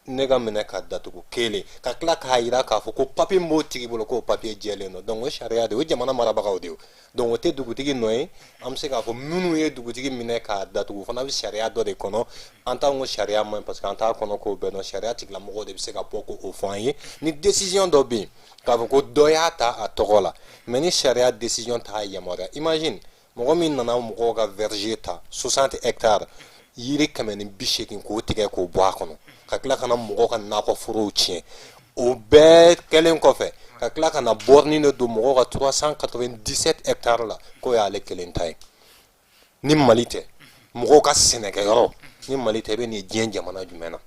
ne ka minɛ ka datugu kelen, ka tila k'a yira k'a fɔ ko papier min b'o tigi bolo, k'o papier jɛlen don. Donc o sariya de, o jamana marabagaw de ye. Donc o tɛ dugutigi nɔ ye. An bɛ se k'a fɔ minnu ye dugutigi minɛ k'a datugu, o fana bɛ sariya dɔ de kɔnɔ. An t'an ko sariya man ɲi, parce que an t'a kɔnɔ k'o bɛɛ dɔn. Sariya tigilamɔgɔw de bɛ se ka bɔ k'o fɔ an ye ni décision dɔ bɛ yen k'a fɔ ko dɔ y'a ta a tɔgɔ la, mais ni sariya décision t'a yamaruya. Imagine mɔgɔ min nana mɔgɔw ka verger ta, 60 hectares, yiri 180, k'o tigɛ k'o bɔ a kɔnɔ, ka tila ka na mɔgɔw ka nakɔ forow tiɲɛ. O bɛɛ kɛlen kɔfɛ, ka tila ka na borne de don mɔgɔw ka 397 hectares la, k'o y'ale kelen ta ye. Ni Mali tɛ, mɔgɔw ka sɛnɛkɛyɔrɔ, ni Mali tɛ, i bɛ nin diɲɛ jamana jumɛn na?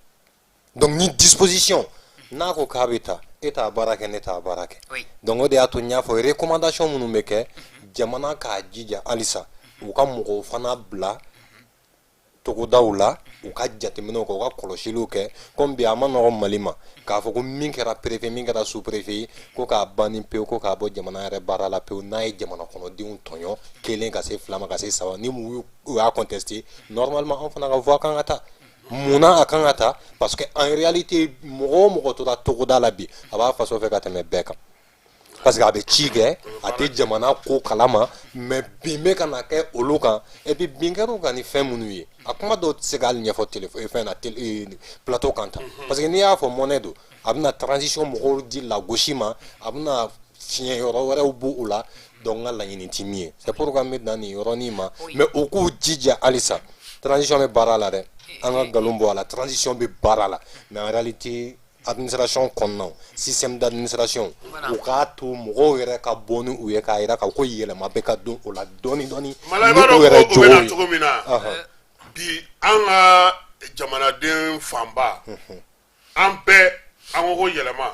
Donc ni disposition n'a ko k'a bɛ ta, e t'a baara kɛ, ne t'a baara kɛ. Donc o de y'a to n y'a fɔ, recommandation minnu bɛ kɛ, jamana k'a jija halisa u ka mɔgɔw fana bila togodaw la, u ka jateminɛw kɛ, u ka kɔlɔsiliw kɛ. Comme bi a ma nɔgɔn Mali ma k'a fɔ ko min kɛra préfet, min kɛra sous préfet ye, ko k'a ban ni pewu, ko k'a bɔ jamana yɛrɛ baara la pewu, n'a ye jamana kɔnɔdenw tɔɲɔ kelen ka se fila ma, ka se saba, ni u y'a contesté, normalement an fana ka voix kan ka ta. Munna a kan ka ta? Parce que en réalité, mɔgɔ o mɔgɔ tora togoda la bi, a b'a faso fɛ ka tɛmɛ bɛɛ kan, parce que a bɛ ci kɛ, a tɛ jamana ko kalama, mais bin bɛ ka na kɛ olu kan. Et puis bin kɛr'u kan ni fɛn minnu ye, a kuma dɔw tɛ se k'ale ɲɛfɔ téléphone fɛn na, plateau kan tan, parce que n'i y'a fɔ mɔnɛ don, a bɛna transition mɔgɔw di lagosi ma, a bɛna fiɲɛ yɔrɔ wɛrɛw b'o o la. Donc n ka laɲini ti min ye, c'est pourquoi n bɛ dan nin yɔrɔnin ma. Mais u k'u jija halisa, transition bɛ baara la dɛ, an ka nkalon bɔ a la, transition bɛ baara la, mais en réalité administration kɔnɔna, système d'administration, u k'a to mɔgɔw yɛrɛ ka bɔ ni u ye k'a yira k'a ko yɛlɛma bɛ ka don o la dɔɔni dɔɔni. Mala, i b'a dɔn ko o bɛ na cogo min na bi, an ka jamanaden fanba, an bɛɛ an ko ko yɛlɛma,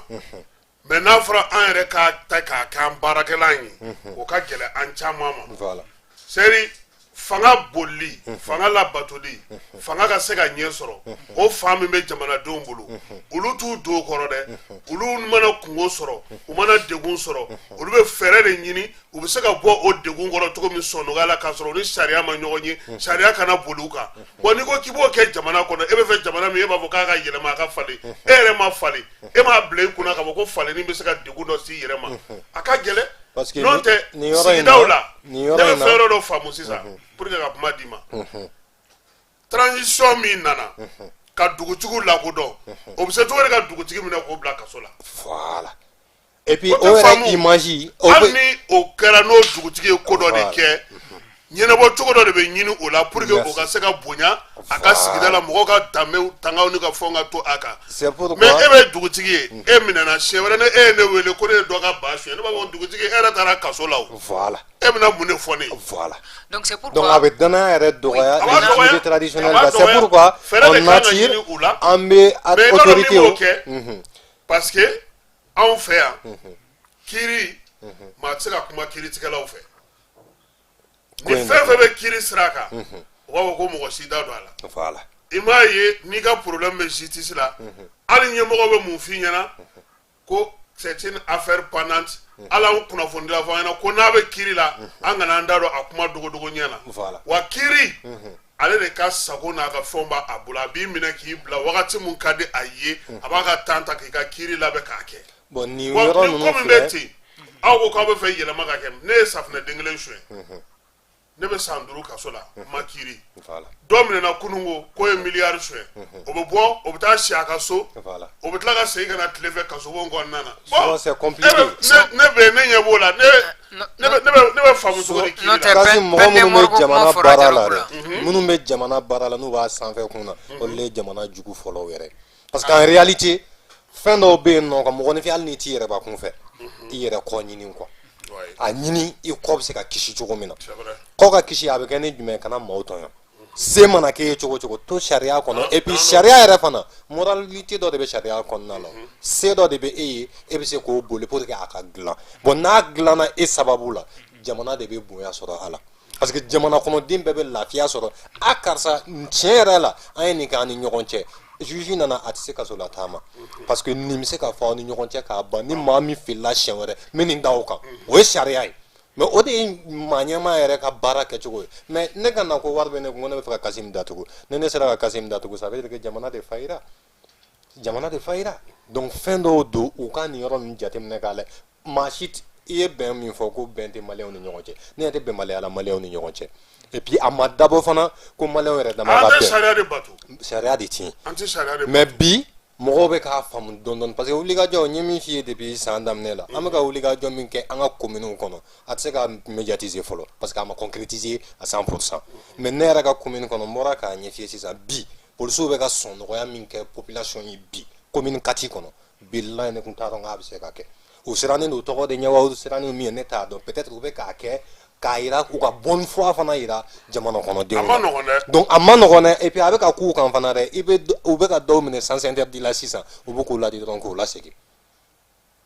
mais n'a fɔra an yɛrɛ k'a ta k'a kɛ an baarakɛlan ye, o ka gɛlɛn an caman ma. Seri fanga bolili, fanga labatoli, fanga ka se ka ɲɛ sɔrɔ, o fan min bɛ jamanadenw bolo, olu t'u don o kɔrɔ dɛ. Olu mana kungo sɔrɔ, u mana degun sɔrɔ, olu bɛ fɛɛrɛ de ɲini u bɛ se ka bɔ o degun kɔrɔ cogo min sɔnɔgɔya la, k'a sɔrɔ u ni sariya ma ɲɔgɔn ye, sariya kana boli u kan. Bon, n'i ko k'i b'o kɛ jamana kɔnɔ, e bɛ fɛ jamana min, e b'a fɔ k'a ka yɛlɛma, a ka falen, e yɛrɛ ma falen, e m'a bila i kunna k'a fɔ ko falenni bɛ se ka degun dɔ s'i yɛrɛ ma, a ka gɛlɛn. N'o tɛ, sigidaw la, ne bɛ fɛn yɔrɔ dɔ faamu sisan pour que ka kuma d'i ma. Transition min nana ka dugutigiw lakodɔn, o bɛ se cogo di ka dugutigi minɛ k'o bila kaso la? Voilà, et puis o yɛrɛ image. Hali ni o kɛra, n'o dugutigi ye ko dɔ de kɛ, ɲɛnabɔ cogo dɔ de bɛ ɲini o la pour que o ka se ka bonya a ka sigida la, mɔgɔw ka danbew tangaw ni ka fɛnw ka to a kan. Mais e bɛ dugutigi ye, e minɛna, siɲɛ wɛrɛ ni e ye ne wele ko ne ye dɔ ka ba suɲɛ, ne b'a fɔ dugutigi, e yɛrɛ taara kaso la o. E bɛna mun de fɔ ne ye? Voilà. Donc c'est pourquoi. Donc a bɛ danaya yɛrɛ dɔgɔya les activités traditionnelles la. C'est pourquoi on attire, an bɛ autorité o kɛ, parce que anw fɛ yan, kiiri, maa tɛ se ka kuma kiiritigɛlaw fɛ. Ni fɛn fɛn bɛ kiiri sira kan, u b'a fɔ ko mɔgɔ si da don a la. I m'a ye, n'i ka problème bɛ justice la, hali ɲɛmɔgɔ bɛ mun f'i ɲɛna ko c'est une affaire pendante. Hali an kunnafonidila fɔ an ɲɛna ko n'a bɛ kiiri la, an kana an da don a kuma dogodogo ɲɛ na. Wa kiiri, ale de ka sago n'a ka fɛnw b'a bolo, a b'i minɛ k'i bila wagati mun ka di a ye, a b'a ka temps ta k'i ka kiiri labɛn k'a kɛ. Bon, nin yɔrɔ ninnu ko min bɛ ten, aw ko k'aw bɛ fɛ yɛlɛma ka kɛ, ne ye safunɛ den kelen suɲɛ. Ne bɛ san 5 kaso la, ma kiiri. Dɔ minɛna kununko k'o ye miliyari suɲɛ, o bɛ bɔ, o bɛ taa si a ka so, o bɛ tila ka segin ka na tile fɛ kasobon kɔnɔna na. Bon, c'est compliqué. Ne bɛ ne ɲɛ b'o la, ne bɛ faamu cogo di kiiri la? Kasi, mɔgɔ minnu bɛ jamana baara la dɛ, minnu bɛ jamana baara la, n'u b'a sanfɛ kun na, olu de ye jamana jugu fɔlɔw yɛrɛ, parce que en réalité, fɛn dɔw bɛ yen nɔ, ka mɔgɔninfin, hali n'i t'i yɛrɛbakun fɛ, i yɛrɛ kɔ ɲini quoi, a ɲini i kɔ bɛ se ka kisi cogo min na. Kɔ ka kisi, a bɛ kɛ ni jumɛn? Kana maaw tɔɲɔ. Se mana k'e ye cogo cogo, to sariya kɔnɔ. Et puis sariya yɛrɛ fana, moralité dɔ de bɛ sariya kɔnɔna la. Se dɔ de bɛ e ye, e bɛ se k'o boli pour que a ka dilan. Bon, n'a dilanna e sababu la, jamana de bɛ bonya sɔrɔ a la, parce que jamana kɔnɔden bɛɛ bɛ lafiya sɔrɔ. A karisa, tiɲɛ yɛrɛ la, an ye nin kɛ an ni ɲɔgɔn cɛ, juge nana, a tɛ se kaso la taama, parce que nin bɛ se ka fɔ aw ni ɲɔgɔn cɛ k'a ban. Ni maa min filila siɲɛ wɛrɛ, n bɛ nin da o kan. O ye sariya ye, mais o de ye maa ɲɛmaa yɛrɛ ka baara kɛcogo ye. Mais ne ka na ko wari bɛ ne kun, ko ne bɛ fɛ ka Kasim datugu, ni ne sera ka Kasim datugu, ça veut dire que jamana de fayira, jamana de fayira. Donc fɛn dɔw don, u ka nin yɔrɔ ninnu jateminɛ k'a lajɛ. Maa si, i ye bɛn min fɔ ko bɛn tɛ maliyɛnw ni ɲɔgɔn cɛ, ne ɲɛ tɛ bɛnbaliya la maliyɛnw ni ɲɔgɔn cɛ. Et puis a ma dabɔ fana ko maliyɛnw yɛrɛ dama ka bɛn. An tɛ sariya de bato. Sariya de tiɲɛ. An tɛ sariya de. Mais bi, mɔgɔw bɛ k'a faamu dɔɔni dɔɔni, parce que wulikajɔ n ye min f'i ye depuis san daminɛ la, an bɛ ka wulikajɔ min kɛ an ka communes kɔnɔ, a tɛ se ka médiatiser fɔlɔ, parce que a ma concrétiser à 100%. Mais ne yɛrɛ ka commune kɔnɔ, n bɔra k'a ɲɛf'i ye sisan, bi polisiw bɛ ka sɔn nɔgɔya min kɛ population ye bi commune 4 kɔnɔ, bilahi, ne tun t'a dɔn k'a bɛ se ka kɛ. U sirannen don tɔgɔ de ɲɛ wa, u sirannen min ye, ne t'a dɔn. Peut-être u bɛ k'a kɛ k'a yira u ka bonne foi fana yira jamana kɔnɔdenw. A ma nɔgɔn dɛ. Donc a ma nɔgɔn dɛ. Et puis a bɛ ka k'u kan fana dɛ. I bɛ, u bɛ ka dɔw minɛ sens interdit la sisan, u bɛ k'u ladi dɔrɔn k'u lasegin.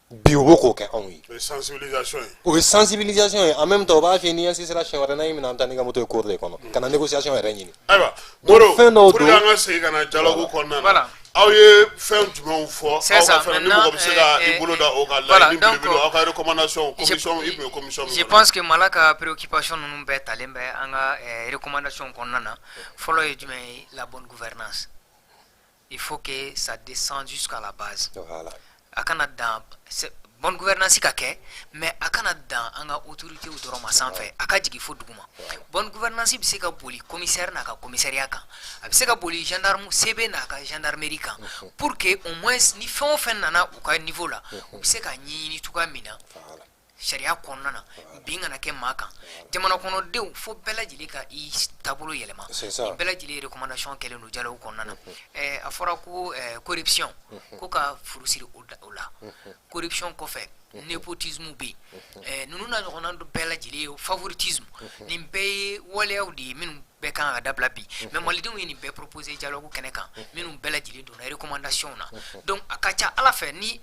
Bi u bɛ k'o kɛ anw ye. O ye sensibilisation ye. O ye sensibilisation ye. En même temps, u b'a f'i ye n'i insistera siɲɛ wɛrɛ, n'a y'i minɛ, an bɛ taa n'i ka moto ye cour de kɔnɔ ka na négociation yɛrɛ ɲini. Ayiwa Moro, fɛn dɔw pour que an ka segin ka na dialogue kɔnɔna na, aw ye fɛn jumɛnw fɔ aw ka fɛn, ni mɔgɔ bɛ se ka i bolo da o kan, laɲini belebele, aw ka recommandation, commission, i tun ye commission min Je pense que Mala ka préoccupation ninnu bɛɛ talen bɛ an ka recommandation kɔnɔna na. Fɔlɔ ye jumɛn ye? La bonne gouvernance, il faut que ça descende jusqu'à la base. A kana dan bonne gouvernance ka kɛ, mais a kana dan an ka autorités dɔrɔn ma sanfɛ, a ka jigin fo duguma. Bonne gouvernance bɛ se ka boli commissaire n'a ka commissariat kan, a bɛ se ka boli gendarme CB n'a ka gendarmerie kan, pour que au moins ni fɛn o fɛn nana u ka niveau la, u bɛ se ka ɲɛɲini cogoya min na sariya kɔnɔna na, bin kana kɛ maa kan. Jamana kɔnɔdenw, fo bɛɛ lajɛlen ka i taabolo yɛlɛma. Bɛɛ lajɛlen recommandation kɛlen don dialogue kɔnɔna na. A fɔra ko corruption, ko ka furu siri o la. Corruption kɔfɛ, népotisme bɛ yen, ninnu n'a ɲɔgɔnna bɛɛ lajɛlen ye, favoritisme, nin bɛɛ ye waleyaw de ye minnu bɛɛ kan ka dabila bi. Mais malidenw ye nin bɛɛ proposer dialogue kɛnɛ kan, minnu bɛɛ lajɛlen donna recommandation na. Donc a ka ca Ala fɛ, ni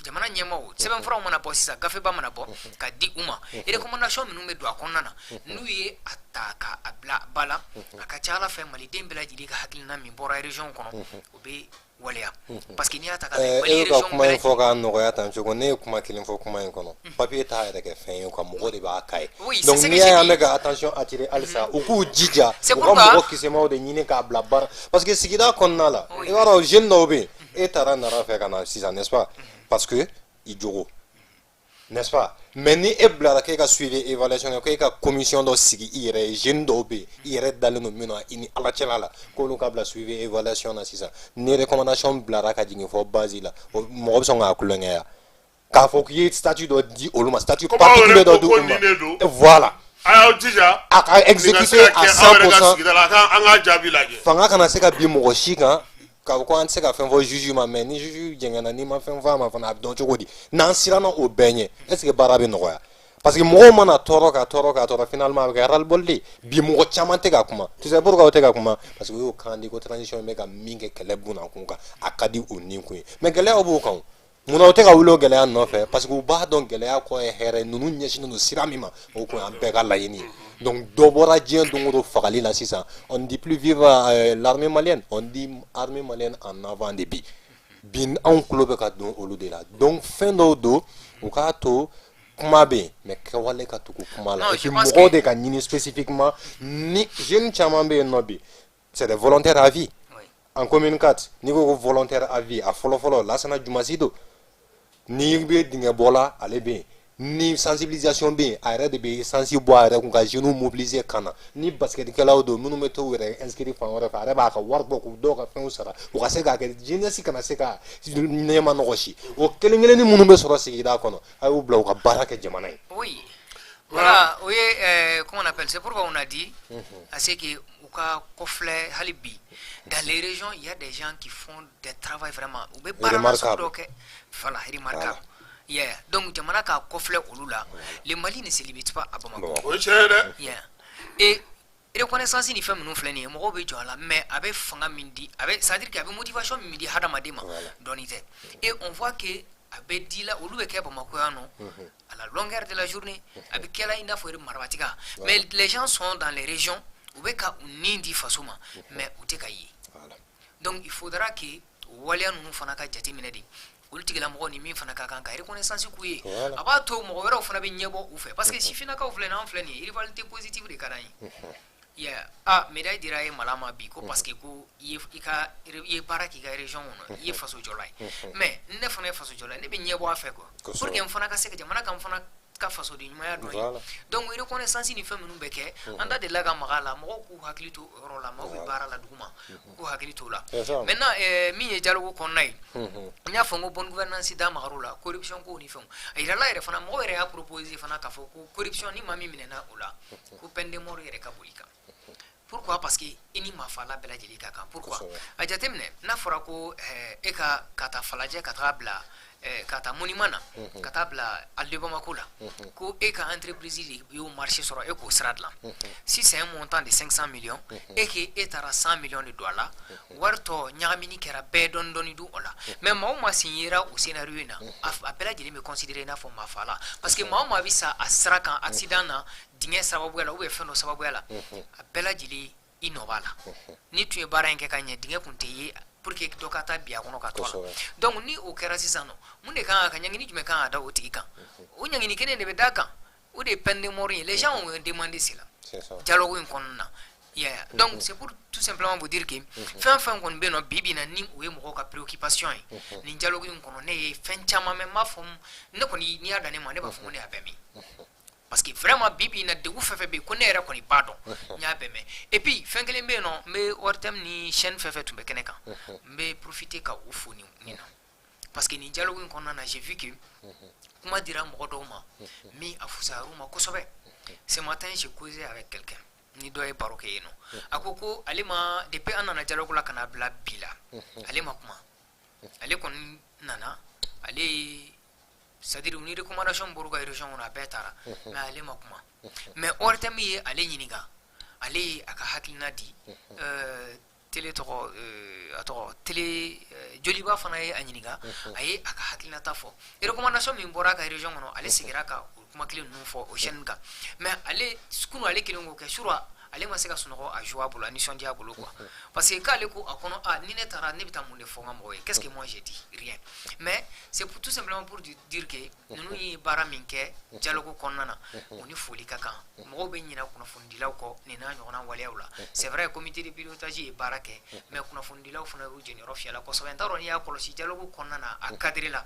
jamana ɲɛmaaw, sɛbɛnfuraw mana bɔ sisan, gafeba mana bɔ ka di u ma, recommandation minnu bɛ don a kɔnɔna na, n'u ye a ta ka a bila ba la, a ka ca Ala fɛ, maliden bɛɛ lajɛlen ka hakilina min bɔra région kɔnɔ, o bɛ waleya, parce que n'i y'a ta ka lajɛ, e bɛ ka kuma in fɔ k'a nɔgɔya tan cogo, ne ye kuma kelen fɔ kuma in kɔnɔ, papier t'a yɛrɛ kɛ fɛn ye quoi, mɔgɔ de b'a ka ye. Donc n'i y'a ye an bɛ ka attention attirer halisa, u k'u jija u ka mɔgɔ kisɛmaw de ɲini k'a bila baara, parce que sigida kɔnɔna la, i b'a dɔn, jeune dɔw bɛ yen, e taara Nara fɛ ka na sisan, n'est-ce pas, parce que i jogo, n'est-ce pas? Mais ni e bilara k'e ka suivi évaluation kɛ, k'e ka commission dɔ sigi i yɛrɛ ye, jeune dɔw bɛ yen, i yɛrɛ dalen don min na i ni Ala cɛla la, k'olu ka bila suivi évaluation na sisan, ni recommandation bilara ka jigin fɔ base la, mɔgɔ bɛ sɔn k'a kulonkɛ ya k'a fɔ k'i ye statut dɔ di olu ma, statut particulier dɔ di olu ma, voilà. A y'aw jija. A ka exécuter à 100%. An k'a jaabi lajɛ. Fanga kana se ka bin mɔgɔ si kan k'a fɔ ko an tɛ se ka fɛn fɔ juge ma. Mais ni juge jɛngɛnna, n'i ma fɛn fɔ a ma fana, a bɛ dɔn cogo di? N'an siranna o bɛɛ ɲɛ, est ce que baara bɛ nɔgɔya? Parce que mɔgɔw mana tɔɔrɔ ka tɔɔrɔ ka tɔɔrɔ, finalement a bɛ kɛ ras-le-bol de. Bi mɔgɔ caman tɛ ka kuma. Tu sais pourquoi o tɛ ka kuma? Parce que u y'o kan di ko transition bɛ ka min kɛ, kɛlɛ bunna kun kan, a ka di u ni kun ye. Mais gɛlɛyaw b'o kan. Munna u tɛ ka wuli o gɛlɛya nɔfɛ? Parce que u b'a dɔn gɛlɛya kɔ ye hɛrɛ. Ninnu ɲɛsinnen don sira min ma, o kun y'an bɛɛ ka laɲini ye. Donc dɔ bɔra diɲɛ don o don fagali la sisan. On ne dit plus vive l'armée malienne, on dit armée malienne en avant de. Bi bi, anw tulo bɛ ka don olu de la. Donc fɛn dɔw don, u k'a to kuma bɛ yen, mais kɛwale ka tugu kuma la. Et puis mɔgɔw de ka ɲini spécifiquement, ni jeune caman bɛ yen nɔ bi, c'est des volontaires à vie. En commune 4, n'i ko ko volontaire à vie, a fɔlɔ fɔlɔ, Lasana Jumasi don. N'i bɛ dingɛ bɔ la, ale bɛ yen. Ni sensibilisation bɛ yen, a yɛrɛ de bɛ essence bɔ a yɛrɛ kun ka jeunes mobiliser ka na. Ni basketkɛlaw don, minnu bɛ t'u yɛrɛ inscrire fan wɛrɛ fɛ, a yɛrɛ b'a ka wari bɔ k'u dɔw ka fɛnw sara, u ka se k'a kɛ, jeunesse kana se ka ɲɛma nɔgɔ si. O kelen kelenni minnu bɛ sɔrɔ sigida kɔnɔ, a y'u bila u ka baara kɛ jamana ye. Oui. Voilà, oui, comment on appelle? C'est pourquoi on a dit à ce que u ka kɔfilɛ hali bi, dans les régions, il y a des gens qui font des travaux vraiment, u bɛ baara nasugu dɔ kɛ, voilà, remarquable. Yeah. Donc jamana ka kɔfilɛ olu la. Le Mali ne se limite pas à Bamako. O ye tiɲɛ ye dɛ. Yeah. Et reconnaissance ni fɛn minnu filɛ nin ye, mɔgɔw bɛ jɔ a la, mais a bɛ fanga min di, a bɛ, c'est à dire que a bɛ motivation min di hadamaden ma, dɔɔni tɛ. Et on voit que a bɛ di la, olu bɛ kɛ Bamakɔ yan nɔ à la longueur de la journée, a bɛ kɛ la i n'a fɔ marabatiga, mais les gens sont dans les régions, u bɛ ka u nin di faso ma, mais u tɛ ka ye. Donc il faudra que waleya ninnu fana ka jateminɛ de, olu tigilamɔgɔ ni min fana ka kan ka reconnaissance k'u ye, a b'a to mɔgɔ wɛrɛw fana bɛ ɲɛbɔ u fɛ, parce que sifinnakaw filɛ nin, an filɛ nin ye, rivalité positive de ka d'an ye. Yeah. Ah, médaille dira e Mala ma bi ko parce que ko i ye i ka i ye baara k'i ka région kɔnɔ, i ye faso jɔla ye, mais ne fana ye faso jɔla ye, ne bɛ ɲɛbɔ a fɛ quoi, pour que n fana ka se ka jamana ka n fana ka fasoden ɲumanya dɔn ye. Donc reconnaissance ni fɛn minnu bɛ kɛ, an da delila ka maga a la, mɔgɔw k'u hakili to o yɔrɔ la, maaw bɛ baara la dugu ma, u k'u hakili to o la. Maintenant, min ye dialogue kɔnɔna ye, n y'a fɔ n ko bonne gouvernance da magar'o la, corruption ko ni fɛnw a yirala yɛrɛ fana, mɔgɔw yɛrɛ y'a proposer fana k'a fɔ ko corruption, ni maa min minɛna o la, ko peine de mort yɛrɛ ka boli kan. Pourquoi? Parce que i ni maafala bɛɛ lajɛlen ka kan. Pourquoi? A jateminɛ, n'a fɔra ko e ka taa Falajɛ ka taga bila ka taa monument na ka taa bila Halles de Bamako la, ko e ka entreprise de y'o marché sɔrɔ, e k'o sira dilan, si c'est un montant de 500 millions et que e taara 100 millions de don a la, wari tɔ ɲagamini kɛra, bɛɛ dɔɔni dɔɔni dun o la, mais maa o maa sen yera o scénario in na, a bɛɛ lajɛlen bɛ considérer i n'a fɔ maafala, parce que maa o maa bɛ sa a sira kan accident na, dingɛ sababuya la ou bien fɛn dɔ sababuya la, a bɛɛ lajɛlen i nɔ b'a la. Ni tun ye baara in kɛ ka ɲɛ, dingɛ kun tɛ ye pour que dɔ ka taa bi a kɔnɔ ka to a la. Donc ni o kɛra sisan nɔ, mun de kan ka ɲangini jumɛn kan ka da o tigi kan? O ɲangini kelen de bɛ da kan, o de ye peine de mort ye. Les gens ont demandé cela dialogue in kɔnɔna na. Yeah. Donc c'est pour tout simplement vous dire que fɛn fɛn kɔni bɛ yen nɔ bi bi in na, ni o ye mɔgɔw ka préoccupation ye nin dialogue in kɔnɔ, ne ye fɛn caman mɛn, n b'a fɔ ne kɔni, n'i y'a dan ne ma, ne b'a fɔ ko ne y'a bɛɛ mɛn, parce que vraiment bi bi in na, degun fɛn fɛn bɛ yen ko ne yɛrɛ kɔni b'a dɔn, n y'a bɛɛ mɛn. Et puis fɛn kelen bɛ yen nɔ, n bɛ ORTM ni chaîne fɛn fɛn tun bɛ kɛnɛ kan, n bɛ profiter ka u fo nin na, parce que nin dialogue in kɔnɔna na, j'ai vu que kuma dira mɔgɔ dɔw ma min a fusayar'u ma kosɛbɛ. Ce matin, j'ai causé avec quelqu'un, ni dɔ ye baro kɛ yen nɔ, a ko ko ale ma, depuis an nana dialogue la ka na bila bi la, ale ma kuma. Ale kɔni nana, ale ye, c'est à dire ni recommandation bɔr'u ka région kɔnɔ, a bɛɛ taara, mais ale ma kuma. Mais ORTM ye ale ɲininka, ale ye a ka hakilina di. Télé tɔgɔ, a tɔgɔ télé Joliba fana ye a ɲininka, a ye a ka hakilinata fɔ. Recommandation min bɔra a ka région kɔnɔ, ale seginna ka o kuma kelen ninnu fɔ o chaîne kan. Mais ale kunu, ale kelen k'o kɛ sura, ale ma se ka sunɔgɔ, a joie bolo, a nisɔndiya bolo quoi, parce que k'ale ko a kɔnɔ, ah, ni ne taara, ne bɛ taa mun de fɔ n ka mɔgɔw ye? Qu'est-ce que moi j'ai dit? Rien. Mais c'est pour, tout simplement pour dire que ninnu ye baara min kɛ dialogue kɔnɔna na, o ni foli ka kan. Mɔgɔw bɛ ɲinɛ kunnafonidilaw kɔ nin n'a ɲɔgɔnna waleyaw la. C'est vrai, comité de pilotage ye baara kɛ, mais kunnafonidilaw fana y'u jɔyɔrɔ fiyɛ kosɛbɛ. N t'a dɔn n'i y'a kɔlɔsi dialogue kɔnɔna na, a cadre la,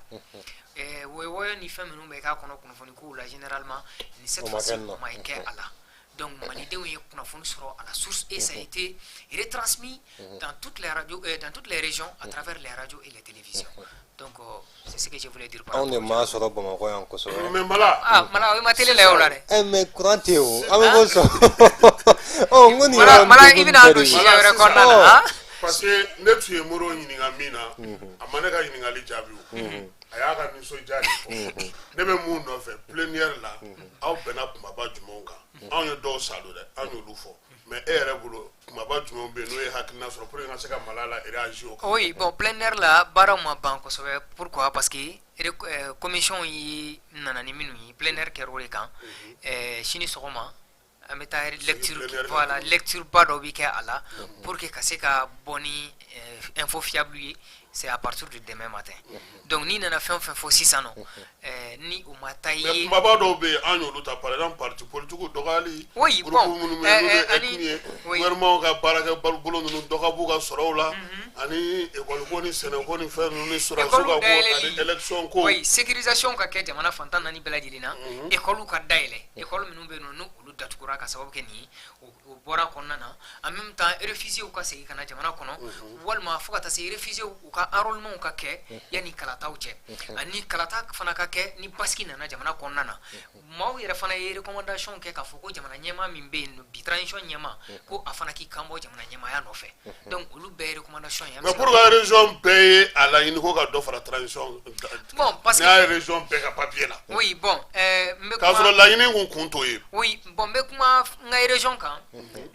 wɔyɔwɔyɔ ni fɛn minnu bɛ k'a kɔnɔ kunnafoni kow la, généralement ni cette fois-ci o ma kɛ a la. Donc malidenw ye kunnafoni sɔrɔ à la source et ça a été retransmis dans toutes les radios, dans toutes les régions, à travers les radios et les télévisions. Donc c'est ce que je voulais dire par Anw de m'a sɔrɔ Bamakɔ yan kosɛbɛ. Mais Mala. Ah Mala, o ma télé la o la dɛ. Ɛ, mais courant tɛ yen o, an bɛ bɔ sɔn ɔ, n ko nin Mala, Mala, i bɛna don sujet wɛrɛ kɔnɔna na. Parce que ne tun ye Moro ɲininka min na, a ma ne ka ɲininkali jaabi o, a y'a ka nisɔndiya de fɔ. Ne bɛ mun nɔfɛ plénière la, aw bɛnna kumaba jumɛnw kan? Anw ye dɔw salo dɛ, an y'olu fɔ, mais e yɛrɛ bolo, kumaba jumɛnw bɛ yen n'o ye hakilina sɔrɔ pour que n ka se ka Mala la réagir o kan? Oui, bon, plénière la, baaraw ma ban kosɛbɛ. Pourquoi? Parce que commission ye nana ni minnu ye, plénière kɛra o de kan. Sini sɔgɔma an bɛ taa lecture, voilà, lecture ba dɔ bɛ kɛ a la pour que ka se ka bɔ ni info fiable ye. C'est à partir de demain matin. Donc n'i nana fɛn o fɛn fɔ sisan nɔ, ni o ma taa i Mais ye. Kumaba dɔw bɛ yen, an y'olu ta, par exemple parti politique dɔgɔyali, groupe bon, minnu bɛ yen n'olu ye ani ethnie ye, oui. Gouvernement ka baarakɛ bolo ninnu, dɔ ka b'u ka sɔrɔw la, ani école ko ni sɛnɛko ni fɛn ninnu ni sɔrɔdasiw École ka ko ani dayɛlɛli. élection ko. Oui, sécurisation ka kɛ jamana fantan naani bɛɛ lajɛlen na, école ka dayɛlɛ, école minnu bɛ yen nɔ n'olu datugura ka sababu kɛ nin ye, o bɔra kɔnɔna na. En même temps, réfugiés ka segin ka na jamana kɔnɔ, walima fo ka taa se réfugiés u ka enrôlement ka kɛ yanni kalataw cɛ, ani kalata fana ka kɛ ni basigi nana jamana kɔnɔna na. Maaw yɛrɛ fana ye recommandation kɛ k'a fɔ ko jamana ɲɛmaa min bɛ yen nɔ bi, transition ɲɛmaa, ko a fana k'i kan bɔ jamana ɲɛmaaya nɔfɛ. Donc olu bɛɛ ye recommandation ye. An bɛ Mais se ka pourquoi région bɛɛ ye a laɲini ko ka dɔ fara transition? Bon, parce N'i y'a que ye région bɛɛ ka papier la, oui, bon, n bɛ k'a kuma sɔrɔ laɲini kun t'o ye. Oui, bon, n bɛ kuma n ka région kan.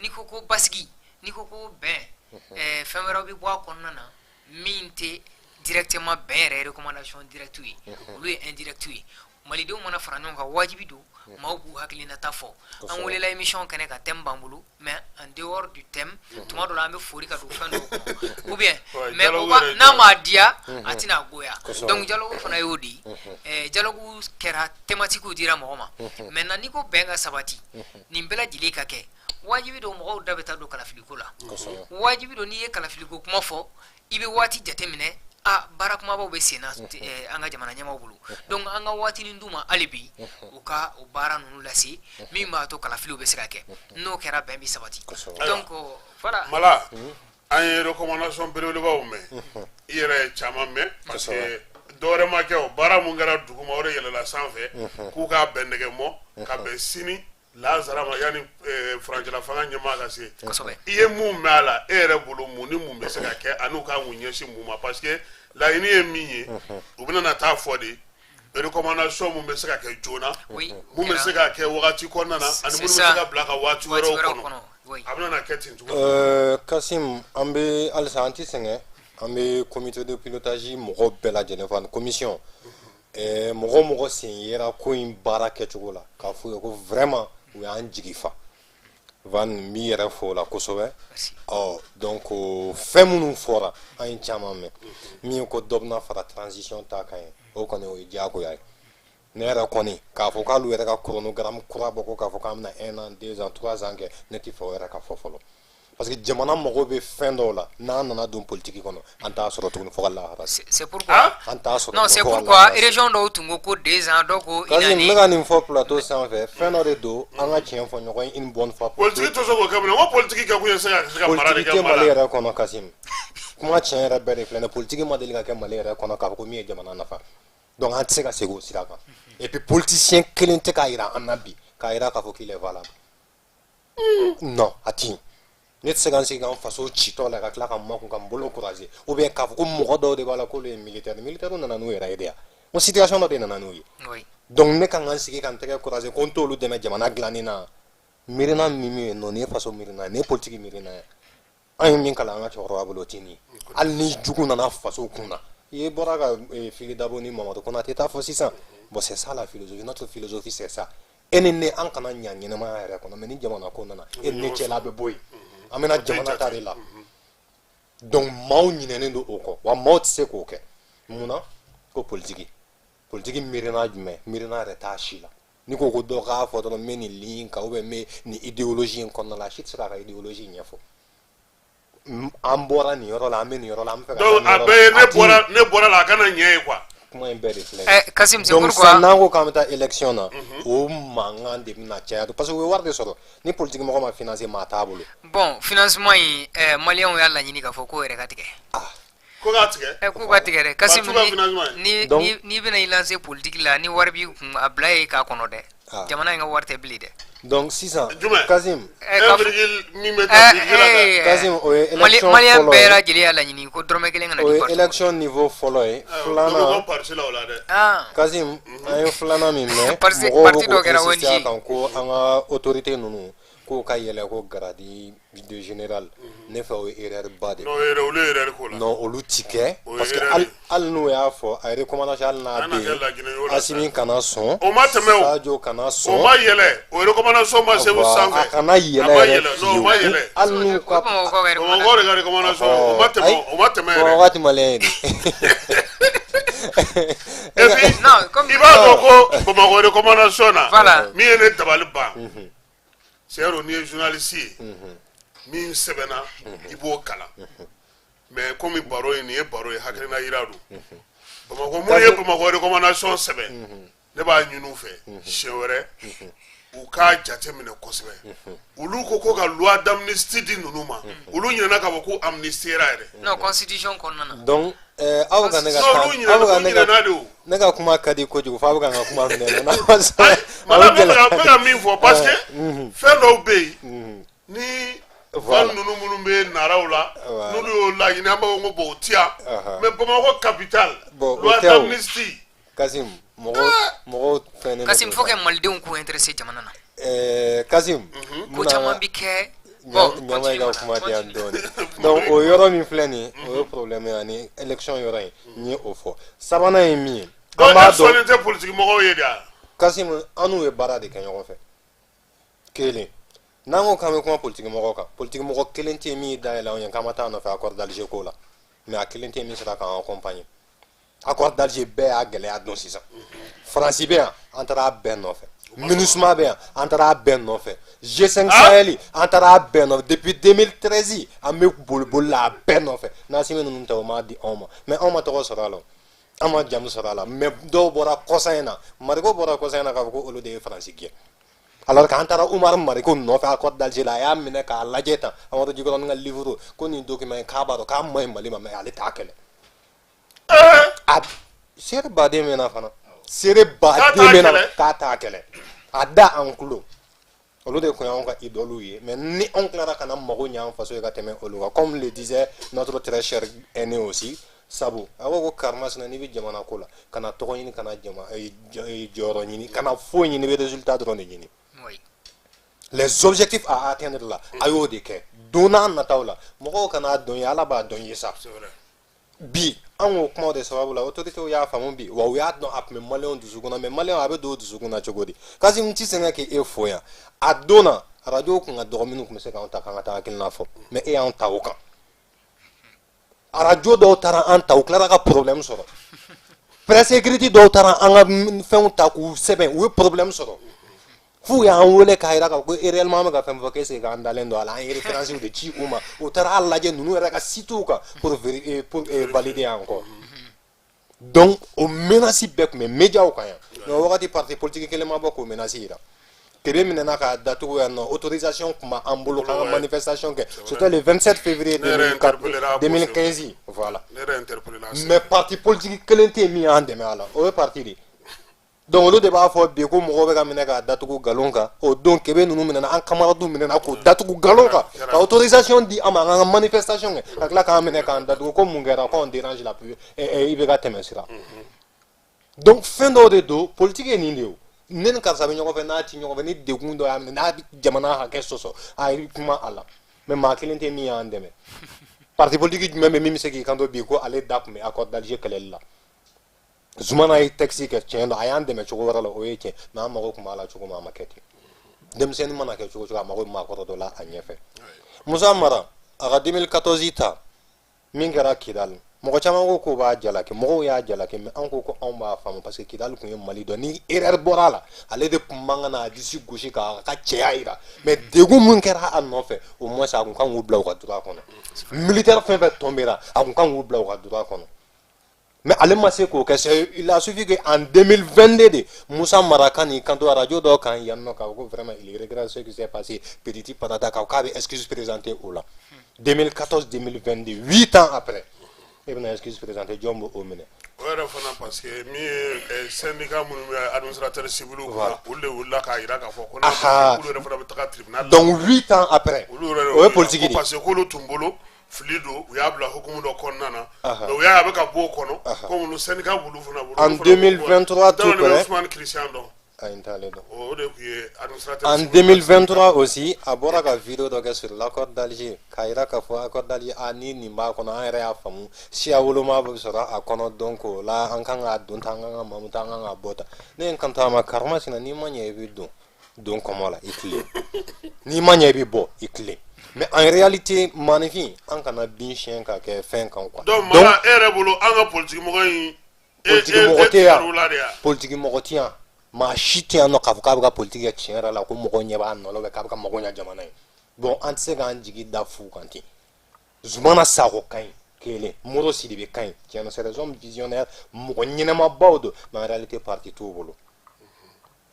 N'i ko ko basigi, n'i ko ko bɛn, fɛn wɛrɛw bɛ bɔ a kɔnɔna na min tɛ directement bɛn yɛrɛ recommandation directe ye, olu ye indirect ye. Malidenw mana fara ɲɔgɔn kan, wajibi don maaw b'u hakilinata fɔ. An welela émission kɛnɛ kan, thème b'an bolo, mais en dehors du thème, tuma dɔ la an bɛ fori ka don fɛn dɔw kɔnɔ ou bien Ouais, mais o dialogue ba yɛrɛ n'a m'a diya, a tɛna goya. Donc dialogue fana y'o de ye. Dialogue kɛra, thématique dira mɔgɔ ma. Maintenant, n'i ko bɛn ka sabati, nin bɛɛ lajɛlen ka kɛ, wajibi don mɔgɔw da bɛ taa don kalafiliko la. Wajibi don, n'i ye kalafiliko kuma fɔ, i bɛ waati jateminɛ. A baara kumabaw bɛ sen na an ka jamana ɲɛmaaw bolo. Donc an ka waatinin d'u ma hali bi, u ka o baara ninnu lase min b'a to kalafiliw bɛ se ka kɛ. N'o kɛra, bɛn bɛ sabati. Donc voilà. Mala, an ye recommandation belebelebaw mɛn, i yɛrɛ ye caman mɛn, parce que dɔwɛrɛ ma kɛ, o baara mun kɛra duguma, o de yɛlɛla sanfɛ k'u k'a bɛn nɛgɛ mɔ ka bɛn sini lazara ma yanni furancɛla fanga ɲɛmaa ka se. I ye mun mɛn a la, e yɛrɛ bolo, mun ni mun bɛ se ka kɛ ani u kan k'u ɲɛsin mun ma? Parce que laɲini ye min ye, u bɛna na taa fɔ de recommandation mun bɛ se ka kɛ joona, mun bɛ se ka kɛ wagati kɔnɔna na, ani minnu bɛ se ka bila ka waati wɛrɛw kɔnɔ. A bɛna na kɛ ten cogo. Kasim, an bɛ halisa, an ti sɛgɛn, an bɛ comité de pilotage mɔgɔw bɛɛ lajɛlen fo ani commission mɔgɔ o mɔgɔ sen yera ko in baara kɛcogo la, k'a f'u ye ko vraiment u y'an jigi fa. Van, n b'i yɛrɛ fo o la kosɛbɛ. Ɔ donc fɛn minnu fɔra, an ye caman mɛn. Min ye ko dɔ bɛna fara transition ta kan ye, o kɔni o ye diyagoya ye. Ne yɛrɛ kɔni k'a fɔ k'ale yɛrɛ ka chronogramme kura bɔ, ko k'a fɔ k'an bɛna un an, 2 ans, 3 ans kɛ, ne tɛ fɛ o yɛrɛ ka fɔ fɔlɔ, parce que jamana mago bɛ fɛn dɔw la. N'an nana don politique kɔnɔ, an t'a sɔrɔ tuguni fo ka lahara. C'est pourquoi An t'a sɔrɔ. Non, c'est pourquoi région dɔw tun ko ko 2 ans, dɔw ko une année. N bɛ ka nin fɔ plateau sanfɛ, fɛn dɔ de don, an ka tiɲɛ fɔ ɲɔgɔn ye une bonne fois. Politique tɛ se k'o kɛ mun na? N ko politique kɛ kun ye se ka mara de Politique kɛ. tɛ Mali yɛrɛ kɔnɔ, Kasim. Kuma tiɲɛ yɛrɛ bɛɛ de filɛ nin ye. Politique ma deli ka kɛ Mali yɛrɛ kɔnɔ k'a fɔ ko min ye jamana nafa. Donc an tɛ se ka segin o sira kan. Et puis politicien kelen tɛ k'a yira an na bi, k'a yira k'a fɔ qu'il est valable. Non, a ti ne tɛ se ka n sigi ka n faso citɔ la ka tila ka n makun ka n bolo croiser, ou bien k'a fɔ ko mɔgɔ dɔw de b'a la k'olu ye militaire. Militaire nana n'u yɛrɛ ye de yan. N ko situation dɔ de nana n'u ye. Donc ne kan ka n sigi ka n tɛgɛ croiser ko n t'olu dɛmɛ jamana dilanni na? Miirina min ye nɔ, nin ye faso miirina ye, nin ye politique miirina ye. An ye min kalan an ka cɛkɔrɔba bolo, o tɛ nin ye. Hali ni jugu nana faso kun na, i ye bɔra ka Fily Dabo ni Mamadu Konate ta fɔ sisan. Bon, c'est ça la philosophie, notre philosophie, c'est ça. E ni ne, an kana ɲa ɲɛnɛmaya yɛrɛ kɔnɔ, mais ni jamana ko nana, e ni ne cɛla bɛ bɔ yen, an bɛna jamana ta de la. Donc maaw ɲinɛnen don o kɔ wa, maaw tɛ se k'o kɛ. Mun na ko politique? Politique miirina jumɛn? Miirina yɛrɛ t'a si la. N'i ko ko dɔ k'a fɔ dɔrɔn, n bɛ nin ligne kan ou bien n bɛ nin idéologie in kɔnɔna la, a si tɛ se k'a ka idéologie ɲɛfɔ. An bɔra nin yɔrɔ la, an bɛ nin yɔrɔ la, an bɛ fɛ ka Donc taa a nin yɔrɔ bɛɛ ye la. ne A ti bɔra, ne bɔra la, a kana ɲɛ ye quoi. Kuma in bɛɛ de filɛ. Kasim, c'est Donc pourquoi sisan n'an ko k'an bɛ taa élection na, o mankan de bɛna caya, parce que u ye wari de sɔrɔ. Ni politique mɔgɔ ma financer, maa t'a bolo. Bon, financement in, maliyɛnw y'a laɲini k'a fɔ k'o yɛrɛ ka tigɛ. Ko k'a tigɛ. K'u ka tigɛ dɛ, Kasim. Parti ka financement ye. Ni Donc ni n'i bɛna i lancer politique la, ni wari b'i kun, a bila yen k'a kɔnɔ dɛ. Jamana in ka wari tɛ bilen dɛ. Donc sisan Jumɛn? Kasim. Ka Un virgule min bɛ ta budget la eh, Kasim, o ye élection Maliyɛn fɔlɔ bɛɛ ye. lajɛlen y'a laɲini ko dɔrɔmɛ kelen kana O di ye parti ma. élection niveau fɔlɔ ye. Dɔ bɛ Filanan bɔ parti la o la dɛ. Kasim, an ye filanan min mɛn, Parti mɔgɔw parti bɛ dɔ k'o kɛra insister a ONG. kan ko an ka autorité ninnu k'u K'o ka yɛlɛ ko grade de général, ne fɛ o ye erreur ba de ye. Non, yɛrɛ olu ye erreur k'o la. Non, olu ti kɛ. O ye parce que erreur hali ye. Hali n'o y'a fɔ a ye recommandation, hali n'a An na bɛ kɛ yen, Laginɛ ye o la. Asimi kana sɔn. O ma tɛmɛ o. Sadio kana O sɔn. ma yɛlɛ, o recommandation ma se Voilà, sanfɛ. a kana A yɛlɛ ma yɛrɛ yɛlɛ, non, o ma fiyewu. yɛlɛ. Hali n'u ka O Bamakɔ ka Bamakɔ de ka recommandation, o ma tɛmɛ, o ma tɛmɛ yɛrɛ. Waati malien ye de. Et puis Non, comme i b'a dɔn ko Bamakɔ recommandation na, Voilà. min ye ne dabali ban, c'est n'i ye journaliste ye, min sɛbɛnna, i b'o kalan. Mais komi baro in, nin ye baro ye, hakilina yira don. Bamakɔ, minnu ye Bamakɔ recommandation sɛbɛn, ne b'a ɲini u fɛ, siɲɛ wɛrɛ u k'a jate minɛ kosɛbɛ. Olu ko ka loi d'amnistie di ninnu ma, olu ɲinɛna k'a fɔ ko amnistiera yɛrɛ. Non, constitution kɔnɔna na. Donc aw bɛ ka ne ka Non, taa olu aw bɛ ka ɲinɛna, u ne ka ɲinɛna de o. Ne ka kuma ka di kojugu fo aw bɛ ka n ka kuma minɛ n'a ma sɔn. Mala, n bɛ ka min fɔ, parce que fɛn dɔw bɛ yen ni Voilà. fan ninnu minnu bɛ naraw la, Voilà. n'olu y'o laɲini, an b'a fɔ ko bon, o ti yan. Mais Bamakɔ capitale, Bon, o loi tɛ o. d'amnistie. Kasim, mɔgɔw mɔgɔw fɛnnen Kasim, faut que malidenw k'u intéressé jamana na. Kasim, Ko caman bi kɛ. Bon, ɲama ka continue, kuma di yan continue. dɔɔni. Donc o yɔrɔ min filɛ nin ye, o ye problème ye, ani élection yɔrɔ in, n ye o fɔ. Sabanan ye min ye, an Donc b'a e dɔn sɔnnen tɛ politique mɔgɔw ye de wa? Kasim, an n'u ye baara de kɛ ɲɔgɔn fɛ. Kelen, n'an ko k'an bɛ kuma politique mɔgɔw kan, politique mɔgɔ kelen tɛ yen min ye dayɛlɛ anw ye k'an ma taa a nɔfɛ accord d'Alger ko la, mais a kelen tɛ yen min sera k'an accompagner. Accord d'Alger bɛɛ y'a gɛlɛya dɔn sisan. Faransi bɛ yan, an taara a bɛɛ nɔfɛ. MINUSMA bɛ yan, an taara a bɛɛ nɔfɛ. G5 Sahel, an taara a bɛɛ nɔfɛ. Depuis 2013 an bɛ boliboli la a bɛɛ nɔfɛ. N'Asimi ninnu tɛ, o m'a di anw ma, mais anw ma tɔgɔ sɔrɔ a la o. An ma jamu sɔrɔ a la. Mais dɔw bɔra kɔsa in na, Mariko bɔra kɔsa in na k'a fɔ ko olu de ye Faransi gɛn, alors qu'an taara Umar Mariko nɔfɛ accord d'Alger la. A y'a minɛ k'a lajɛ tan, Amadu Jikɔrɔni ka livre ko nin document in, k'a b'a dɔn k'a man ɲi Mali ma, mais ale t'a kɛlɛ. A seere baden bɛ na fana, seere baden bɛ na k'a t'a kɛlɛ, a da an kulo. Olu de tun y'anw ka idole ye. Mais ni anw tilara ka na mago ɲɛ an faso ye ka tɛmɛ olu kan, comme le disait notre très cher aîné aussi, sabu a ko ko karimasina, n'i bɛ jamana ko la, kana tɔgɔ ɲini, kana jama jɔyɔrɔ ɲini, kana foyi ɲini, i bɛ résultat dɔrɔn de ɲini. Les objectifs à atteindre la, a y'o de kɛ. Don n'a nataw la, mɔgɔw kana dɔn ye, Ala b'a dɔn ye sa. C'est vrai. Bi an k'o kumaw de sababu la, autorités y'a faamu bi wa, u y'a dɔn a tun bɛ maliyɛnw dusukun na. Mais maliyɛnw, a bɛ don u dusukun na cogo di? Kasi n ti sɛgɛn k'e fo yan. A don na, arajo kun ka dɔgɔ minnu tun bɛ se k'anw ta k'an ka taa hakilina fɔ, mais e y'anw ta o kan. Arajo dɔw taara an ta, u tilara ka problème sɔrɔ. Presse écrite dɔw taara an ka fɛnw ta k'u sɛbɛn, u ye problème sɔrɔ f'u y'an wele k'a jira k'a fɔ ko réellement an bɛ ka fɛn fɔ, k'est-ce que k'an dalen don a la. An ye référence de ci u ma, u taara a lajɛ ninnu yɛrɛ ka site kan pour valider encore. Donc o menace bɛɛ tun bɛ médiaw kan yan. Mais o wagati, parti politique kelen ma bɔ k'o menace yira. Kebe minɛna k'a datugu yan nɔ, autorisation tun b'an bolo k'an ka manifestation kɛ, c'était le 27 février Ne yɛrɛ 2004 interpellera a ko 2015, voilà. Ne yɛrɛ interpellé la. Mais parti politique kelen tɛ yen min y'an dɛmɛ a la, o ye parti de ye. Donc olu de b'a fɔ bi ko mɔgɔw bɛ ka minɛ k'a datugu nkalon kan. O don, Kebe ninnu minɛna, an camarades minɛna k'o datugu nkalon kan, ka autorisation di an ma an ka manifestation kɛ, ka tila k'an minɛ k'an datugu ko mun kɛra, qu'on dérange la plus i bɛ ka tɛmɛ sira. Donc fɛn dɔw de don, politique ye nin de ye. O ne ni karisa bɛ ɲɔgɔn fɛ, n'a ti ɲɔgɔn fɛ, ni degun dɔ y'a minɛ, n'a bɛ jamana hakɛ sɔsɔ, a ye kuma a la. Mais maa kelen tɛ min y'an dɛmɛ. Parti politique jumɛn bɛ min bɛ se k'i kanto bi ko ale da tun bɛ accord d'Alger kɛlɛli la? Zumana ye texte kɛ, tiɲɛ don, a y'an dɛmɛ cogo wɛrɛ la, o ye tiɲɛ. Mais an mago tun b'a la cogo min, a ma kɛ ten. Denmisɛnnin mana kɛ cogo o cogo, a mago bɛ maakɔrɔ dɔ la a ɲɛfɛ. Musa Mara a ka 2014 ta min kɛra Kidali, mɔgɔ caman ko k'o b'a jalaki, mɔgɔw y'a jalaki, mais an ko ko anw b'a faamu, parce que Kidali tun ye Mali dɔn. Ni erreur bɔra a la, ale de tun man kan n'a disi gosi k'a ka cɛya yira. Mais degun min kɛra a nɔfɛ, au moins a kun kan k'u bila u ka droit kɔnɔ. Militaire fɛn fɛn tombera, a kun kan k'u bila u ka droit kɔnɔ, mais ale ma se k'o kɛ. C'est il a suffi que en 2022 de Musa Mara ka n'i kanto radio dɔw kan yan nɔ k'a fɔ ko vraiment il regrette ce qui s'est passé, petit patata, k'a k'a bɛ excuse présenter o la. 2014 2022, 8 ans après, e bɛna excuse présenter, jɔn b'o minɛ? O yɛrɛ fana, parce que min ye syndicat minnu bɛ administrateur civil kunna, olu de wulila k'a jira k'a fɔ ko n'a olu yɛrɛ fana bɛ taga tribunal la. Donc 8 ans après, olu yɛrɛ o ye politique de ye. Parce que k'olu tun bolo fili don, u y'a bila hukumu dɔ kɔnɔna na, mais u y'a ye a bɛ ka bɔ o kɔnɔ, komi olu syndicat b'olu fana bolo. En 2023 tout près. Près. Ousmane Christian dɔn. Ayi, n t'ale dɔn. O de tun ye administrateur. En 2023 aussi, a bɔra ka vidéo dɔ kɛ sur l'accord d'Alger, k'a yira k'a fɔ accord d'Alger, a ni nin b'a kɔnɔ, an yɛrɛ y'a faamu, siya woloma bɛ sɔrɔ a kɔnɔ. Donc o la, an kan k'a don tan, an kan ka mamu tan, an kan k'a bɔ tan. Ne ye n kanto a ma, karimasina, n'i ma ɲɛ, i bɛ don kɔmɔ la, i tilen. N'i ma ɲɛ, i bɛ bɔ, i tilen. Mais en réalité, maanifin, an kana bin siɲɛ ka kɛ fɛn kan, quoi. Donc Mara, e yɛrɛ bolo, an ka politique mɔgɔ in, Politique mɔgɔ tɛ yan, politique mɔgɔ tɛ yan, maa si tɛ yan nɔ k'a fɔ k'a bɛ ka politique kɛ tiɲɛ yɛrɛ la, ko mɔgɔw ɲɛ b'a nɔ la, k'a bɛ ka mago ɲɛ jamana ye. Bon, an tɛ se k'an jigi da fu kan ten. Zumana Sakɔ ka ɲi kelen, Moro Sidibe ka ɲi tiɲɛ na, c'est des hommes visionnaires, mɔgɔ ɲɛnɛmabaw don, mais en réalité, parti t'u bolo.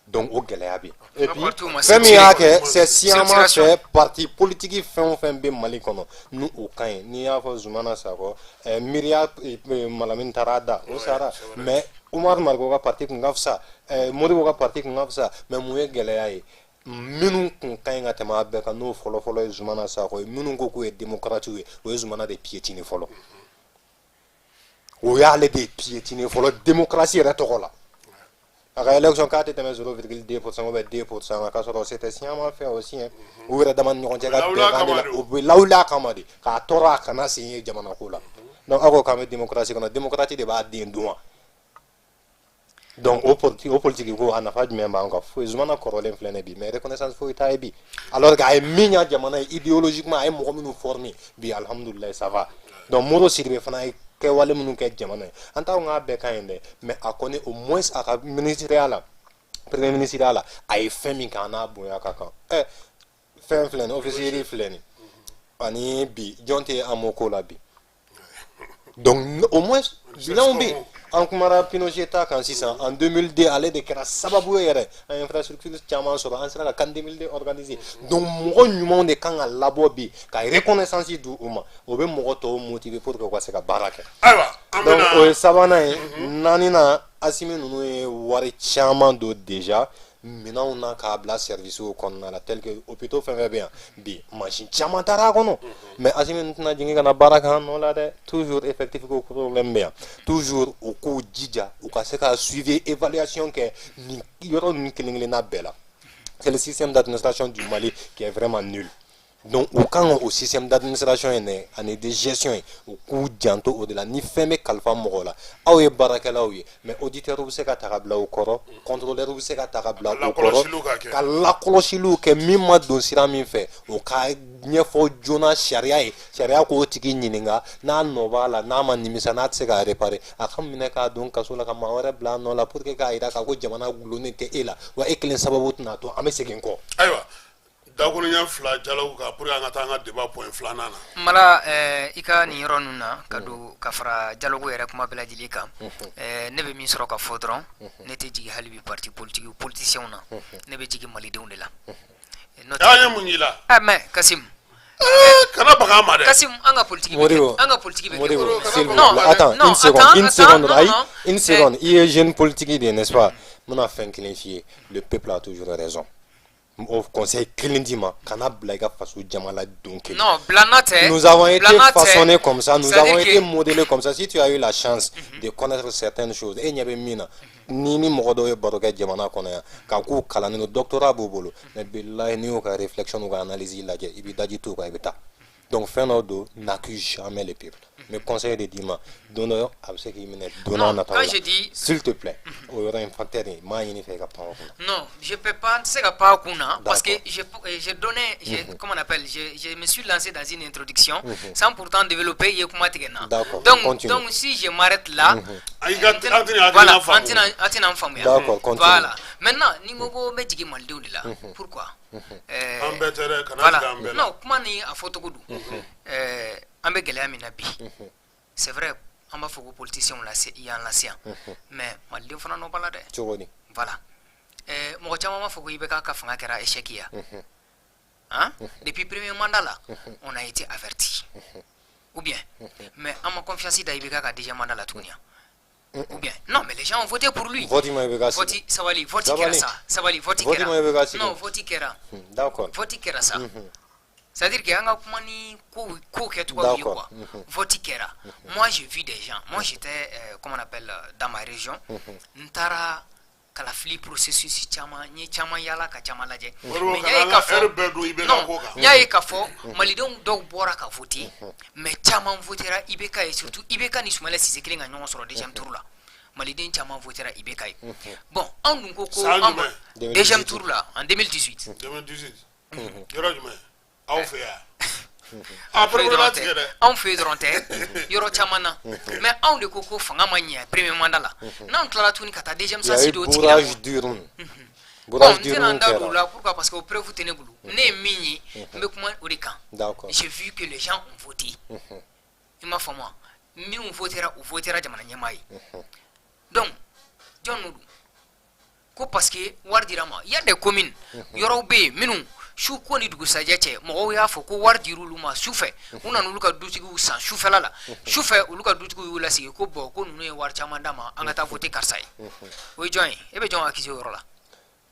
Donc o gɛlɛya bɛ yen. Et puis fɛn min y'a kɛ, c'est sciemment fait. Parti politique fɛn o fɛn bɛ Mali kɔnɔ, ni o ka ɲi, n'i y'a fɔ Zumana Sakɔ, Miiriya Malamine taara da o sara, mais Umaru Mariko ka parti kun ka fisa, Modibo ka parti kun ka fisa. Mais mun ye gɛlɛya ye? Minnu kun ka ɲi ka tɛmɛ a bɛɛ kan, n'o fɔlɔ-fɔlɔ ye Zumana Sakɔ ye, minnu ko k'u ye démocrates ye, o ye Zumana de piétiner fɔlɔ. O y'ale de piétiner fɔlɔ démocratie yɛrɛ tɔgɔ la. A ka élection, k'a tɛ tɛmɛ 0,2 % ou bien 2 % kan, k'a sɔrɔ c'était sciemment fait aussi hein. U yɛrɛ dama ni ɲɔgɔn cɛ ka bɛnkan de la, u bɛ lawuli a kama de k'a tɔɔrɔ, a kana sen ye jamana ko la. Donc aw ko k'an bɛ démocratie kɔnɔ, démocratie de b'a den dun wa? Donc o politique ko, a nafa jumɛn b'an kan? Foyi. Zumana kɔrɔlen filɛ nin bi, mais reconnaissance foyi t'a ye bi, alors que a ye min ɲa jamana ye idéologiquement, a ye mɔgɔ minnu former bi, alhamdulilayi, ça va. Donc Moro Sidibe fana ye kɛwale minnu kɛ jamana ye, an t'a fɔ k'a bɛɛ ka ɲi dɛ, mais a kɔni, au moins a ka ministériya la, premier ministériya la, a ye fɛn min kɛ, a n'a bonya ka kan. Ɛ, fɛn filɛ nin, officier filɛ nin, ani bi jɔn tɛ an ko la bi? Donc au moins bilanw bɛ yen. An kumara Pinochet ta kan sisan en 2002, ale de kɛra sababu ye yɛrɛ an infrastructure caman sɔrɔ, an sera ka CAN 2002 organiser. Donc mɔgɔ ɲumanw de kan ka labɔ bi ka reconnaissance di u ma, o bɛ mɔgɔ tɔw motiver pour que u ka se ka baara kɛ. Ayiwa, an Donc bɛna o ye sabanan ye. Naaninan, Asimi ninnu ye wari caman don déjà minɛnw na k'a bila service kɔnɔna la, tel que hôpitaux fɛn fɛn bɛ yan bi, machine caman taara a kɔnɔ. Mais Asimi ninnu tɛna jigin ka na baara kɛ an nɔ la dɛ. Toujours effectif ko problème bɛ yan toujours. U k'u jija, u ka se ka suivi, évaluation kɛ nin yɔrɔ ninnu kelen kelenna bɛɛ la. C'est le système d'administration du Mali qui est vraiment nul. Donc u kan ka o système d'administration in dɛ, ani de gestion ye, u k'u janto o de la. Ni fɛn bɛ kalifa mɔgɔ la, aw ye baarakɛlaw ye, mais auditeur bɛ se ka ta ka bila u kɔrɔ, contrôleur bɛ se ka ta ka bila u kɔrɔ. Lakɔlɔsiliw ka kɛ. Ka lakɔlɔsiliw kɛ, min ma don sira min fɛ, o ka ɲɛfɔ joona sariya ye, sariya k'o tigi ɲininka n'a nɔ b'a la, n'a ma nimisa, n'a tɛ se k'a réparer, a ka minɛ k'a don kaso la, ka maa wɛrɛ bila a nɔ la, pour que k'a yira k'a ko jamana gulonnen tɛ e la wa, e kelen sababu tɛna to an bɛ segin kɔ. Ayiwa, dakuruɲɛ fila jalaw kan pour que an ka taa an ka débat point filanan na. Mala, i ka nin yɔrɔ ninnu na ka don ka fara dialogue yɛrɛ kuma bɛɛ lajɛlen kan, ne bɛ min sɔrɔ ka fɔ dɔrɔn, ne tɛ jigin hali bi parti politique politiciens na, ne bɛ jigin malidenw de la. N'o tɛ An ye mun k'i la? Ah, mais Kasim, Kana baga an ma dɛ. Kasim, an ka politique bɛ Modibo, kɛ, an ka politique bɛ kɛ. Modibo, s'il vous Non, plaît. Attends, non, une seconde, attends, une attends, seconde, non, aïe, non. une seconde. Il est jeune politique, n'est-ce pas? N bɛna fɛn kelen f'i ye. Le peuple a toujours raison. O conseil kelen d'i ma, kana bila i ka faso jama la don kelen. Non, bilana tɛ. Nous avons été Bilana tɛ. façonnés comme ça, nous C'est-à-dire avons été que- modelés comme ça. Si tu as eu la chance de connaître certaines choses, e ɲɛ bɛ min na, ni mɔgɔ dɔw ye baro kɛ jamana kɔnɔ yan, k'a k'u kalannen don, doctorat b'u bolo, mais bilahi, n'i y'u ka réflexion n'u ka analyse lajɛ, i b'i daji t'u kan, i bɛ taa. Donc fɛn dɔ don, n'accuse jamais le peuple. Mais conseil de d'i ma, don dɔ a bɛ se k'i minɛ don n'a Non, nataw quand la. je dis- S'il te plaît, o yɔrɔ in facteur in, m'a ɲini fɛ i ka pan o kunna. Non, je peux pas, n tɛ se ka pan o kun na, parce que D'accord. j'ai donné, comment on appelle, je me suis lancé dans une introduction sans pourtant développer, i ye kuma tigɛ n na. D'accord, Donc, continue. donc si je m'arrête là, An ka an tɛna voilà, hakilina faamu. an tɛna n faamuya. D'accord, continue. Voilà. Maintenant, ni n ko ko n bɛ jigin malidenw de la, pourquoi? An bɛɛ tɛ dɛ, kana Voilà. jigin an bɛɛ la. Non, kuma ni a fɔcogo don. An bɛ gɛlɛya min na bi, c'est vrai, an b'a fɔ ko politiciens lase y'an lase yan, mais maliden fana nɔ b'a la dɛ. Cogo di? Voilà. Mɔgɔ caman b'a fɔ ko IBK ka fanga kɛra échec ye. Hein? Depuis premier mandat là, on a été averti. Ou bien, mais an ma confiance da IBK ka deuxième mandat la tuguni yan. Ou bien, non, mais les gens ont voté pour lui. Vote ma IBK sigi. Vote, sabali, vote Sabali. kɛra sa. Sabali, vote Vote ma IBK kɛra. sigi. Non, vote kɛra. D'accord. Vote kɛra sa. C'est-à-dire que an ka kuma ni ko ko kɛcogoyaw ye D'accord. quoi. Vote kɛra. Moi, j'ai vu des gens. Moi, j'étais, comment on appelle, dans ma région. N taara Kalafili processus caman, n ye caman yala ka caman lajɛ. Mais n y'a ye k'a fɔ, non, n y'a ye k'a fɔ malidenw dɔw bɔra ka voter, mais caman votera IBK ye, surtout IBK ni Soumaïla Cissé kelen ka ɲɔgɔn sɔrɔ deuxième tour la. Maliden caman votera IBK ye. Bon, anw dun ko an deuxième tour la en 2018. 2018, yɔrɔ jumɛn? Aw fɛ yan? A tigɛ dɛ. Anw fɛ yen dɔrɔn tɛ, yɔrɔ caman na. Mais anw de ko fanga ma ɲɛ premier mandat la. N'anw tilala tuguni ka taa deuxième chance di o tigi la, bon, n tɛna n da don o la. Pourquoi? Parce que o preuve tɛ ne bolo. Ne ye min ye, n bɛ kuma o de kan. J'ai vu que les gens ont voté. I m'a faamu wa? Minnu votera, u votera jamana ɲɛmaa ye. Donc jɔn don ko parce que wari dira ma? Il y a des communes, yɔrɔw bɛ yen minnu su ko ni dugusajɛ cɛ, mɔgɔw y'a fɔ ko wari dir'olu ma su fɛ. U nana olu ka dutigiw san sufɛla la. Sufɛ, olu ka dutigiw y'u lasigi ko bon, ko ninnu ye wari caman d'a ma, an ka taa voter karisa ye. O ye jɔn ye? E bɛ jɔn accuser o yɔrɔ la?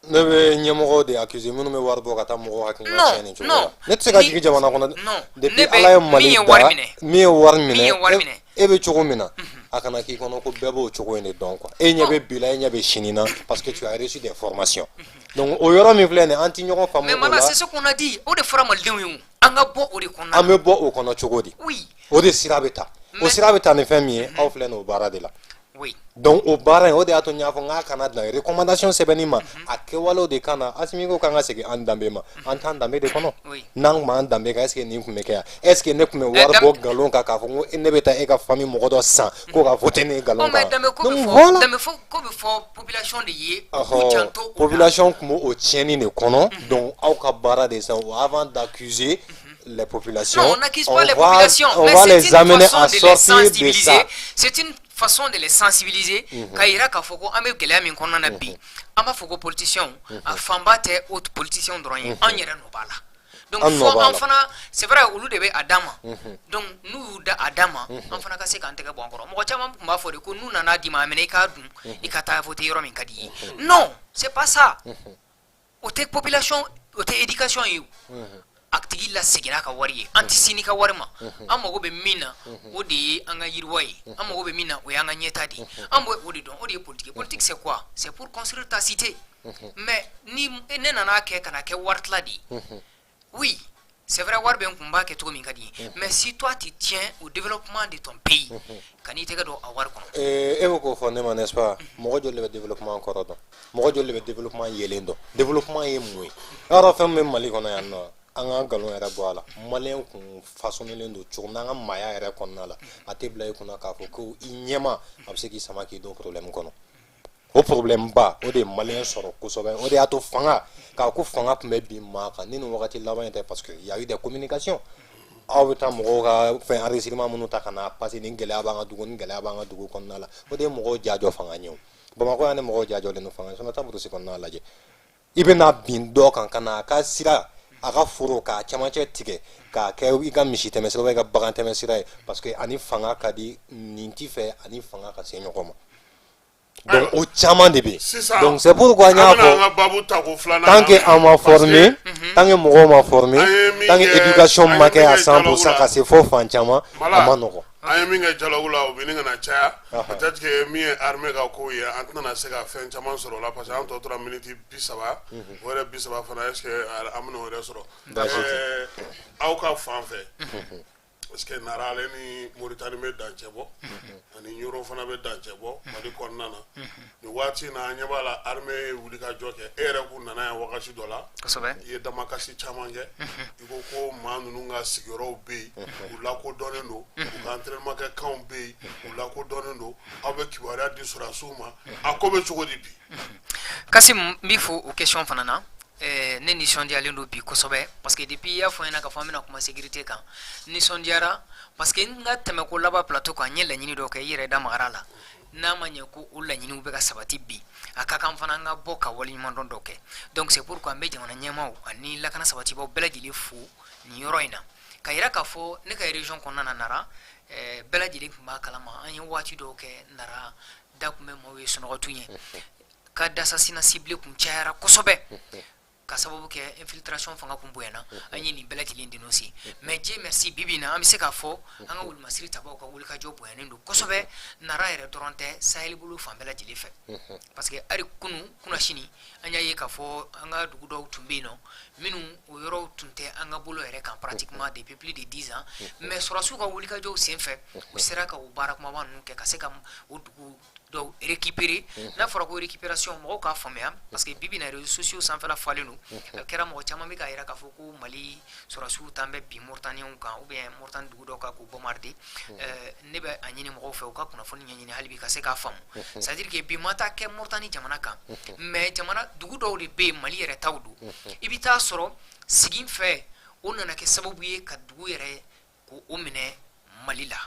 Ne bɛ ɲɛmɔgɔw de accuser, minnu bɛ wari bɔ ka taa mɔgɔw hakilina tiɲɛ nin cogo la. Ne tɛ se ka jigin jamana kɔnɔ. Depuis Ala ye Mali da, min ye wari minɛ, e bɛ cogo min na, a kana k'i kɔnɔ ko bɛɛ b'o cogo in de dɔn quoi. E ɲɛ bɛ bi la, e ɲɛ bɛ sini na, parce que tu as reçu des formations. Donc o yɔrɔ min filɛ nin ye, an ti ɲɔgɔn faamu o la. Mais Mala, c'est ce qu'on a dit. O de fɔra malidenw ye, an ka bɔ o de kɔnɔna. An bɛ bɔ o kɔnɔ cogo di? O de sira bɛ ta, o sira bɛ ta ni fɛn min ye, aw filɛ nin o baara de la. Donc o baara in, o de y'a to n y'a fɔ n k'a kana dan recommandation sɛbɛnni ma, a kɛwalew de kan na. Asimi ko k'an ka segin an danbe ma. An t'an danbe de kɔnɔ. N'an tun b'an danbe kan, est ce que nin tun bɛ kɛ yan? Est ce que ne tun bɛ wari bɔ nkalon kan k'a fɔ ko ne bɛ taa e ka famille mɔgɔ dɔ san ko ka voter ne ye nkalon kan? Donc voilà, danbe ko bɛ fɔ population de ye, k'u janto o la. Population tun b'o tiɲɛni de kɔnɔ. Donc aw ka baara de sisan, avant d'accuser les populations, non, on n'accuse pas les populations, on mais va c'est les une amener façon à de les sortir de sensibiliser. ça. C'est une façon de les sensibiliser, k'a yira k'a fɔ ko an bɛ gɛlɛya min kɔnɔna na bi, an b'a fɔ ko politiciens, a fanba tɛ o politiciens dɔrɔn ye, an yɛrɛ nɔ b'a la. Donc fɔ an fana, c'est vrai, olu de bɛ a d'an ma. Donc n'u y'u da a d'an ma, an fana ka se k'an tɛgɛ bɔ an kɔrɔ. Mɔgɔ caman tun b'a fɔ de ko n'u nana d'i ma, a minɛ, i k'a dun, i ka taa voter yɔrɔ min ka di i ye. Non, c'est pas ça. O tɛ population, o tɛ éducation ye. O a tigi laseginna ka wari ye, an tɛ sini ka wari ma. An mago bɛ min na, o de ye an ka yiriwa ye. An mago bɛ min na, o y'an ka ɲɛta de ye. An b'o o de dɔn, o de ye politique. Politique, c'est quoi? C'est pour construire ta cité. Mais ni ne nana kɛ ka na kɛ wari tila de ye, oui, c'est vrai, wari bɛ n kun, n b'a kɛ cogo min ka di ye. Mais si toi, tu tiens au développement de ton pays, ka n'i tɛgɛ don a wari kɔnɔ. E bɛ k'o fɔ ne ma, n'est-ce pas? Mɔgɔ joli de bɛ développement kɔrɔ dɔn? Mɔgɔ joli de bɛ développement yelen dɔn? Développement ye mun ye? I y'a dɔn, fɛn min bɛ Mali kɔnɔ yan nɔ, an ka nkalon yɛrɛ bɔ a la. Maliyɛn kun façonnelen don cogo min na, an ka maaya yɛrɛ kɔnɔna la, a tɛ bila i kunna k'a fɔ ko i ɲɛma a bɛ se k'i sama k'i don problème kɔnɔ. O problème ba o de ye maliyɛn sɔrɔ kosɛbɛ. O de y'a to fanga k'a ko fanga tun bɛ bin maa kan ni nin wagati laban in tɛ, parce que y a eu des communications. Aw bɛ taa mɔgɔw ka fɛn enregistrement minnu ta ka na passer, nin gɛlɛya b'an ka dugu, nin gɛlɛya b'an ka dugu kɔnɔna la, o de ye mɔgɔw ja jɔ fanga ɲɛ. O Bamakɔ yan, ni mɔgɔw ja jɔlen don fanga ɲɛ, sinon taa burusi kɔnɔna lajɛ. I bɛ na bin dɔ kan ka na a ka sira, a ka foro k'a camancɛ tigɛ k'a kɛ i ka misi tɛmɛ sira, i ka bagan tɛmɛ sira ye, parce que ani fanga ka di nin ti fɛ, ani fanga ka se ɲɔgɔn ma. Donc o caman de bɛ yen. Donc c'est pourquoi n y'a fɔ, tant que an ma former, tant que mɔgɔw ma former, tant que éducation ma kɛ à 100% ka se fo fan caman, a ma nɔgɔn. An ye min kɛ dialogue la, o bɛ ɲini ka na caya. Peut-être que min ye armée ka ko ye, an tɛna se ka fɛn caman sɔrɔ o la, parce que an tɔ tora minute 30. O yɛrɛ 30 fana, est ce que an bɛna o yɛrɛ sɔrɔ aw ka fan fɛ? Parce que Nara, ale ni Moritani bɛ dancɛ bɔ, ani Ɲoro fana bɛ dancɛ bɔ Mali kɔnɔna na. Nin waati in na, an ɲɛ b'a la, armée ye wulikajɔ kɛ. E yɛrɛ kun nana yan wagati dɔ la, i ye damakasi caman kɛ. I ko ko maa ninnu ka sigiyɔrɔw bɛ yen, u lakodɔnnen don, u ka entraînement kɛ kanw bɛ yen, u lakodɔnnen don. Aw bɛ kibaruya di sɔrɔdasiw ma, a ko bɛ cogo di bi? Kasim, n b'i fo o question fana na. Ne nisɔndiyalen don bi kosɛbɛ, parce que depuis i y'a fɔ n ɲɛna k'a fɔ an bɛna kuma sécurité kan, nisɔndiyara, parce que n ka tɛmɛko laban plateau kan, n ye laɲini dɔ kɛ, i yɛrɛ da magara la. N'a ma ɲɛ ko o laɲiniw bɛ ka sabati bi, a ka kan fana an ka bɔ ka waleɲumandɔn dɔ kɛ. Donc c'est pourquoi n bɛ jamana ɲɛmaaw ani lakana sabatibaw bɛɛ lajɛlen fo nin yɔrɔ in na, ka yira k'a fɔ ne ka région kɔnɔna na, Nara, bɛɛ lajɛlen tun b'a kalama, an ye waati dɔw kɛ Nara, da tun bɛ maaw ye, sunɔgɔ tun ye, cas d'assassinat ciblé kun cayara kosɛbɛ. Ka sababu kɛ infiltration fanga kun bonyana, an ye nin bɛɛ lajɛlen dénoncer. Mais Dieu merci, bi bi in na, an bɛ se k'a fɔ an ka wolomasiri tabaw ka wulikajɔ bonyanen don kosɛbɛ. Nara yɛrɛ dɔrɔn tɛ, Sahel bolo fan bɛɛ lajɛlen fɛ, parce que hali kunu kunasini, an y'a ye k'a fɔ an ka dugu dɔw tun bɛ yen nɔ, minnu o yɔrɔw tun tɛ an ka bolo yɛrɛ kan pratiquement depuis plus de 10 ans, mais sɔrɔdasiw ka wulikajɔw senfɛ, u sera ka o baara kumaba ninnu kɛ ka se ka o dugu dɔw récupérer. N'a fɔra ko récupération, mɔgɔw k'a faamuya, parce que bi bi in na, réseaux sociaux sanfɛla falen don. A kɛra mɔgɔ caman bɛ k'a jira k'a fɔ ko Mali sɔrɔdasiw tan bɛ bin Mauritaniens kan ou bien Mauritanie dugu dɔw kan k'u bombarder. Ne bɛ a ɲini mɔgɔw fɛ, u ka kunnafoni ɲɛɲini hali bi ka se k'a faamu. C'est à dire que bi ma taa kɛ Mauritanie jamana kan, mais jamana dugu dɔw de bɛ yen, Mali yɛrɛ taw don. I bɛ taa sɔrɔ sigi fɛ, o nana kɛ sababu ye ka dugu yɛrɛ k'o minɛ Mali la.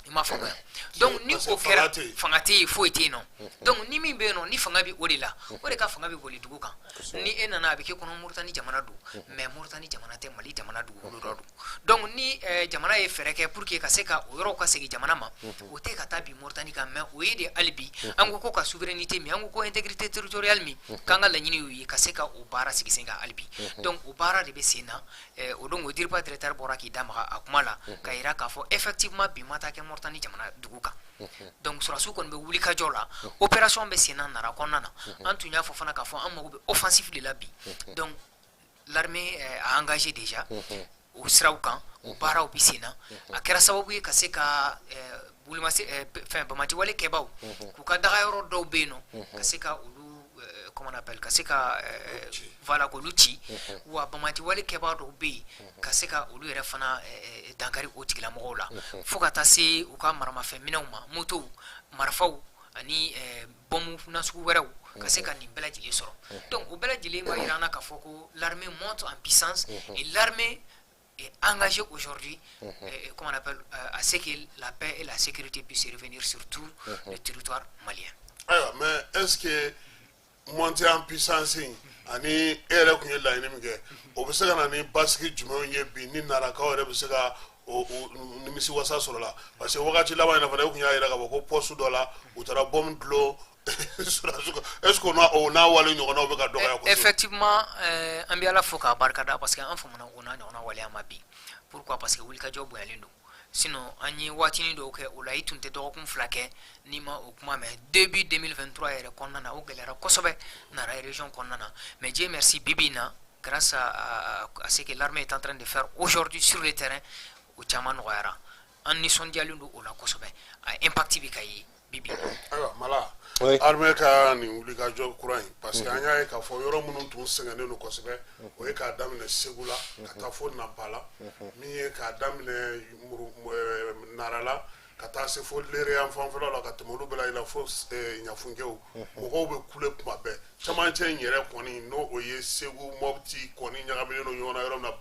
I m'a faamuya? Donc ni o kɛra, fanga tɛ yen, foyi tɛ yen nɔ. Donc ni min bɛ yen nɔ, ni fanga bɛ o de la, o de ka fanga bɛ boli dugu kan. Ni e nana, a bɛ kɛ kɔnɔ Mauritanie jamana don, mais Mauritanie jamana tɛ, Mali jamana dugukolo dɔ don. Donc ni jamana ye fɛɛrɛ kɛ pour que ka se ka o yɔrɔw ka segin jamana ma, o tɛ ka taa bin Mauritanie kan, mais o ye de hali bi an ko ka souveraineté min, an ko intégrité territoriale min, k'an ka laɲini y'o ye ka se ka o baara sigi sen kan hali bi. Donc o baara de bɛ sen na. O don, o DIRPA directeur bɔra k'i da maga a kuma la ka yira k'a fɔ effectivement bi ma taa kɛ Mauritanie jamana dugu kan. Donc sɔrɔdasiw kɔni bɛ wuli ka jɔ la, opération bɛ sen na Nara kɔnɔna na. An tun y'a fɔ fana k'a fɔ an mago bɛ offensive de la bi. Donc l'armée a engagé déjà o siraw kan, o baaraw bɛ sen na. A kɛra sababu ye ka se ka wulimase fɛn bamajiwale kɛbaw k'u ka dagayɔrɔ dɔw bɛ yen nɔ, ka se ka olu, comment on appelle, ka se ka voilà, k'olu ci. Wa bamajiwale kɛbaa dɔw bɛ yen, ka se ka olu yɛrɛ fana dankari o tigilamɔgɔw la, fo ka taa se u ka maramafɛn minɛnw ma, motow, marifaw ani bɔnmu nasugu wɛrɛw, ka se ka nin bɛɛ lajɛlen sɔrɔ. Donc o bɛɛ lajɛlen b'a yira an na k'a fɔ ko l'armée monte en puissance et l'armée est engagée aujourd'hui, comment on appelle, à ce que la paix et la sécurité puissent revenir sur tout le territoire malien. Ayiwa, mais est-ce que montée en puissance in ani e yɛrɛ tun ye laɲini min kɛ, o bɛ se ka na ni basigi jumɛnw ye bi, ni Narakaw yɛrɛ bɛ se ka o nimisi wasa sɔrɔ la? Parce que wagati laban in na fana, e tun y'a yira k'a fɔ ko poste dɔ la, u taara bombe dulon sɔrɔdasiw kan. Est ce que o n'a wale ɲɔgɔnnaw bɛ ka dɔgɔya kosɛbɛ? Effectivement, an bɛ Ala fo k'a barikada, parce que an famana o n'a ɲɔgɔnna waleya ma bi. Pourquoi? Parce que wulikajɔ bonyalen don. Sinon an ye waatinin dɔw kɛ o la, i tun tɛ dɔgɔkun 2 kɛ n'i ma o kuma mɛn. Début 2023 yɛrɛ kɔnɔna na, o gɛlɛyara kosɛbɛ Nara région kɔnɔna na. Mais Dieu merci, bi bi in na, grâce à ce que l'armée est en train de faire aujourd'hui sur le terrain, o caman nɔgɔyara. An nisɔndiyalen don o la kosɛbɛ, a impact bɛ ka ye bi bi in na. Ayiwa Mala, Oui. armée ka nin wulikajɔ kura in, parce que an y'a ye k'a fɔ yɔrɔ minnu tun sɛgɛnnen don kosɛbɛ, o ye k'a daminɛ Segu la ka taa fo Napala, min ye k'a daminɛ Nara la ka taa se fo Lere yan fanfɛla la, ka tɛmɛ olu bɛɛ la yɛlɛ fo Ɲafunkew. Mɔgɔw bɛ kule kuma bɛɛ. Camancɛ in yɛrɛ kɔni, n'o o ye Segu, Mɔpti kɔni ɲagaminen don ɲɔgɔn na yɔrɔ min na,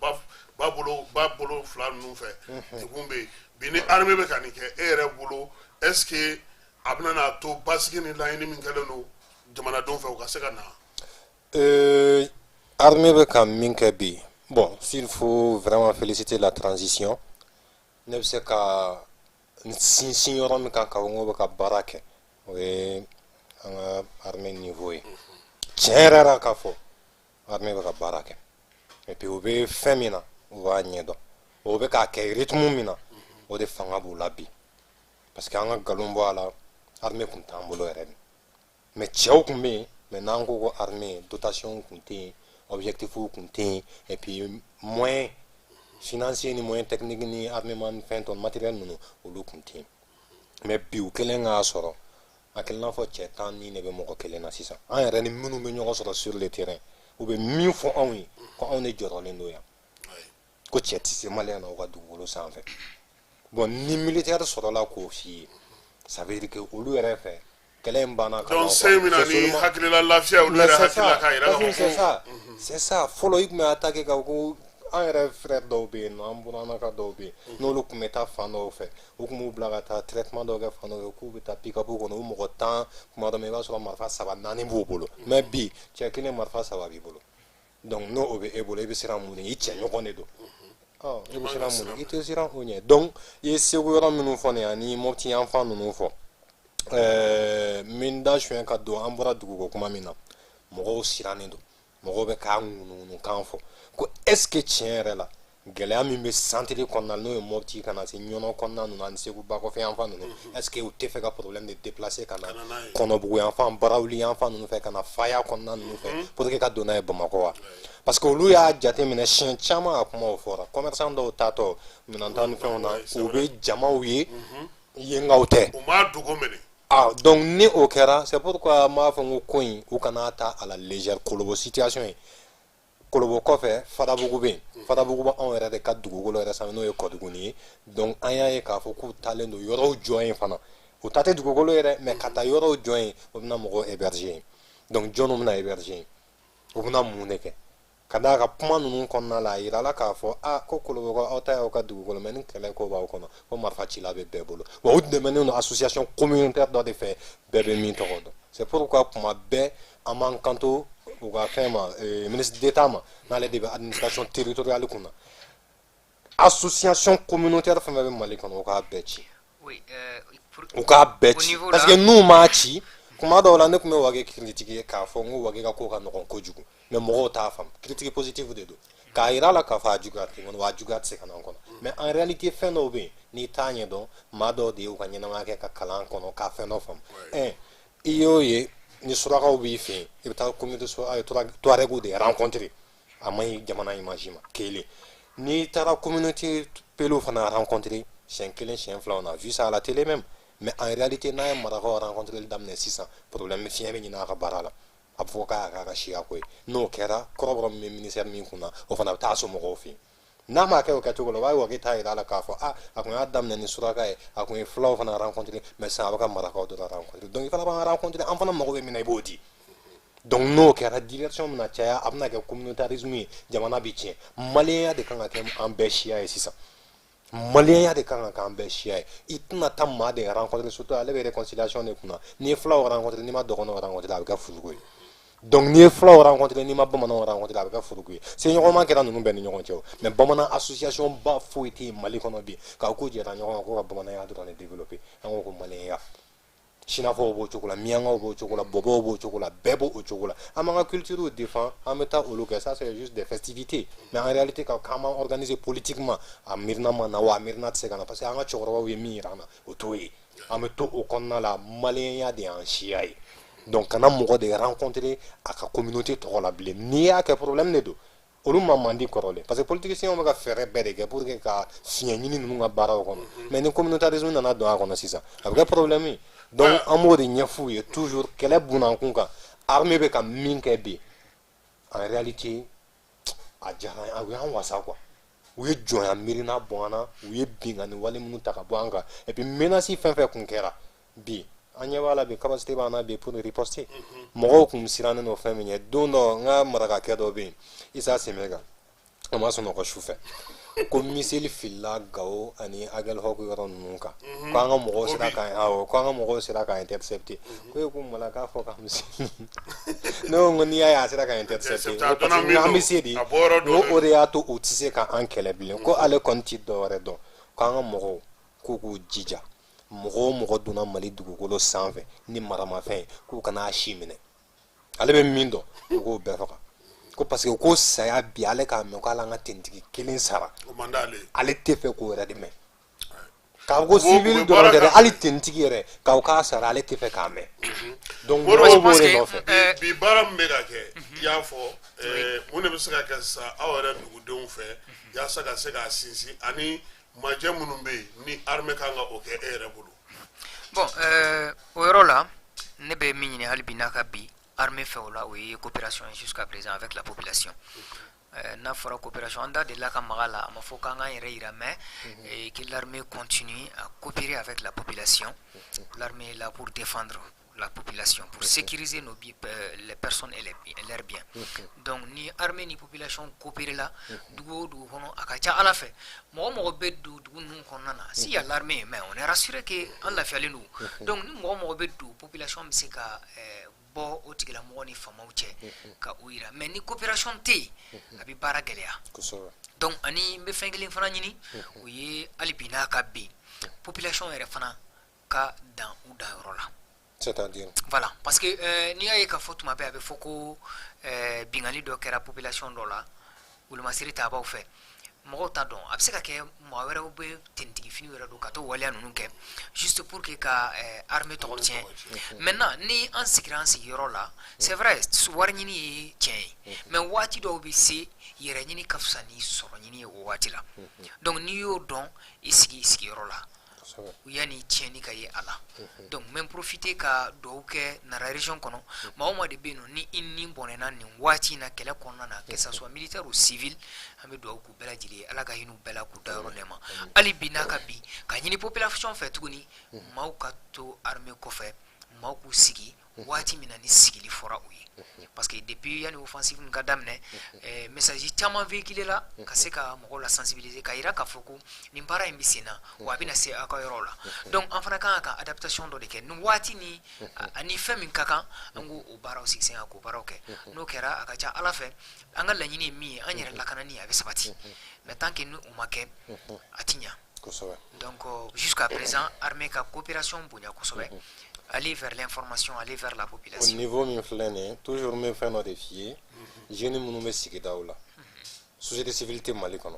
ba bolo fila ninnu fɛ, degun bɛ yen bi. Ni armée bɛ ka nin kɛ, e yɛrɛ bolo, est ce que a bɛna n'a to basigi ni laɲini min kɛlen don jamanadenw fɛ, u ka se ka na? Armée bɛ ka min kɛ bi, bon, s'il faut vraiment féliciter la transition, ne bɛ se ka n sinsin yɔrɔ min kan k'a fɔ n ko bɛ ka baara kɛ, o ye an ka armée niveau ye. Tiɲɛ yɛrɛ la, k'a fɔ armée bɛ ka baara kɛ, et puis u bɛ fɛn min na, u b'a ɲɛdɔn, o bɛ k'a kɛ rythme min na, o de fanga b'u la bi. Parce que an ka nkalon bɔ a la, armée kun t'an bolo yɛrɛ de, mais cɛw kun bɛ yen. Mais n'an ko armée, dotation kun tɛ yen, objectif kun tɛ yen, et puis moyen financier ni moyen technique ni armement ni fɛn tɔ matériel ninnu, olu kun tɛ yen. Mais bi, u kɛlen k'a sɔrɔ, a kɛlen n'a fɔ cɛ 10 ni de bɛ mɔgɔ kelen na sisan. An yɛrɛ ni minnu bɛ ɲɔgɔn sɔrɔ sur le terrain, u bɛ min fɔ anw ye, ko anw de jɔrɔlen don yan, ko cɛ tɛ se maliyɛn na u ka dugukolo sanfɛ. Bon, ni militaire sɔrɔla k'o f'i ye, ça veut dire que olu yɛrɛ fɛ, kɛlɛ in banna ka Donc se min na ni hakilila lafiya, olu yɛrɛ hakilila k'a yira k'a fɔ. C'est ça, c'est ça. Fɔlɔ, i tun bɛ attaquer ka ko an yɛrɛ frère dɔw bɛ yen nɔ, an burannaka dɔw bɛ yen, n'olu tun bɛ taa fan dɔw fɛ, u tun b'u bila ka taa traitement dɔw kɛ fan dɔw fɛ, k'u bɛ taa pick-up kɔnɔ, u mɔgɔ 10, kuma dɔ la i b'a sɔrɔ marifa saba naani b'u bolo. Mais bi, cɛ kelen, marifa saba b'i bolo. Donc n'o o bɛ e bolo, e bɛ siran mun de? I cɛ ɲɔgɔn de don, ɔ i bɛ siran mun? I tɛ siran o ɲɛ. Donc i ye Segu yɔrɔ minnu fɔ nin ye ani Mopti yan fan ninnu fɔ, min da suɲɛ ka don, an bɔra duguko kuma min na, mɔgɔw sirannen don. Mɔgɔw bɛ k'a ŋunuŋunukan fɔ ko est ce que tiɲɛ yɛrɛ la, gɛlɛya min bɛ centre kɔnɔna, n'o ye Mopti ka na se Ɲɔnɔ kɔnɔna ninnu ani Segu bakɔfɛ yanfan ninnu, est ce que u tɛ fɛ ka problème de déplacer ka na Kɔnɔbugu yanfan, Barawuli yanfan ninnu fɛ, ka na Faya kɔnɔna ninnu fɛ, pour que ka don n'a ye Bamakɔ wa? Parce que olu y'a jateminɛ siɲɛ caman, a kumaw fɔra, commerçant dɔw taatɔ minɛnta ni fɛnw na, u bɛ jamaw ye yenkaw tɛ. U m'a dogo minɛ. Ah, donc ni o kɛra, c'est pourquoi n b'a fɔ n ko ko in, u kana ta à la légère. Kolobo situation ye, Kolobo kɔfɛ, Fadabugu bɛ yen. Fadabugu bɛ anw yɛrɛ de ka dugukolo yɛrɛ sanfɛ, n'o ye Kɔduguni ye. Donc an y'a ye k'a fɔ k'u taalen don yɔrɔw jɔ yen fana. U ta tɛ dugukolo yɛrɛ, mais ka taa yɔrɔw jɔ yen, o bɛna mɔgɔw héberger yen. Donc jɔnniw bɛna héberger yen? U bɛna mun de kɛ? Ka d'a kan kuma ninnu kɔnɔna la, a yirala k'a fɔ a ko Kolobo, aw ta y'aw ka dugukolo, mais ni kɛlɛ ko b'aw kɔnɔ, ko marifa cila bɛ bɛɛ bolo. Wa u dɛmɛnen don association communautaire dɔ de fɛ, bɛɛ bɛ min tɔgɔ dɔn. C'est pourquoi kuma bɛɛ an b'an kanto u ka fɛn ma, ministre d'État ma, n'ale de bɛ administration territoriale kunna, association communautaire fɛn fɛn bɛ Mali kɔnɔ, u k'a bɛɛ ci. U k'a bɛɛ ci, parce que n'u m'a ci, kuma dɔw la, ne tun bɛ Wage critique k'a fɔ n ko Wage ka ko ka nɔgɔn kojugu, mais mɔgɔw t'a faamu. Critique positive de don, k'a yira la k'a fɔ a juguya tɛ n kɔnɔ, wa a juguya tɛ se ka na n kɔnɔ. Mais en réalité, fɛn dɔw bɛ yen, n'i t'a ɲɛdɔn, maa dɔw de y'u ka ɲɛnamaya kɛ ka kalan kɔnɔ k'a fɛn dɔ faamu. I y'o ye, ni surakaw b'i fɛ yen, i bɛ taa communauté touareg de rencontrer, a man ɲi jamana image ma. Kelen, n'i taara communauté peulhw fana rencontrer siɲɛ kelen, siɲɛ fila, on a vu ça à la télé même. Mais en réalité, n'a ye marakaw rencontrer daminɛ sisan, problème fiɲɛ bɛ ɲini a ka baara la, a bɛ fɔ k'a ka siya ko ye. N'o kɛra, kɔrɔbɔrɔ min bɛ ministère min kunna, o fana bɛ taa somɔgɔw fɛ yen. N'a ma kɛ o kɛcogo la, o b'a ye Wage t'a yira a la k'a fɔ a kun y'a daminɛ ni suraka ye, a kun ye fulaw fana rencontrer, mais sisan a bɛ ka marakaw dɔrɔn rencontrer. Donc i fana b'an rencontrer, an fana mago bɛ min na, i b'o di. Donc n'o kɛra, diversion bɛna caya, a bɛna kɛ communautarisme ye, jamana bɛ tiɲɛ. Maliyɛnya de kan ka kɛ an bɛɛ siya ye sisan. Maliyɛnya de kan ka k'an bɛɛ siya ye. I tɛna taa maa de rencontrer, surtout ale bɛ réconciliation de kunna. N'i ye fulaw rencontrer, n'i ma dɔgɔnɔw rencontrer, a bɛ kɛ furuko ye. Donc n'i ye fulaw rencontrer, n'i ma bamananw rencontrer, a bɛ kɛ furuko ye. Seɲɔgɔnma kɛra ninnu bɛɛ ni ɲɔgɔn cɛ o, mais bamanan association ba foyi tɛ yen Mali kɔnɔ bi k'a k'u jɛra ɲɔgɔn kan ko ka bamananya dɔrɔn de développer. An ko ko maliyɛnya, sinafɔw b'o cogo la, miyankaw b'o cogo la, bɔbɔw b'o cogo la, bɛɛ b'o cogo la. An b'an ka culture défend, an bɛ taa olu kɛ, ça c'est juste des festivités. Mais en réalité, ka k'an b'an organiser politiquement, a miirina ma na wa, a miirina tɛ se ka na, parce que an ka cɛkɔrɔbaw ye min yira an na, o t'o ye. An bɛ to o kɔnɔna la. Maliyɛnya de y'an siya ye. Donc kana mɔgɔ de rencontrer a ka communauté tɔgɔ la bilen. N'i y'a kɛ, problème de don. Olu ma man di kɔrɔlen, parce que politiciens bɛ ka fɛɛrɛ bɛɛ de kɛ pour que ka fiɲɛ ɲini ninnu ka baaraw kɔnɔ. Mais ni communautarisme nana don a kɔnɔ sisan, a bɛ kɛ problème ye. Donc an b'o de ɲɛf'u ye toujours. Kɛlɛ bunakun kan, armée bɛ ka min kɛ bi, en réalité, a diyara an, u y'an wasa quoi. U ye jɔnya miirina bɔ an na, u ye binkani wale minnu ta ka bɔ an kan, et puis menace fɛn fɛn kun kɛra bi, an ɲɛ b'a la bi, capacité b'an na bi pour riposter. Mɔgɔw kun sirannen don fɛn min ɲɛ, don dɔ, n ka marakakɛ dɔ bɛ yen, Isa Semeka, a ma sunɔgɔ su fɛ ko missile filila Gawo ani Aguelhok yɔrɔ ninnu kan, ko an ka mɔgɔw sera ka, awɔ, ko an ka mɔgɔw sera ka intercepter. Ko e ko mala k'a fɔ k'an bɛ se. Ne ko n'i y'a ye a sera ka intercepter, parce que an bɛ se de. N ko o de y'a to u tɛ se ka an kɛlɛ bilen. Ko ale kɔni ti dɔwɛrɛ dɔn, k'an ka mɔgɔw k'u k'u jija, mɔgɔ o mɔgɔ donna Mali dugukolo sanfɛ ni maramafɛn ye, k'u kana a si minɛ. Ale bɛ min dɔn, u k'o bɛɛ faga. Ko parce que ko saya bi, ale k'a mɛn ko hali an ka tenitigi kelen sara, ale tɛ fɛ k'o yɛrɛ de mɛn. K'a fɔ ko civil dɔrɔn tɛ dɛ, hali tenitigi yɛrɛ k'aw k'a sara, ale tɛ fɛ k'a mɛn. Donc mɔgɔw b'o de nɔfɛ. Bi baara min bɛ ka kɛ, i y'a fɔ, mun de bɛ se ka kɛ sisan aw yɛrɛ dugudenw fɛ yaasa ka se k'a sinsin, ani majɛ minnu bɛ yen ni armée kan ka o kɛ e yɛrɛ bolo? Bon, o yɔrɔ la, ne bɛ min ɲini hali bi n'a ka bi armée fɛ, o la, o ye coopération jusqu'à présent avec la population. N'a fɔra coopération, an da delila ka maga la, a ma fɔ k'an k'an yɛrɛ yira, mais que l'armée continue à coopérer avec la population. L'armée est là pour défendre la population, pour sécuriser nos biens, les personnes et leurs biens. Donc ni armée ni population coopérer la, dugu o dugu kɔnɔ, a ka ca Ala fɛ, mɔgɔ mɔgɔ bɛ don dugu ninnu kɔnɔna na, s'il y a l'armée, mais on est rassuré que an lafiyalen don. Donc ni mɔgɔ mɔgɔ bɛ don, population bɛ se ka bɔ o tigilamɔgɔ ni faamaw cɛ ka o yira. Mais ni coopération tɛ yen, a bɛ baara gɛlɛya. Donc ani n bɛ fɛn kelen fana ɲini, o ye hali bi n'a ka bin, population yɛrɛ fana ka dan u danyɔrɔ la. C'est-à-dire? Voilà, parce que n'i y'a ye k'a fɔ tuma bɛɛ a bɛ fɔ ko binkanni dɔ kɛra population dɔ la, wolomasiri tabaw fɛ, mɔgɔw t'a dɔn, a bɛ se ka kɛ maa wɛrɛw bɛ tenitigi fini yɛrɛ don ka to waleya ninnu kɛ juste pour que ka armée tɔgɔ tiɲɛ. Maintenant, ni an sigira an sigiyɔrɔ la, c'est vrai, wari ɲini ye tiɲɛ ye, mais waati dɔw bɛ se, yɛrɛ ɲini ka fisa ni sɔrɔ ɲini ye o waati la. Donc n'i y'o dɔn, i sigi i sigiyɔrɔ la yanni tiɲɛni ka ye a la. Donc n bɛ profiter ka dugawu kɛ Nara région kɔnɔ, maa o maa de bɛ yen nɔ ni i ni bɔnɛna nin waati in na kɛlɛ kɔnɔna na, que ça soit militaire ou civil, an bɛ dugawu k'u bɛɛ lajɛlen ye, Ala ka hinɛ u bɛɛ la k'u da yɔrɔ nɛma. Hali bi n'a ka bi ka ɲini population fɛ tuguni, maaw ka to armée kɔfɛ, maaw k'u sigi waati min na ni sigili fɔra u ye, parce que depuis yanni offensive ka daminɛ, message caman véhiculé la ka se ka mɔgɔw la sensibiliser, ka yira k'a fɔ ko nin baara in bɛ sen na, wa a bɛna se aw ka yɔrɔ la. Donc an fana kan ka adaptation dɔ de kɛ nin waati ni ani fɛn min ka kan, an k'o o baaraw sigi sen kan, k'o baaraw kɛ. N'o kɛra, a ka ca Ala fɛ, an ka laɲini ye min ye, an yɛrɛ lakanani, a bɛ sabati. Mais tant que ni o ma kɛ, a ti ɲa. Donc jusqu'à présent, armée ka coopération bonya kosɛbɛ, aller vers l'information, aller vers la population. Au niveau min filɛ nin ye, toujours n bɛ fɛn dɔ de f'i ye, jeunes minnu bɛ sigidaw la, société civile tɛ Mali kɔnɔ,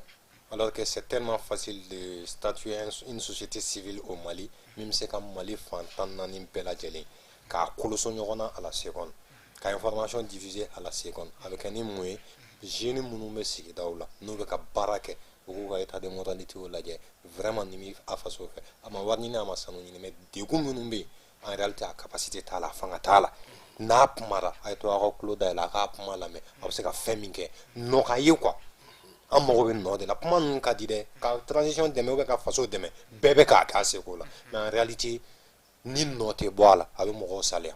alors que c'est tellement facile de statuer une société civile au Mali min bɛ se ka Mali fan 14 bɛɛ lajɛlen k'a koloso ɲɔgɔn na à la seconde, ka information diffuser à la seconde. A bɛ kɛ ni mun ye? Jeunes minnu bɛ sigidaw la, n'u bɛ ka baara kɛ, u k'u ka état de moralité lajɛ. Vraiment, ni min a faso fɛ, a ma wari ɲini, a ma sanu ɲini, mais degun minnu bɛ yen, en réalité a capacité t'a la, a fanga t'a la. N'a kumara, a ye to aw ka tulo dayɛlɛ, a k'a kuma lamɛn, a bɛ se ka fɛn min kɛ nɔ ka ye quoi. An mago bɛ nɔ de la. Kuma ninnu ka di dɛ, ka transition dɛmɛ ou bien ka faso dɛmɛ, bɛɛ bɛ k'a kɛ a seko la, mais en réalité ni nɔ tɛ bɔ a la, a bɛ mɔgɔw saliya,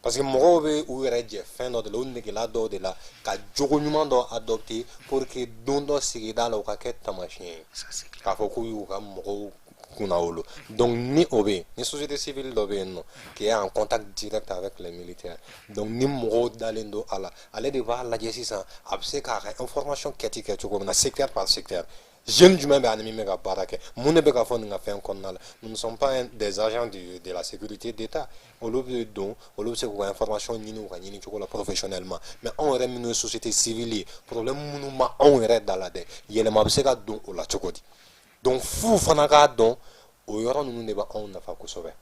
parce que mɔgɔw bɛ u yɛrɛ jɛ fɛn dɔ de la, u negela dɔw de la ka jogo ɲuman dɔ adopter pour que don dɔ sigida la u ka kɛ taamasiyɛn ye k'a fɔ k'u y'u ka mɔgɔw kunna wolo. Donc ni o bɛ yen, ni société civile dɔ bɛ yen nɔ qui est en contact direct avec les militaires, donc ni mɔgɔw dalen don a la, ale de b'a lajɛ sisan a bɛ se k'a ka information kɛti kɛ cogo min na, secteur par secteur, jeune jumɛn bɛ ani min bɛ ka baara kɛ, mun de bɛ ka fɔ nin ka fɛn kɔnɔna la. Nous ne sommes pas des agents de la sécurité d'État. Olu bɛ don, olu bɛ se k'u ka information ɲini u ka ɲini cogo la professionnellement, mais anw yɛrɛ minnu ye société civile ye, problème minnu ma anw yɛrɛ da la dɛ, yɛlɛma bɛ se ka don o la cogo di? Donc f'u fana k'a dɔn, o yɔrɔ ninnu de bɛ anw nafa kosɛbɛ.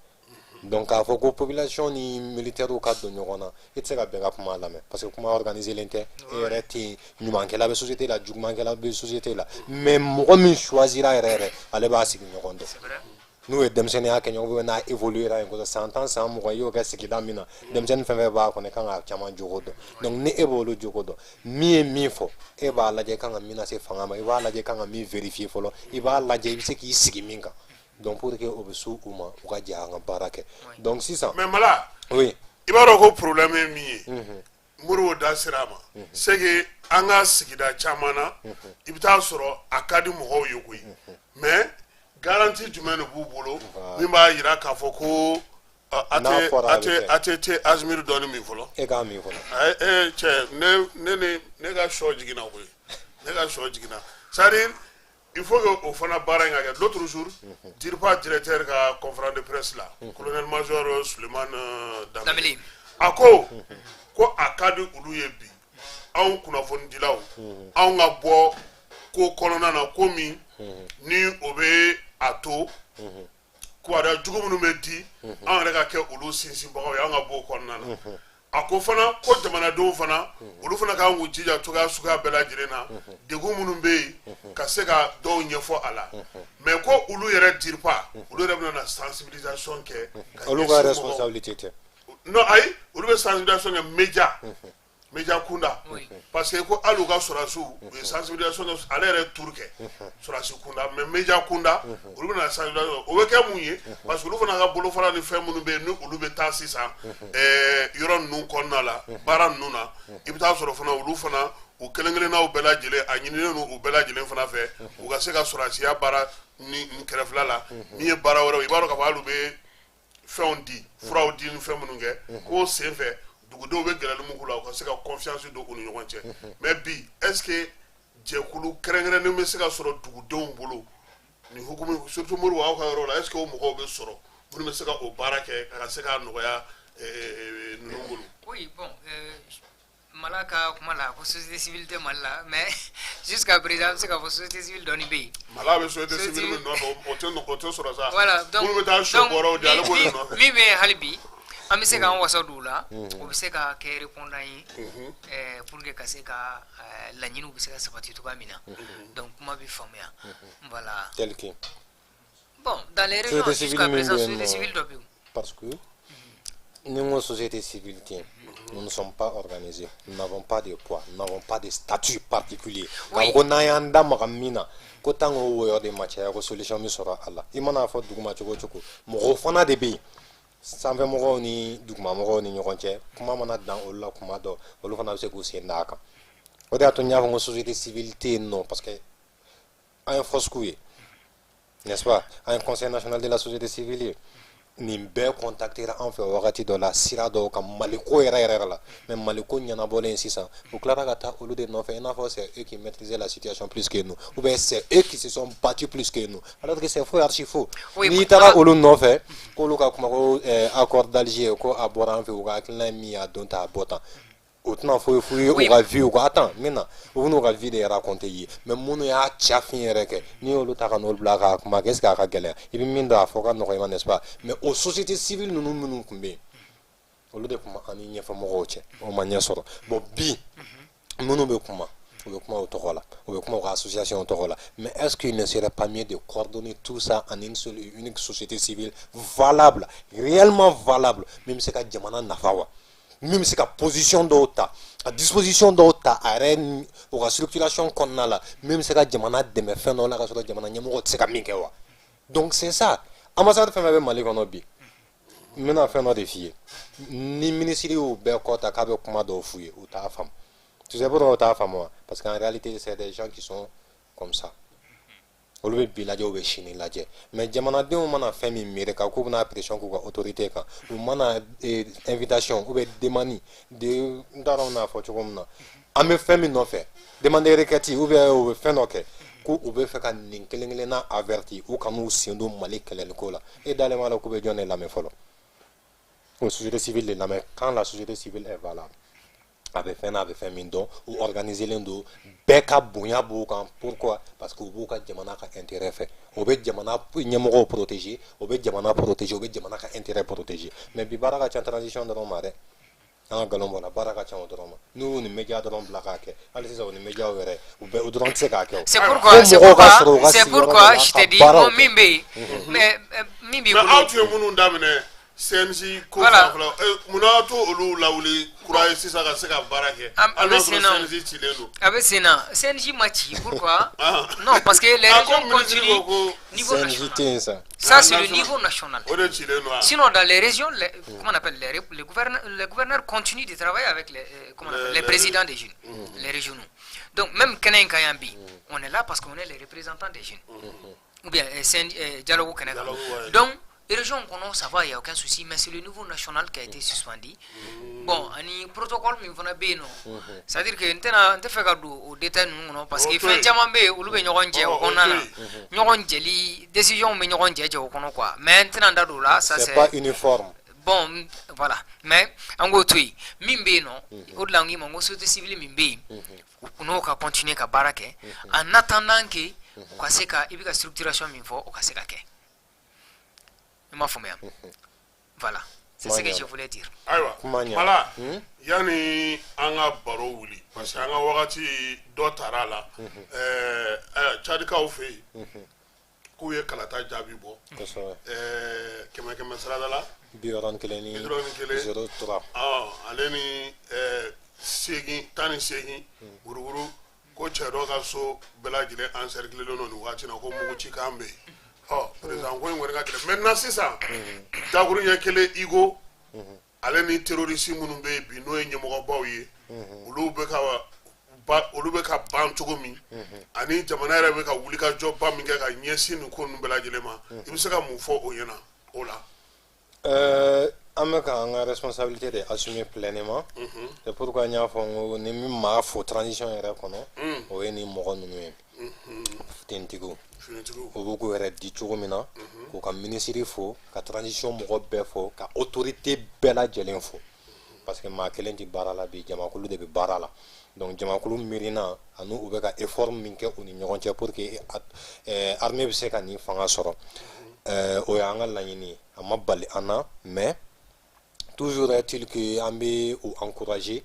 Donc k'a fɔ ko population ni militaires ka don ɲɔgɔn na, i tɛ se ka bɛɛ ka kuma lamɛn, parce que kuma organisé len tɛ. E yɛrɛ tɛ yen, ɲumankɛla bɛ société la, jugumankɛla bɛ société la, mais mɔgɔ min choisira yɛrɛ yɛrɛ, ale b'a sigi ɲɔgɔn dɔn. N'u ye denmisɛnninya kɛ ɲɔgɔn fɛ, n'a évolué yen kosɛbɛ, san 10, san 20, i y'o kɛ sigida min na, denmisɛnnin fɛn fɛn b'a kɔnɔ, i kan ka caman jogo dɔn. Donc ni e b'olu jogo dɔn, min ye min fɔ, e b'a lajɛ i kan ka min lase fanga ma, i b'a lajɛ i kan ka min vérifier fɔlɔ, i b'a lajɛ i bɛ se k'i sigi min kan. Donc pour que o bɛ s'u ma, u ka jɛ an ka baara kɛ. Donc sisan Mais Mala, oui. I b'a dɔn ko problème ye min ye, Moribo da sera a ma, c'est que an ka sigida caman na, i bɛ taa sɔrɔ a ka di mɔgɔw ye koyi, mais garantie jumɛn de b'u bolo min b'a yira k'a fɔ ko N'a fɔra, a bɛ kɛ. ATT Azmir dɔɔni min fɔlɔ? E k'a min fɔlɔ. Ayi, cɛ, ne ne ni ne ka sɔ jiginna koyi, ne ka sɔ jiginna. C'est à dire, il faut que o fana baara in ka kɛ. L'autre jour, DIRPA directeur ka conférence de presse la, colonel major Suleiman Dambélé, Dambélé. a ko ko a ka di olu ye bi, anw kunnafonidilaw, anw ka bɔ ko kɔnɔna na, ko min ni o bɛ a to kibaruya jugu minnu bɛ di, an yɛrɛ ka kɛ olu sinsinbagaw ye, an ka bɔ o kɔnɔna na. A ko fana ko jamanadenw fana, olu fana kan k'u jija cogoya suguya bɛɛ lajɛlen na, degun minnu bɛ yen, ka se ka dɔw ɲɛfɔ a la. Mais ko olu yɛrɛ DIRPA, olu yɛrɛ bɛna na sensibilisation kɛ ka Olu ka ɲɛsin mɔgɔw responsabilité tɛ. Non, ayi, olu bɛ sensibilisation kɛ média kunda, parce que ko hali u ka sɔrɔdasiw, u ye sensibilisation kɛ, ale yɛrɛ ye tour kɛ sɔrɔdasi kunda, mais média kunda, olu bɛna sensibilisation. O bɛ kɛ mun ye? Parce que olu fana ka bolofara ni fɛn minnu bɛ yen, ni olu bɛ taa sisan yɔrɔ ninnu kɔnɔna la, baara ninnu na, i bɛ taa sɔrɔ fana olu fana, u kelen kelennaw bɛɛ lajɛlen, a ɲinilen don u bɛɛ lajɛlen fana fɛ u ka se ka sɔrɔdasiya baara ni nin kɛrɛfɛla la, min ye baara wɛrɛw ye. I b'a dɔn k'a fɔ hali u bɛ fɛnw di, furaw di ni fɛn minnu kɛ, k'o sen fɛ dugudenw bɛ gɛlɛyali min k'u la, u ka se ka confiance don u ni ɲɔgɔn cɛ. Mais bi, est ce que jɛkulu kɛrɛnkɛrɛnnen bɛ se ka sɔrɔ dugudenw bolo nin hukumu, surtout Moribo, aw ka yɔrɔ la, est ce que o mɔgɔw bɛ sɔrɔ Minnu bɛ se ka o baara kɛ ka se k'a nɔgɔya ninnu bolo. Oui, bon, Mala ka kuma la ko société civile tɛ Mali la, mais jusqu'à présent an bɛ se k'a fɔ société civile dɔɔni bɛ yen. Mala bɛ société civile min nɔfɛ, o tɛ sɔrɔ sa. Voilà, donc minnu bɛ taa sɔ bɔrɔw di, ale b'o de nɔfɛ. Min bɛ yen hali bi, an bɛ se k'an wasa don o la, o bɛ se ka kɛ répondant ye pour que ka se ka laɲiniw bɛ se ka sabati cogoya min na. Donc kuma bɛ faamuya, voilà. Tel que? Bon, dans les régions, jusqu'à présent, société civile dɔ bɛ yen. Parce que ni n ko société civile tɛ yen, nous ne sommes pas organisés, nous n'avons pas de poids, nous n'avons pas de statut particulier. K'a fɔ ko n'an y'an da maga min na, ko tant que o wɔyɔ de ma caya, ko solution bɛ sɔrɔ a la. I mana fɔ duguma cogo o cogo, mɔgɔw fana de bɛ yen, sanfɛmɔgɔw ni dugumamɔgɔw ni ɲɔgɔn cɛ. Kuma mana dan olu la kuma dɔ, olu fana bɛ se k'u sen da a kan. O de y'a to n y'a fɔ ko société civile tɛ yen nɔ, parce que an ye FOSCO ye, n'est-ce pas? An ye Conseil national de la société civile ye. Nin bɛɛ contactera an fɛ wagati dɔ la, sira dɔw kan, Maliko yɛrɛ yɛrɛ la. Mais Maliko ɲɛnabɔlen sisan, u tilara ka taa olu de nɔfɛ, i n'a fɔ c'est eux qui maîtrisaient la situation plus que nous, ou bien c'est eux qui se sont battus plus que nous, alors que c'est faux, archi faux. N'i taara olu nɔfɛ k'olu ka kuma ko accord d'Alger, ko a bɔra an fɛ, u ka hakilina ye min ye, a don ta, a bɔ tan, o tɛna foyi f'u ye. U ka vie, u ka attends, n bɛ na, u bɛn'u ka vie de raconter i ye. Mais minnu y'a cafin yɛrɛ kɛ, n'i y'olu ta ka n'olu bila ka kuma kɛ, est ce que a ka gɛlɛn? I bɛ min dɔn, a fɔ ka nɔgɔ i ma, n'est-ce pas? Mais o société civile ninnu minnu tun bɛ yen, olu de tun bɛ an ni ɲɛfɔmɔgɔw cɛ, o ma ɲɛ sɔrɔ. Bon, bi minnu bɛ kuma, u bɛ kuma o tɔgɔ la, u bɛ kuma u ka association tɔgɔ la. Mais est-ce qu'il ne serait pas mieux de coordonner tout ça en une seule et unique société civile valable, réellement valable, min bɛ se ka jamana nafa wa, min bɛ se ka position dɔw ta, a disposition dɔw ta a yɛrɛ u ka structuration kɔnɔna la, min bɛ se ka jamana dɛmɛ fɛn dɔw la, ka sɔrɔ jamana ɲɛmɔgɔ tɛ se ka min kɛ wa? Donc c'est ça. Ambassade fɛn fɛn bɛ Mali kɔnɔ bi, n bɛna fɛn dɔ de f'i ye. Ni minisiri y'u bɛɛ kɔ ta k'a bɛ kuma dɔw f'u ye, u t'a faamu. Tu sais pourquoi u t'a faamu wa? Parce qu'en réalité, c'est des gens qui sont comme ça. Olu bɛ bi lajɛ, u bɛ sini lajɛ. Mais jamanadenw mana fɛn min miiri ka k'u bɛna pression k'u ka autorité kan, u mana invitation ou bien demande de, n t'a dɔn n bɛna fɔ cogo min na, an bɛ fɛn min nɔfɛ, demande de requête, ou bien u bɛ fɛn dɔ kɛ ko u bɛ fɛ ka nin kelen kelenna averti, u kan'u sen don Mali kɛlɛliko la, e dalen b'a la k'u bɛ jɔn de lamɛn fɔlɔ? O société civile de lamɛn. Quand la société civile est valable, a bɛ fɛn na, a bɛ fɛn min dɔn, u organiselen don, bɛɛ ka bonya b'u kan. Pourquoi? Parce que u b'u ka jamana ka intérêt fɛ, o bɛ jamana ɲɛmɔgɔw protéger, o bɛ jamana protéger, o bɛ jamana ka intérêt protéger. Mais bi, baara ka ca transition dɔrɔn ma dɛ. An ka nkalon bɔ la, baara ka ca o dɔrɔn ma. N'u y'u ni média dɔrɔn bila k'a kɛ, hali sisan u ni média yɛrɛ, u bɛɛ, u dɔrɔn tɛ se k'a kɛ o. C'est pourquoi je t'ai dit ko min bɛ yen, mais min b'i bolo. Mais aw tun ye minnu daminɛ CNJ ko fanfɛla, munna aw t'o olu lawuli kura ye sisan ka se ka baara kɛ, hali n'a sɔrɔ CNJ cilen don? A bɛ sen na, CNJ ma ci. Pourquoi non? Parce que les régions continuent niveau CNJ tɛ yen sa. Ça, c'est le niveau national. O de cilen don. Sinon, dans les régions, les, comment on appelle, les gouverneurs continuent de travailler avec les, comment on appelle, les présidents des jeunes, les régionaux. Donc même kɛnɛ in kan yan bi, on est là parce qu'on est les représentants des jeunes, ou bien dialogue kɛnɛ kan. Donc région kɔnɔ, ça va, il y a aucun souci, mais c'est le niveau national qui a été suspendu. Bon, ani protocole min fana bɛ yen nɔ, c'est à dire que n tɛna, n tɛ fɛ ka don o détail ninnu kɔnɔ, parce que fɛn caman bɛ yen, olu bɛ ɲɔgɔn jɛ o kɔnɔna na, ɲɔgɔn jɛli décision bɛ ɲɔgɔn jɛ jɛ o kɔnɔ quoi. Mais n tɛna n da don o la. Ça, c'est pas uniforme. Bon, voilà, mais an k'o to yen. Min bɛ yen nɔ, o de la n k'i ma n ko société civile min bɛ yen, u n'o ka continuer ka baara kɛ en attendant que u ka se ka, i bɛ ka structuration min fɔ, o ka se ka kɛ. I m'a faamuya? Voilà, c'est ce que je voulais dire. Ayiwa Mala, yanni an ka baro wuli, parce que an ka wagati dɔ tara a la, Cadikaw fɛ yen k'u ye kalata jaabi bɔ, kɛmɛ kɛmɛ sarada la, 61 ni 61 03. Ale ni seegin, 18 buruburu, ko cɛ dɔ ka so bɛɛ lajɛlen encercler don nin waati na, ko mugu ci kan bɛ yen. Ɔ, président ko in kɔni ka gɛlɛn maintenant. Sisan, dakuruɲɛ kelen, Igo ale ni terroriste minnu bɛ yen bi, n'o ye ɲɛmɔgɔbaw ye, olu bɛ ka ban cogo min, ani jamana yɛrɛ bɛ ka wulikajɔba min kɛ ka ɲɛsin nin ko ninnu bɛɛ lajɛlen ma, i bɛ se ka mun fɔ o ɲɛna o la? An bɛ ka an ka responsabilité de assumer pleinement. C'est pourquoi n y'a fɔ n ko ni min maa fo transition yɛrɛ kɔnɔ, o ye nin mɔgɔ ninnu ye. Finitigiw u b'u k'u yɛrɛ di cogo min na, k'u ka minisiri fo, ka transition mɔgɔ bɛɛ fo, ka autorité bɛɛ lajɛlen fo, parce que maa kelen tɛ baara la bi, jamakulu de bɛ baara la. Donc jamakulu miirina ani u bɛ ka effort min kɛ u ni ɲɔgɔn cɛ pour que armée bɛ se ka nin fanga sɔrɔ, o y'an ka laɲini ye. A ma bali an na, mais toujours est-il que an bɛ u encourager,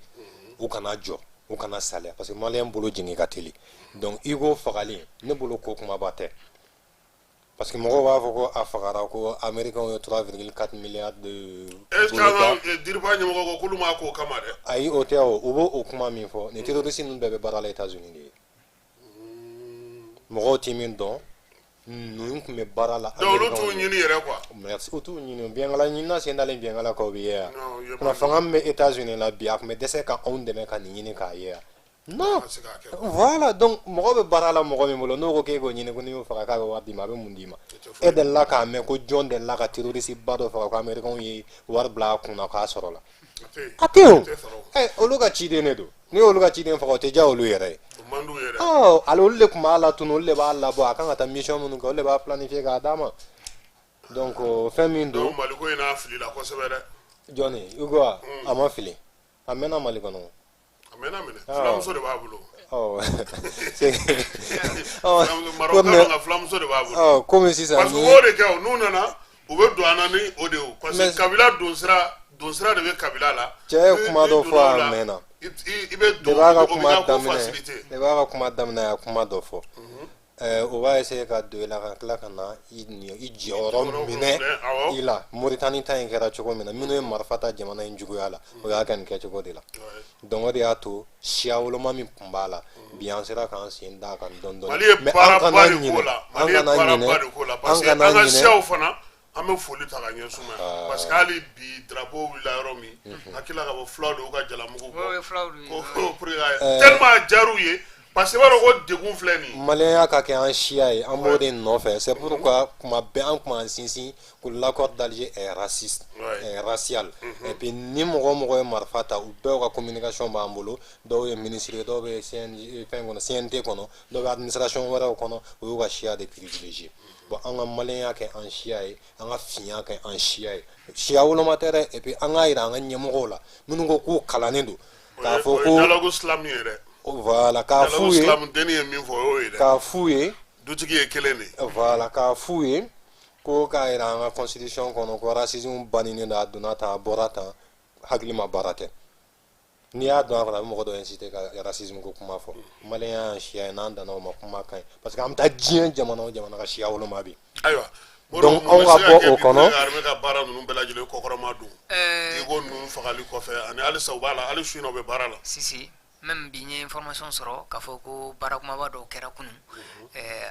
u kana jɔ, u kana saliya, parce que malien bolo jigin ka teli. Donc Hugo fagali, ne bolo ko kumaba tɛ, parce que mɔgɔw b'a fɔ ko a fagara, ko américains ye 3,4 milliards de Est ce que an ka DIRPA ɲɛmɔgɔ ko k'olu m'a k'o kama dɛ? Ayi, o tɛ. O u b'o o kuma min fɔ, nin terroriste ninnu bɛɛ bɛ baara la États-Unis de ye. Mɔgɔw ti min dɔn, ninnu tun bɛ baara la. Donc olu t'u ɲini yɛrɛ quoi. Merci, u t'u ɲini. Biɲɛkala ɲinina sen dalen biɲɛkala kan, o bɛ ye yan. Kunna fanga min bɛ États-Unis la bi, a tun bɛ dɛsɛ ka anw dɛmɛ ka nin ɲini k'a ye yan? Non, voilà. Donc mɔgɔ bɛ baara la mɔgɔ min bolo, n'o ko k'e k'o ɲini, ko n'i y'o faga k'a bɛ wari d'i ma, a bɛ mun d'i ma? E delila k'a mɛn ko jɔn delila ka terroriste ba dɔ faga ko américains ye wari bila a kun na k'a sɔrɔ la? A tɛ yen o. Ɛ, olu ka ciden de don. N'i y'olu ka ciden faga, o tɛ diya olu yɛrɛ ye. Ɔ, ale olu de tun b'a latunu, olu de b'a labɔ, a kan ka taa mission minnu kɛ, olu de b'a planifier k'a d'a ma. Donc fɛn min don. Donc Mali ko in n'a filila kosɛbɛ dɛ. Jɔnni? Hugo? A ma fili, a mɛnna Mali kɔnɔ. A mɛnna minɛ, filamuso de b'a bolo. Ɔ, Marocain ka filamuso de b'a bolo. Ɔ, komi sisan. Parce que u b'o de kɛ o, n'u nana u bɛ don an na ni o de ye o, parce que kabila donsira de bɛ kabila la. Cɛ ye kuma dɔ fɔ a mɛnna. I bɛ don de b'a ka o b'i kuma ka ko daminɛ facilité. De b'a ka kuma daminɛ, a ye kuma dɔ fɔ, o b'a essayer ka don i la ka tila ka na i jɔyɔrɔ minɛ i la. Moritani ta in kɛra cogo min na, minnu ye marifa ta jamana in juguya la, o y'a kɛ nin kɛcogo de la. Donc o de y'a to siya woloma min tun b'a la bi, an sera k'an sen d'a kan dɔɔni dɔɔni. Mali ye Mais an baaraba kana de k'o ɲinɛ la. An Mali ye kana baaraba ɲinɛ de k'o la, an parce que kana an ka ɲinɛ. siyaw fana, an bɛ foli ta ka ɲɛsin u ma, parce que hali bi drapeau wulila yɔrɔ min, hakili la ka fɔ fulaw de y'u ka jalamugu bɔ O fulaw de. ko pour que tellement a diyar'u ye, parce que i b'a dɔn ko degun filɛ nin ye. Maliyɛnya ka kɛ an siya ye, an b'o de nɔfɛ. C'est pourquoi kuma bɛɛ an kun b'an sinsin ko l'accord d'Alger est raciste, est racial. Et puis ni mɔgɔ o mɔgɔ ye marifa ta, u bɛɛ ka communication b'an bolo. Dɔw ye ministre ye, dɔw bɛ CNJ fɛn kɔnɔ, CNT kɔnɔ, dɔw bɛ administration wɛrɛw kɔnɔ, u y'u ka siya de privilégié. Bon, an ka maliyɛnya kɛ an siya ye, an ka finya kɛ an siya ye, siya woloma tɛ dɛ. Et puis an k'a yira an ka ɲɛmɔgɔw la, minnu ko k'u kalannen don, k'a fɔ O ye ko dialogue slam ye dɛ. Voilà, k'a f'u Dialogue ye slam denni ye min fɔ, o y'o ye dɛ. K'a f'u ye. Dutigi ye kelen de ye. Voilà, k'a f'u ye ko k'a yira an ka constitution kɔnɔ ko racisme banninen don. A donna tan, a bɔra tan, hakili ma baara tɛ. N'i y'a dɔn a kɔnɔ, a bɛ mɔgɔ dɔ inciter ka racisme ko kuma fɔ. Maliyɛnya y'an siya ye, n'an danna o ma, kuma ka ɲi, parce que an bɛ taa diɲɛ jamana o jamana ka siya woloma bi. Ayiwa. Donc, anw ka bɔ o kɔnɔ. Armée ka baara ninnu bɛɛ lajɛlen kɔkɔrɔma don i ko ninnu fagali kɔfɛ, ani halisa u b'a la, hali su in na u bɛ baara la. Si si, même bi n ye information sɔrɔ k'a fɔ ko baara kumaba dɔw kɛra kunun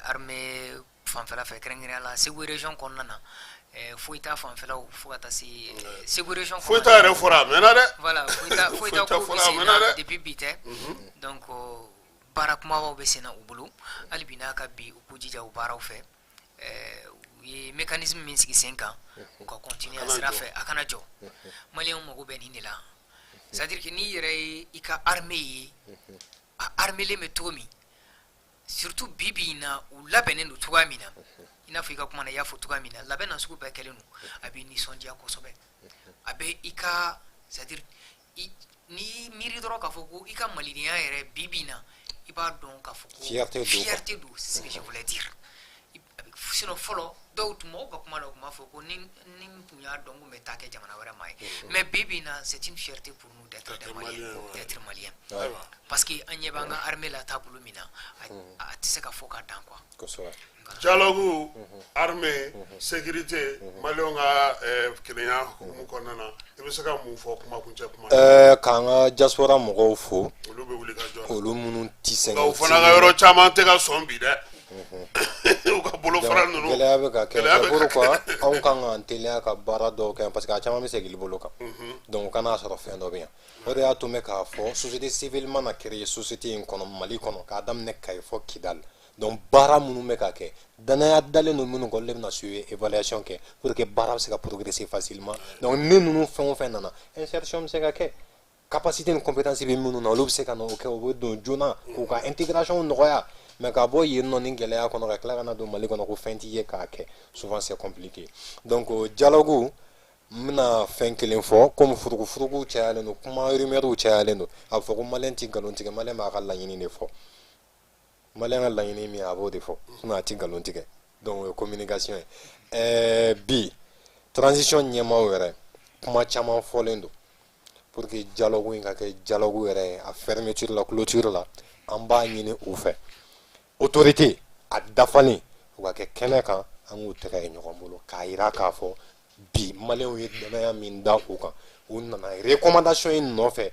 armée fanfɛla fɛ, kɛrɛnkɛrɛnnenya la Segu région kɔnɔna na, Foyita fanfɛlaw, fo ka taa se Segu région. Foyita yɛrɛ fɔra a mɛnna dɛ. Voilà, Foyita, Foyita Foyita ko bɛ fɔra a sen mɛnna na dɛ. Depuis bi tɛ. Donc baara kumabaw bɛ sen na u bolo hali bi. N'a ka bi, u k'u jija u baaraw fɛ. U ye mécanisme min sigi sen kan, u ka continuer a Kana sira jɔ. fɛ, a kana jɔ. Maliyɛnw mago bɛ nin de la, c'est à dire que n'i yɛrɛ ye i ka armée ye, a armelen bɛ cogo min, surtout bi bi in na, u labɛnnen don cogoya min na, i n'a fɔ i ka kuma na i y'a fɔ cogoya min na, labɛn na sugu bɛɛ kɛlen don, a b'i nisɔndiya kosɛbɛ. A bɛ i ka, c'est à dire n'i miiri dɔrɔn k'a fɔ ko i ka malidenya yɛrɛ bi bi in na, i b'a dɔn k'a fɔ ko Fierté don, quoi. Fierté don, c'est ce que je voulais dire. Sinon fɔlɔ dɔw tun, mɔgɔw ka kuma la, u tun b'a fɔ ko ni n tun y'a dɔn, n kun bɛ taa kɛ jamana wɛrɛ maa ye. Mais bi bi in na, c'est une fierté pour nous d'être des Maliens, Maliens, ouais. d'être Maliens, Ayiwa. parce que an ɲɛ b'an ka armée la taabolo min na, a tɛ se ka fɔ ka dan quoi. Dialogue, armée, sécurité, maliyɛnw ka kelenya hukumu kɔnɔna na, i bɛ se ka mun fɔ kuma kuncɛ kuma na? K'an ka diaspora mɔgɔw fo. Olu bɛ wuli ka jɔ la. Olu minnu ti sɛgɛn. Nka u fana ka yɔrɔ caman tɛ ka sɔn bi dɛ, u ka bolofara ninnu. Gɛlɛya bɛ ka kɛ. Gɛlɛya c'est bɛ ka pourquoi anw kan k'an teliya ka baara dɔw kɛ, parce que a caman bɛ segin i bolo kan. Donc u kan'a sɔrɔ fɛn dɔ bɛ yan. O de y'a to n bɛ k'a fɔ, société civile mana créer société in kɔnɔ, Mali kɔnɔ, k'a daminɛ Kayi fɔ Kidali. Donc baara minnu bɛ ka kɛ, danaya dalen don minnu kɔ, olu de bɛna suivi, évaluation kɛ pour que baara bɛ se ka progresser facilement. Donc ni ninnu fɛn o fɛn nana, insertion bɛ se ka kɛ, capacité ni compétence bɛ minnu na, olu bɛ se ka na o kɛ, u bɛ don joona k'u ka intégration nɔgɔya. Mais ka bɔ yen nɔ ni gɛlɛya kɔnɔ, ka tila ka na don Mali kɔnɔ ko fɛn t'i ye k'a kɛ, souvent c'est compliqué. Donc dialogue, n bɛna fɛn kelen fɔ. Komi furugufurugu cayalen don, kuma rumeur cayalen don, a bɛ fɔ ko Malien ti nkalon tigɛ. Malien b'a ka laɲini de fɔ. Malien ka laɲini min, a b'o de fɔ, sinon a ti nkalon tigɛ. Donc o ye communication ye. Bi transition ɲɛmaaw yɛrɛ, kuma caman fɔlen don pour que dialogue in ka kɛ dialogue yɛrɛ ye. A fermeture la, clôture la, an b'a ɲini u fɛ, autorité a dafalen, u ka kɛ kɛnɛ kan, an k'u tɛgɛ ye ɲɔgɔn bolo k'a yira k'a fɔ bi Maliyɛnw ye danaya min da u kan, u nana recommandation in nɔfɛ,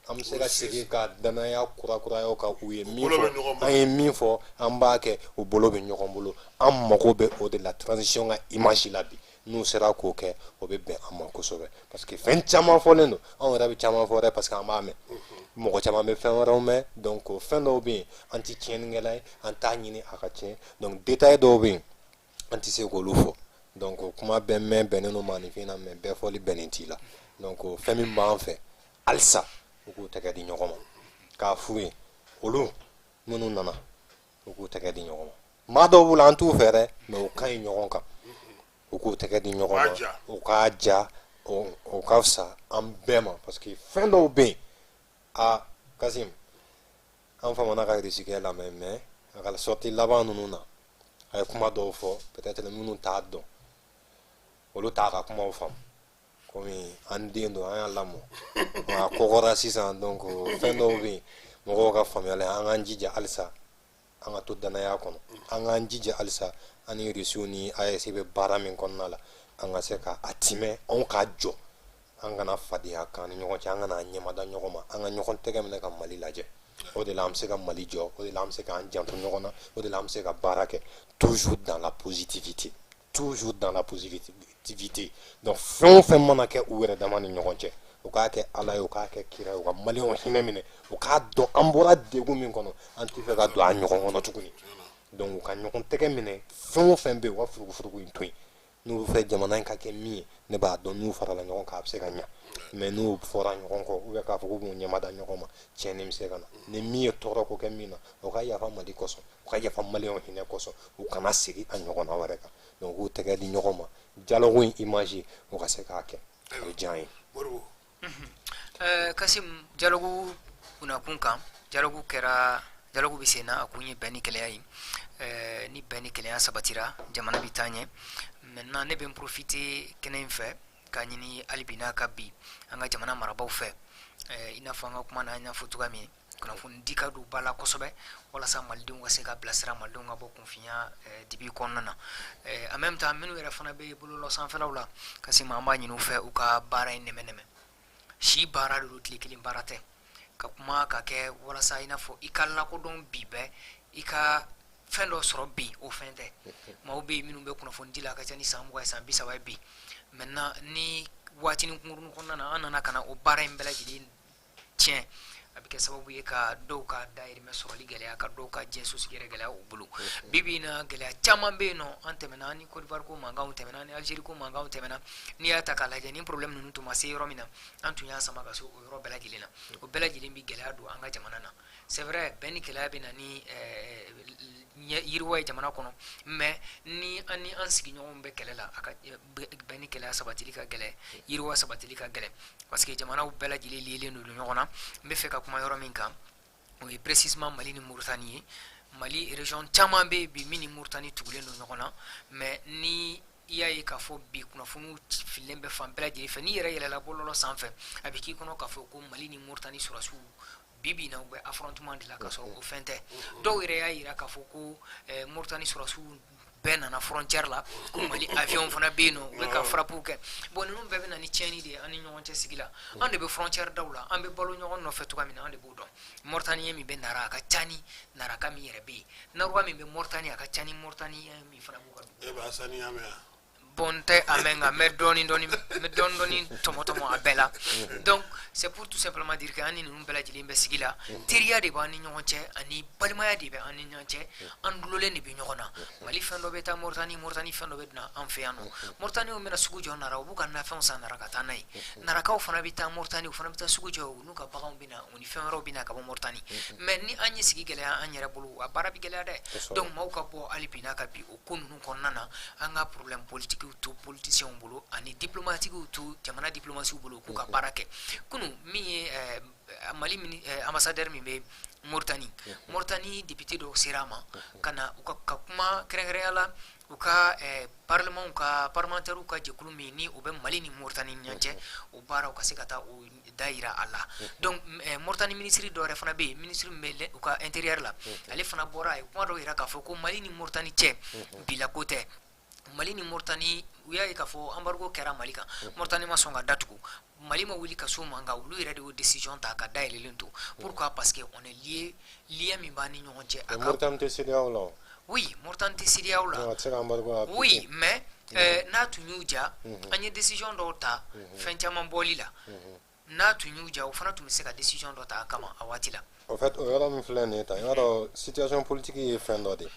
an bɛ se ka segin ka danaya kurakuraya kan. U ye min fɔ, an ye min fɔ, an b'a kɛ. U bolo bɛ ɲɔgɔn bolo. An mago bɛ o de la transition ka image la bi. N'u sera k'o kɛ, o bɛ bɛn an ma kosɛbɛ, parce que fɛn caman fɔlen don. Anw yɛrɛ bɛ caman fɔ dɛ, parce que an b'a mɛn, mɔgɔ caman bɛ fɛn wɛrɛw mɛn. Donc fɛn dɔw bɛ yen, an ti tiɲɛnikɛla ye, an t'a ɲini a ka tiɲɛ. Donc détail dɔw bɛ yen, an tɛ se k'olu fɔ. Donc kuma bɛɛ mɛn bɛnnen don maninfin na, mais bɛɛ fɔli bɛnnen t'i la. Donc fɛn min b'an fɛ halisa, u k'u tɛgɛ di ɲɔgɔn ma k'a f'u ye, olu minnu nana, u k'u tɛgɛ di ɲɔgɔn ma. Maa dɔw b'u la, an t'u fɛ dɛ, mais u ka ɲi ɲɔgɔn kan. U k'u tɛgɛ di ɲɔgɔn ma, u k'a ja, o ka fisa an bɛɛ ma, parce que fɛn dɔw bɛ yen. A Kasim, an famana ka Rusikɛ lamɛn, mais a ka sortie laban ninnu na, a ye kuma dɔw fɔ, peut-être minnu t'a dɔn, olu t'a ka kumaw faamu. Komi an den don, an y'a lamɔ, a kɔgɔra sisan. Donc fɛn dɔw bɛ yen, mɔgɔw ka faamuyali, an k'an jija halisa, an ka to danaya kɔnɔ. An k'an jija halisa, an ni Rusiw ni AES bɛ baara min kɔnɔna la, an ka se ka a timɛ, anw k'a jɔ, an kana fadenya kan ni ɲɔgɔn cɛ, an kana ɲɛmada ɲɔgɔn ma, an ka ɲɔgɔn tɛgɛ minɛ ka Mali lajɛ. O de la an bɛ se ka Mali jɔ, o de la an bɛ se k'an janto ɲɔgɔn na, o de la an bɛ se ka baara kɛ toujours dans la positivité, toujours dans la positivité. Donc fɛn o fɛn mana kɛ u yɛrɛ dama ni ɲɔgɔn cɛ, u k'a kɛ Ala ye, u k'a kɛ kira ye, u ka Maliyɛnw hinɛ minɛ, u k'a dɔn an bɔra degun min kɔnɔ, an tɛ fɛ ka don a ɲɔgɔn kɔnɔ tuguni. Donc u ka ɲɔgɔn tɛgɛ minɛ. Fɛn o fɛn bɛ yen, u ka furugufurugu in to yen. N'u fɛ jamana in ka kɛ min ye, ne b'a dɔn n'u farala ɲɔgɔn kan, a bɛ se ka ɲa. Mais n'u fɔra ɲɔgɔn kɔ, ou bien k'a fɔ k'u b'u ɲɛmada ɲɔgɔn ma, tiɲɛni bɛ se ka na. Ni min ye tɔɔrɔ ko kɛ min na, o ka yafa Mali kosɔn, u ka yafa Maliyɛnw hinɛ kosɔn, u kana segin a ɲɔgɔnna wɛrɛ kan. Donc u k'u tɛgɛ di ɲɔgɔn ma, dialogue in image, u ka se k'a kɛ, a bɛ diya an ye. Kasim, dialogue kunnakun kan, dialogue kɛra, dialogue bɛ sen na, a kun ye bɛn ni kɛlɛya ye. Ni bɛn ni kɛlɛya sabatira, jamana bɛ taa ɲɛ. Maintenant, ne bɛ n profiter kɛnɛ in fɛ k'a ɲini hali bi n'a ka bi an ka jamana marabaaw fɛ, i n'a fɔ an ka kuma na, an y'a fɔ cogoya min, kunnafoni di ka don ba la kosɛbɛ walasa Malidenw ka se ka bilasira, Malidenw ka bɔ kunfinya dibi kɔnɔna na. En même temps, minnu yɛrɛ fana bɛ bɔlɔlɔ sanfɛlaw la, Kasim, an b'a ɲini u fɛ, u ka baara in nɛmɛ nɛmɛ. Si baara de don, tile kelen baara tɛ. Ka kuma ka kɛ walasa i n'a fɔ i ka lakodɔn bi bɛɛ, i ka fɛn dɔ sɔrɔ bi, o fɛn tɛ. Maaw bɛ yen minnu bɛ kunnafoni di la, a ka ca ni san 20 ye, san 30 ye bi. Maintenant, ni waatinin kunkurunin kɔnɔna na, an nana ka na o baara in bɛɛ lajɛlen tiɲɛ, a bɛ kɛ sababu ye ka dɔw ka dahirimɛ sɔrɔli gɛlɛya, ka dɔw ka diɲɛ sosigi yɛrɛ gɛlɛya u bolo. Bi bi in na, gɛlɛya caman bɛ yen nɔ. An tɛmɛna, an ni Côte d'Ivoire ko mankanw tɛmɛna, ni Algérie ko mankanw tɛmɛna. N'i y'a ta k'a lajɛ, ni problème ninnu tun ma se yɔrɔ min na, an tun y'a sama ka se o yɔrɔ bɛɛ lajɛlen na. O bɛɛ lajɛlen bɛ gɛlɛya don an ka jamana na. C'est vrai, bɛn ni kɛlɛya bɛ na ni yiriwa ye jamana kɔnɔ, mais ni an ni an sigiɲɔgɔnw bɛ kɛlɛ la, a ka bɛn ni kɛlɛya sabatili ka gɛlɛn, yiriwa sabatili ka gɛlɛn, parce que jamanaw bɛɛ lajɛlen liélen don ɲɔgɔn na. N bɛ fɛ ka kuma yɔrɔ min kan, o ye précisément Mali ni Mauritanie ye. Mali région caman bɛ yen bi min ni Mauritanie tugulen don ɲɔgɔn na, mais ni i y'a ye k'a fɔ bi kunnafoniw fililen bɛ fan bɛɛ lajɛlen fɛ, n'i yɛrɛ yɛlɛla bɔlɔlɔ sanfɛ, a bɛ k'i kɔnɔ k'a fɔ ko Mali ni Mauritanie sɔrɔdasiw bi bi in na, u bɛ affrontement de la, k'a sɔrɔ o fɛn tɛ. Dɔw yɛrɛ y'a yira k'a fɔ ko Mauritanie sɔrɔdasiw bɛɛ nana frontière la, ko Mali avion fana bɛ yen nɔ, u bɛ ka frappe kɛ. Bon, ninnu bɛɛ bɛ na ni tiɲɛni de ye an ni ɲɔgɔn cɛ sigi la. An de bɛ frontière daw la, an bɛ balo ɲɔgɔn nɔfɛ cogoya min na, an de b'o dɔn. Mauritanien min bɛ Nara, a ka ca ni Naraka min yɛrɛ bɛ yen. Naruwa min bɛ Mauritanie, a ka ca ni Mauritanien min fana b'u ka dugu. E b'a saniya mɛn. Bon, n tɛ a mɛn, nka n bɛ dɔɔni dɔɔni, n bɛ dɔɔni dɔɔni tɔmɔ tɔmɔ a bɛɛ la. Donc c'est pour tout simplement dire que an ni ninnu bɛɛ lajɛlen bɛ sigi la, teriya de b'an ni ɲɔgɔn cɛ ani balimaya de bɛ an ni ɲɔgɔn cɛ, an dulolen de bɛ ɲɔgɔn na. Mali fɛn dɔ bɛ taa Moritani, Moritani fɛn dɔ bɛ na an fɛ yan nɔ. Moritaniw bɛna sugu jɔ Nara, u b'u ka nafɛnw san Nara ka taa n'a ye. Narakaw fana bɛ taa Moritani, u fana bɛ taa sugu jɔ, u n'u ka baganw bɛ na, u ni fɛn wɛrɛw bɛ na ka bɔ Moritani. Mais ni an ye sigi gɛlɛya an yɛrɛ bolo, a baara bɛ gɛlɛya dɛ. Donc maaw ka bɔ hali bi n'a ka bi o ko ninnu kɔnɔna na, an ka problème politique to politiciens bolo ani diplomatiques to jamana diplomatie bolo, k'u ka baara kɛ. Kunun min ye Mali ambassadeur min bɛ Moritani, Moritani député dɔw sera a ma ka na u ka kuma, kɛrɛnkɛrɛnya la u ka parlement ka parlementaires ka jɛkulu min ni o bɛ Mali ni Moritani ni ɲɔgɔn cɛ, o baara u ka se ka taa o da yira a la. Donc Moritani ministre dɔ yɛrɛ fana bɛ yen, ministre min bɛ u ka intérieur la, ale fana bɔra, a ye kuma dɔw yira k'a fɔ ko Mali ni Moritani cɛ bila ko tɛ. Mali ni Moritani, u y'a ye k'a fɔ embargo kɛra Mali kan, Moritani ma sɔn ka datugu, Mali ma wuli ka s'u ma, nka olu yɛrɛ de y'o décision ta ka dayɛlɛlen to. Pourquoi? Parce que on est lié, lien min b'an ni ɲɔgɔn cɛ a ka. Moritani tɛ CEDEAO la o. Oui, Moritani tɛ CEDEAO la. A tɛ se ka embargo appliquer. Oui, mais n'a tun y'u ja, an ye décision dɔw ta fɛn caman bɔli la, n'a tun y'u ja, o fana tun bɛ se ka décision dɔ ta a kama a waati la. En fait, o yɔrɔ min filɛ nin ye tan, i b'a dɔn, situation politique ye fɛn dɔ de ye,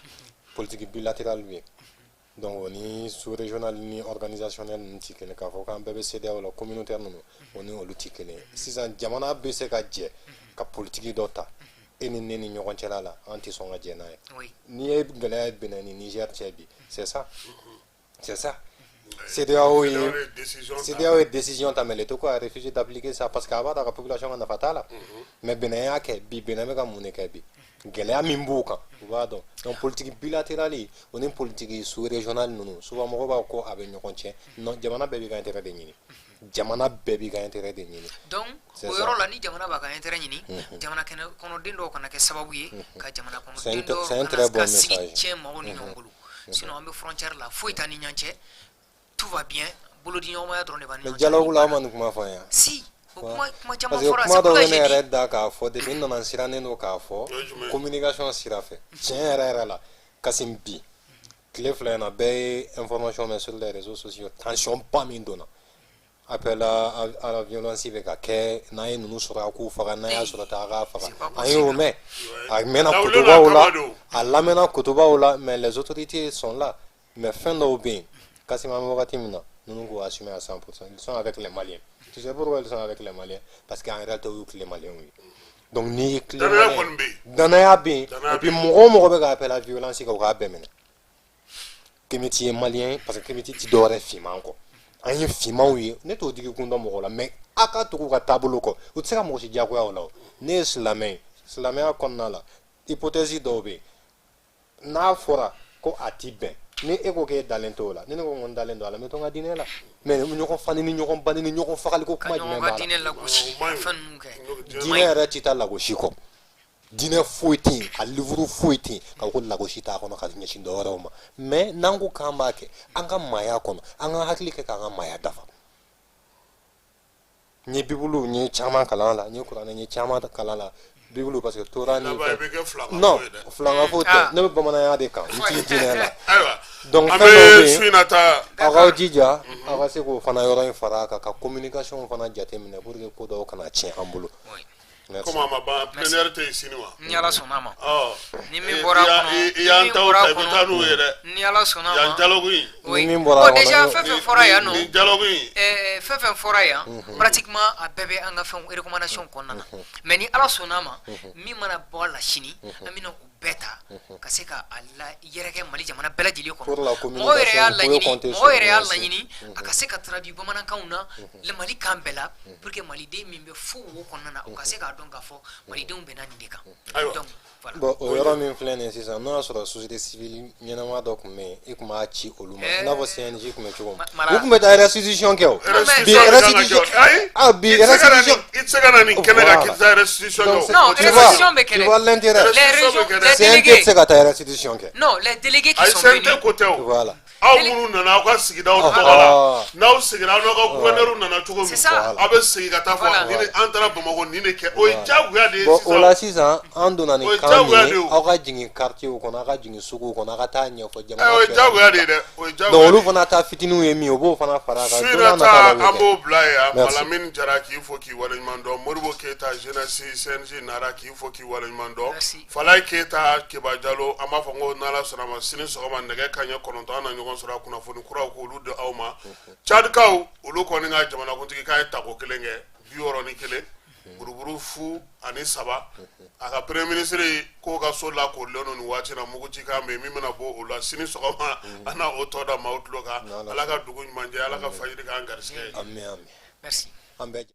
politique bilatérale bɛ yen. Donc o ni sous régional ni organisationnel ninnu tɛ kelen. K'a fɔ k'an bɛɛ bɛ CEDEAO la, communautaire ninnu, o ni olu tɛ kelen ye. Sisan jamana bɛ se ka jɛ ka politique dɔ ta, e ni ne ni ɲɔgɔn cɛla la, an tɛ sɔn ka jɛ n'a ye. N'i ye gɛlɛya ye Benin ni Niger cɛ bi, c'est ça, c'est ça. CEDEAO ye CEDEAO ye décision ta, mais le Togo a refusé d'appliquer ça parce que a b'a dɔn a ka population ka nafa t'a la. Mais Benin y'a kɛ bi, Benin bɛ ka mun de kɛ bi? Gɛlɛya min b'u kan, u b'a dɔn. Donc politique bilatérale, o ni politique sous régionale ninnu, souvent mɔgɔw b'a fɔ ko a bɛ ɲɔgɔn cɛ. Non, jamana bɛɛ b'i ka intérêt de ɲini, jamana bɛɛ b'i ka intérêt de ɲini. Donc o yɔrɔ la, ni jamana b'a ka intérêt ɲini, jamana kɔnɔden dɔw kana kɛ sababu ye ka jamana kɔnɔden dɔw ka sigi tiɲɛ maaw ni ɲɔgɔn bolo. Sinon an bɛ frontière la, foyi t'an ni ɲɔgɔn cɛ, tout va bien, bolodiɲɔgɔnmaya dɔrɔn de b'an ni ɲɔgɔn cɛ. Mais dialogue la, aw ma nin kuma fɔ an ye. Si, o kuma, kuma caman parce que fɔra. Kuma dɔw bɛ ne yɛrɛ da k'a fɔ depuis n nana, n sirannen don k'a fɔ communication sira fɛ. Tiɲɛ yɛrɛ yɛrɛ la, Kasim, bi tile 2 in na, bɛɛ ye information mɛn sur les réseaux sociaux, tension ba min donna, appel à la violence bɛ ka kɛ, n'an ye ninnu sɔrɔ a k'u faga, n'an y'a sɔrɔ ta a k'a faga. An y'o mɛn, a mɛnna kutubaw la, a lamɛnna kutubaw la, mais les autorités sont là. Mais fɛn dɔw bɛ yen, Kasim, an bɛ wagati min na, ninnu k'u assumer à 100%, ils sont avec les Maliens. Tu sais pourquoi ils sont avec les Maliens? Parce qu'en réalité, u y'u tile Maliens ye. Donc n'i ye tile Malien, danaya bɛ yen. Et puis mɔgɔ o mɔgɔ bɛ ka appel à violence kɛ, u k'a bɛɛ minɛ. Kemiti ye Malien parce que Kemiti ti dɔwɛrɛ finman kɔ, an ye finmanw ye. Ne t'o digi kun dɔn mɔgɔ la, mais a ka tugu u ka taabolo kɔ, u tɛ se ka mɔgɔ si diyagoya o la. O ne ye silamɛ ye, silamɛya kɔnɔna la, hypothèse dɔw bɛ yen, n'a fɔra ko a ti bɛn, ni e ko k'e dalen t'o la, ni ne ko n dalen don a la, n bɛ to n ka diinɛ la. Mais ɲɔgɔn fani ni ɲɔgɔn bani ni ɲɔgɔn fagali ko kuma jumɛn b'a la? Diinɛ yɛrɛ ti taa lagosi kɔ. Diinɛ foyi tɛ yen, a livre foyi tɛ yen ka ko lagosi t'a kɔnɔ ka ɲɛsin dɔ wɛrɛw ma. Mais n'an ko k'an b'a kɛ an ka maaya kɔnɔ, an ka hakili kɛ k'an ka maaya dafa. N ye bibulu, n ye caman kalan la, n ye kuranɛ, n ye caman kalan la, bibulu, parce que tora ni non, filankafo tɛ, ne bɛ bamananya de kan, n t'i diinɛ la. Donc fɛn dɔw bɛ yen, aw k'aw jija aw ka se k'o fana yɔrɔ in fara a kan, ka communication fana jateminɛ pour que ko dɔw kana tiɲɛ an bolo. Komi a ma ban, plénière tɛ yen sini wa? Ni Ala sɔnna a ma, ni min bɔra a kɔnɔ, i y'an taw ta, i bɛ taa n'u ye dɛ. Ni Ala sɔnna a ma. Yan dialogue in. Oui, Ni min bɔra a bon, déjà kɔnɔ, fɛn fɛn fɔra yan nɔ, nin dialogue in. Fɛn fɛn fɔra yan, pratiquement a bɛɛ bɛ an ka fɛnw recommandation kɔnɔna na. Mais ni Ala sɔnna a ma, min mana bɔ a la sini, an bɛna o bɛɛ ta ka se ka a la yɛrɛkɛ Mali jamana bɛɛ lajɛlen kɔnɔ. Pour la Mɔgɔw yɛrɛ y'a communication, laɲini, mɔgɔw yɛrɛ y'a vous pouvez laɲini a ka se ka traduit bamanankanw na, Mali kan bɛɛ la, pour que maliden min bɛ fo wo kɔnɔna na, o ka se k'a dɔn k'a fɔ malidenw bɛnna nin de kan. Ayiwa. Donc voilà. Bon, o yɔrɔ min filɛ nin ye sisan, n'o y'a sɔrɔ société civile ɲɛnama dɔ tun bɛ yen, i tun b'a ci olu ma, i n'a fɔ CNJ tun bɛ cogo min, u tun bɛ taa restitution kɛ o. Bi restitution, ah, bi restitution. I tɛ se ka na nin kɛnɛ kan k'i tɛ taa restitution kɛ o. Non, restitution bɛ kɛ Tu dɛ. vois l'intérêt? Les régions, les CNT tɛ délégués se ka taa restitution kɛ. Non, les délégués qui Ayi, sont CNT venus ko tɛ o. Voilà. Aw minnu nana aw ka sigidaw tɔgɔ la, n'aw seginna, aw n'aw ka gouverneur nana cogo min, aw bɛ segin ka taa fɔ ni an taara Bamakɔ, nin de kɛ, o ye diyagoya de ye. Sisan o la sisan, an donna ni kan min ye, aw ka jigin quartier kɔnɔ, aw ka jigin suguw kɔnɔ, aw ka taa ɲɛfɔ jamana. O ye diyagoya de ye dɛ, o ye diyagoya. Donc olu fana ta fitininw ye min ye, u b'o fana fara a kan. Su in na ta, an b'o bila yen. Malamine Jara, k'i fo k'i waleɲuman dɔn. Modibo Keyita, jeunesse CNJ Nara, k'i fo k'i waleɲuman dɔn. Falaye Keyita, Keba Jalo, an b'a fɔ ko n'Ala sɔnna ma, sini sɔgɔma nɛgɛ kanɲɛ 9, an na ɲɔgɔn sɔrɔ kunnafoni kuraw k'olu di aw ma. Cadikaw, olu kɔni ka jamanakuntigi k'a ye tako kelen kɛ, 61 buruburu 0 ani 3. A ka premier ministre k'o ka so lakorilen don nin waati na. Mugucikan bɛ yen min bɛna bɔ o la sini sɔgɔma, an na o tɔ da maaw tulo kan. Ala ka dugu ɲuman jɛ, Ala ka fajiri k'an garisɛgɛ ye. Ami, ami. Merci. An bɛɛ.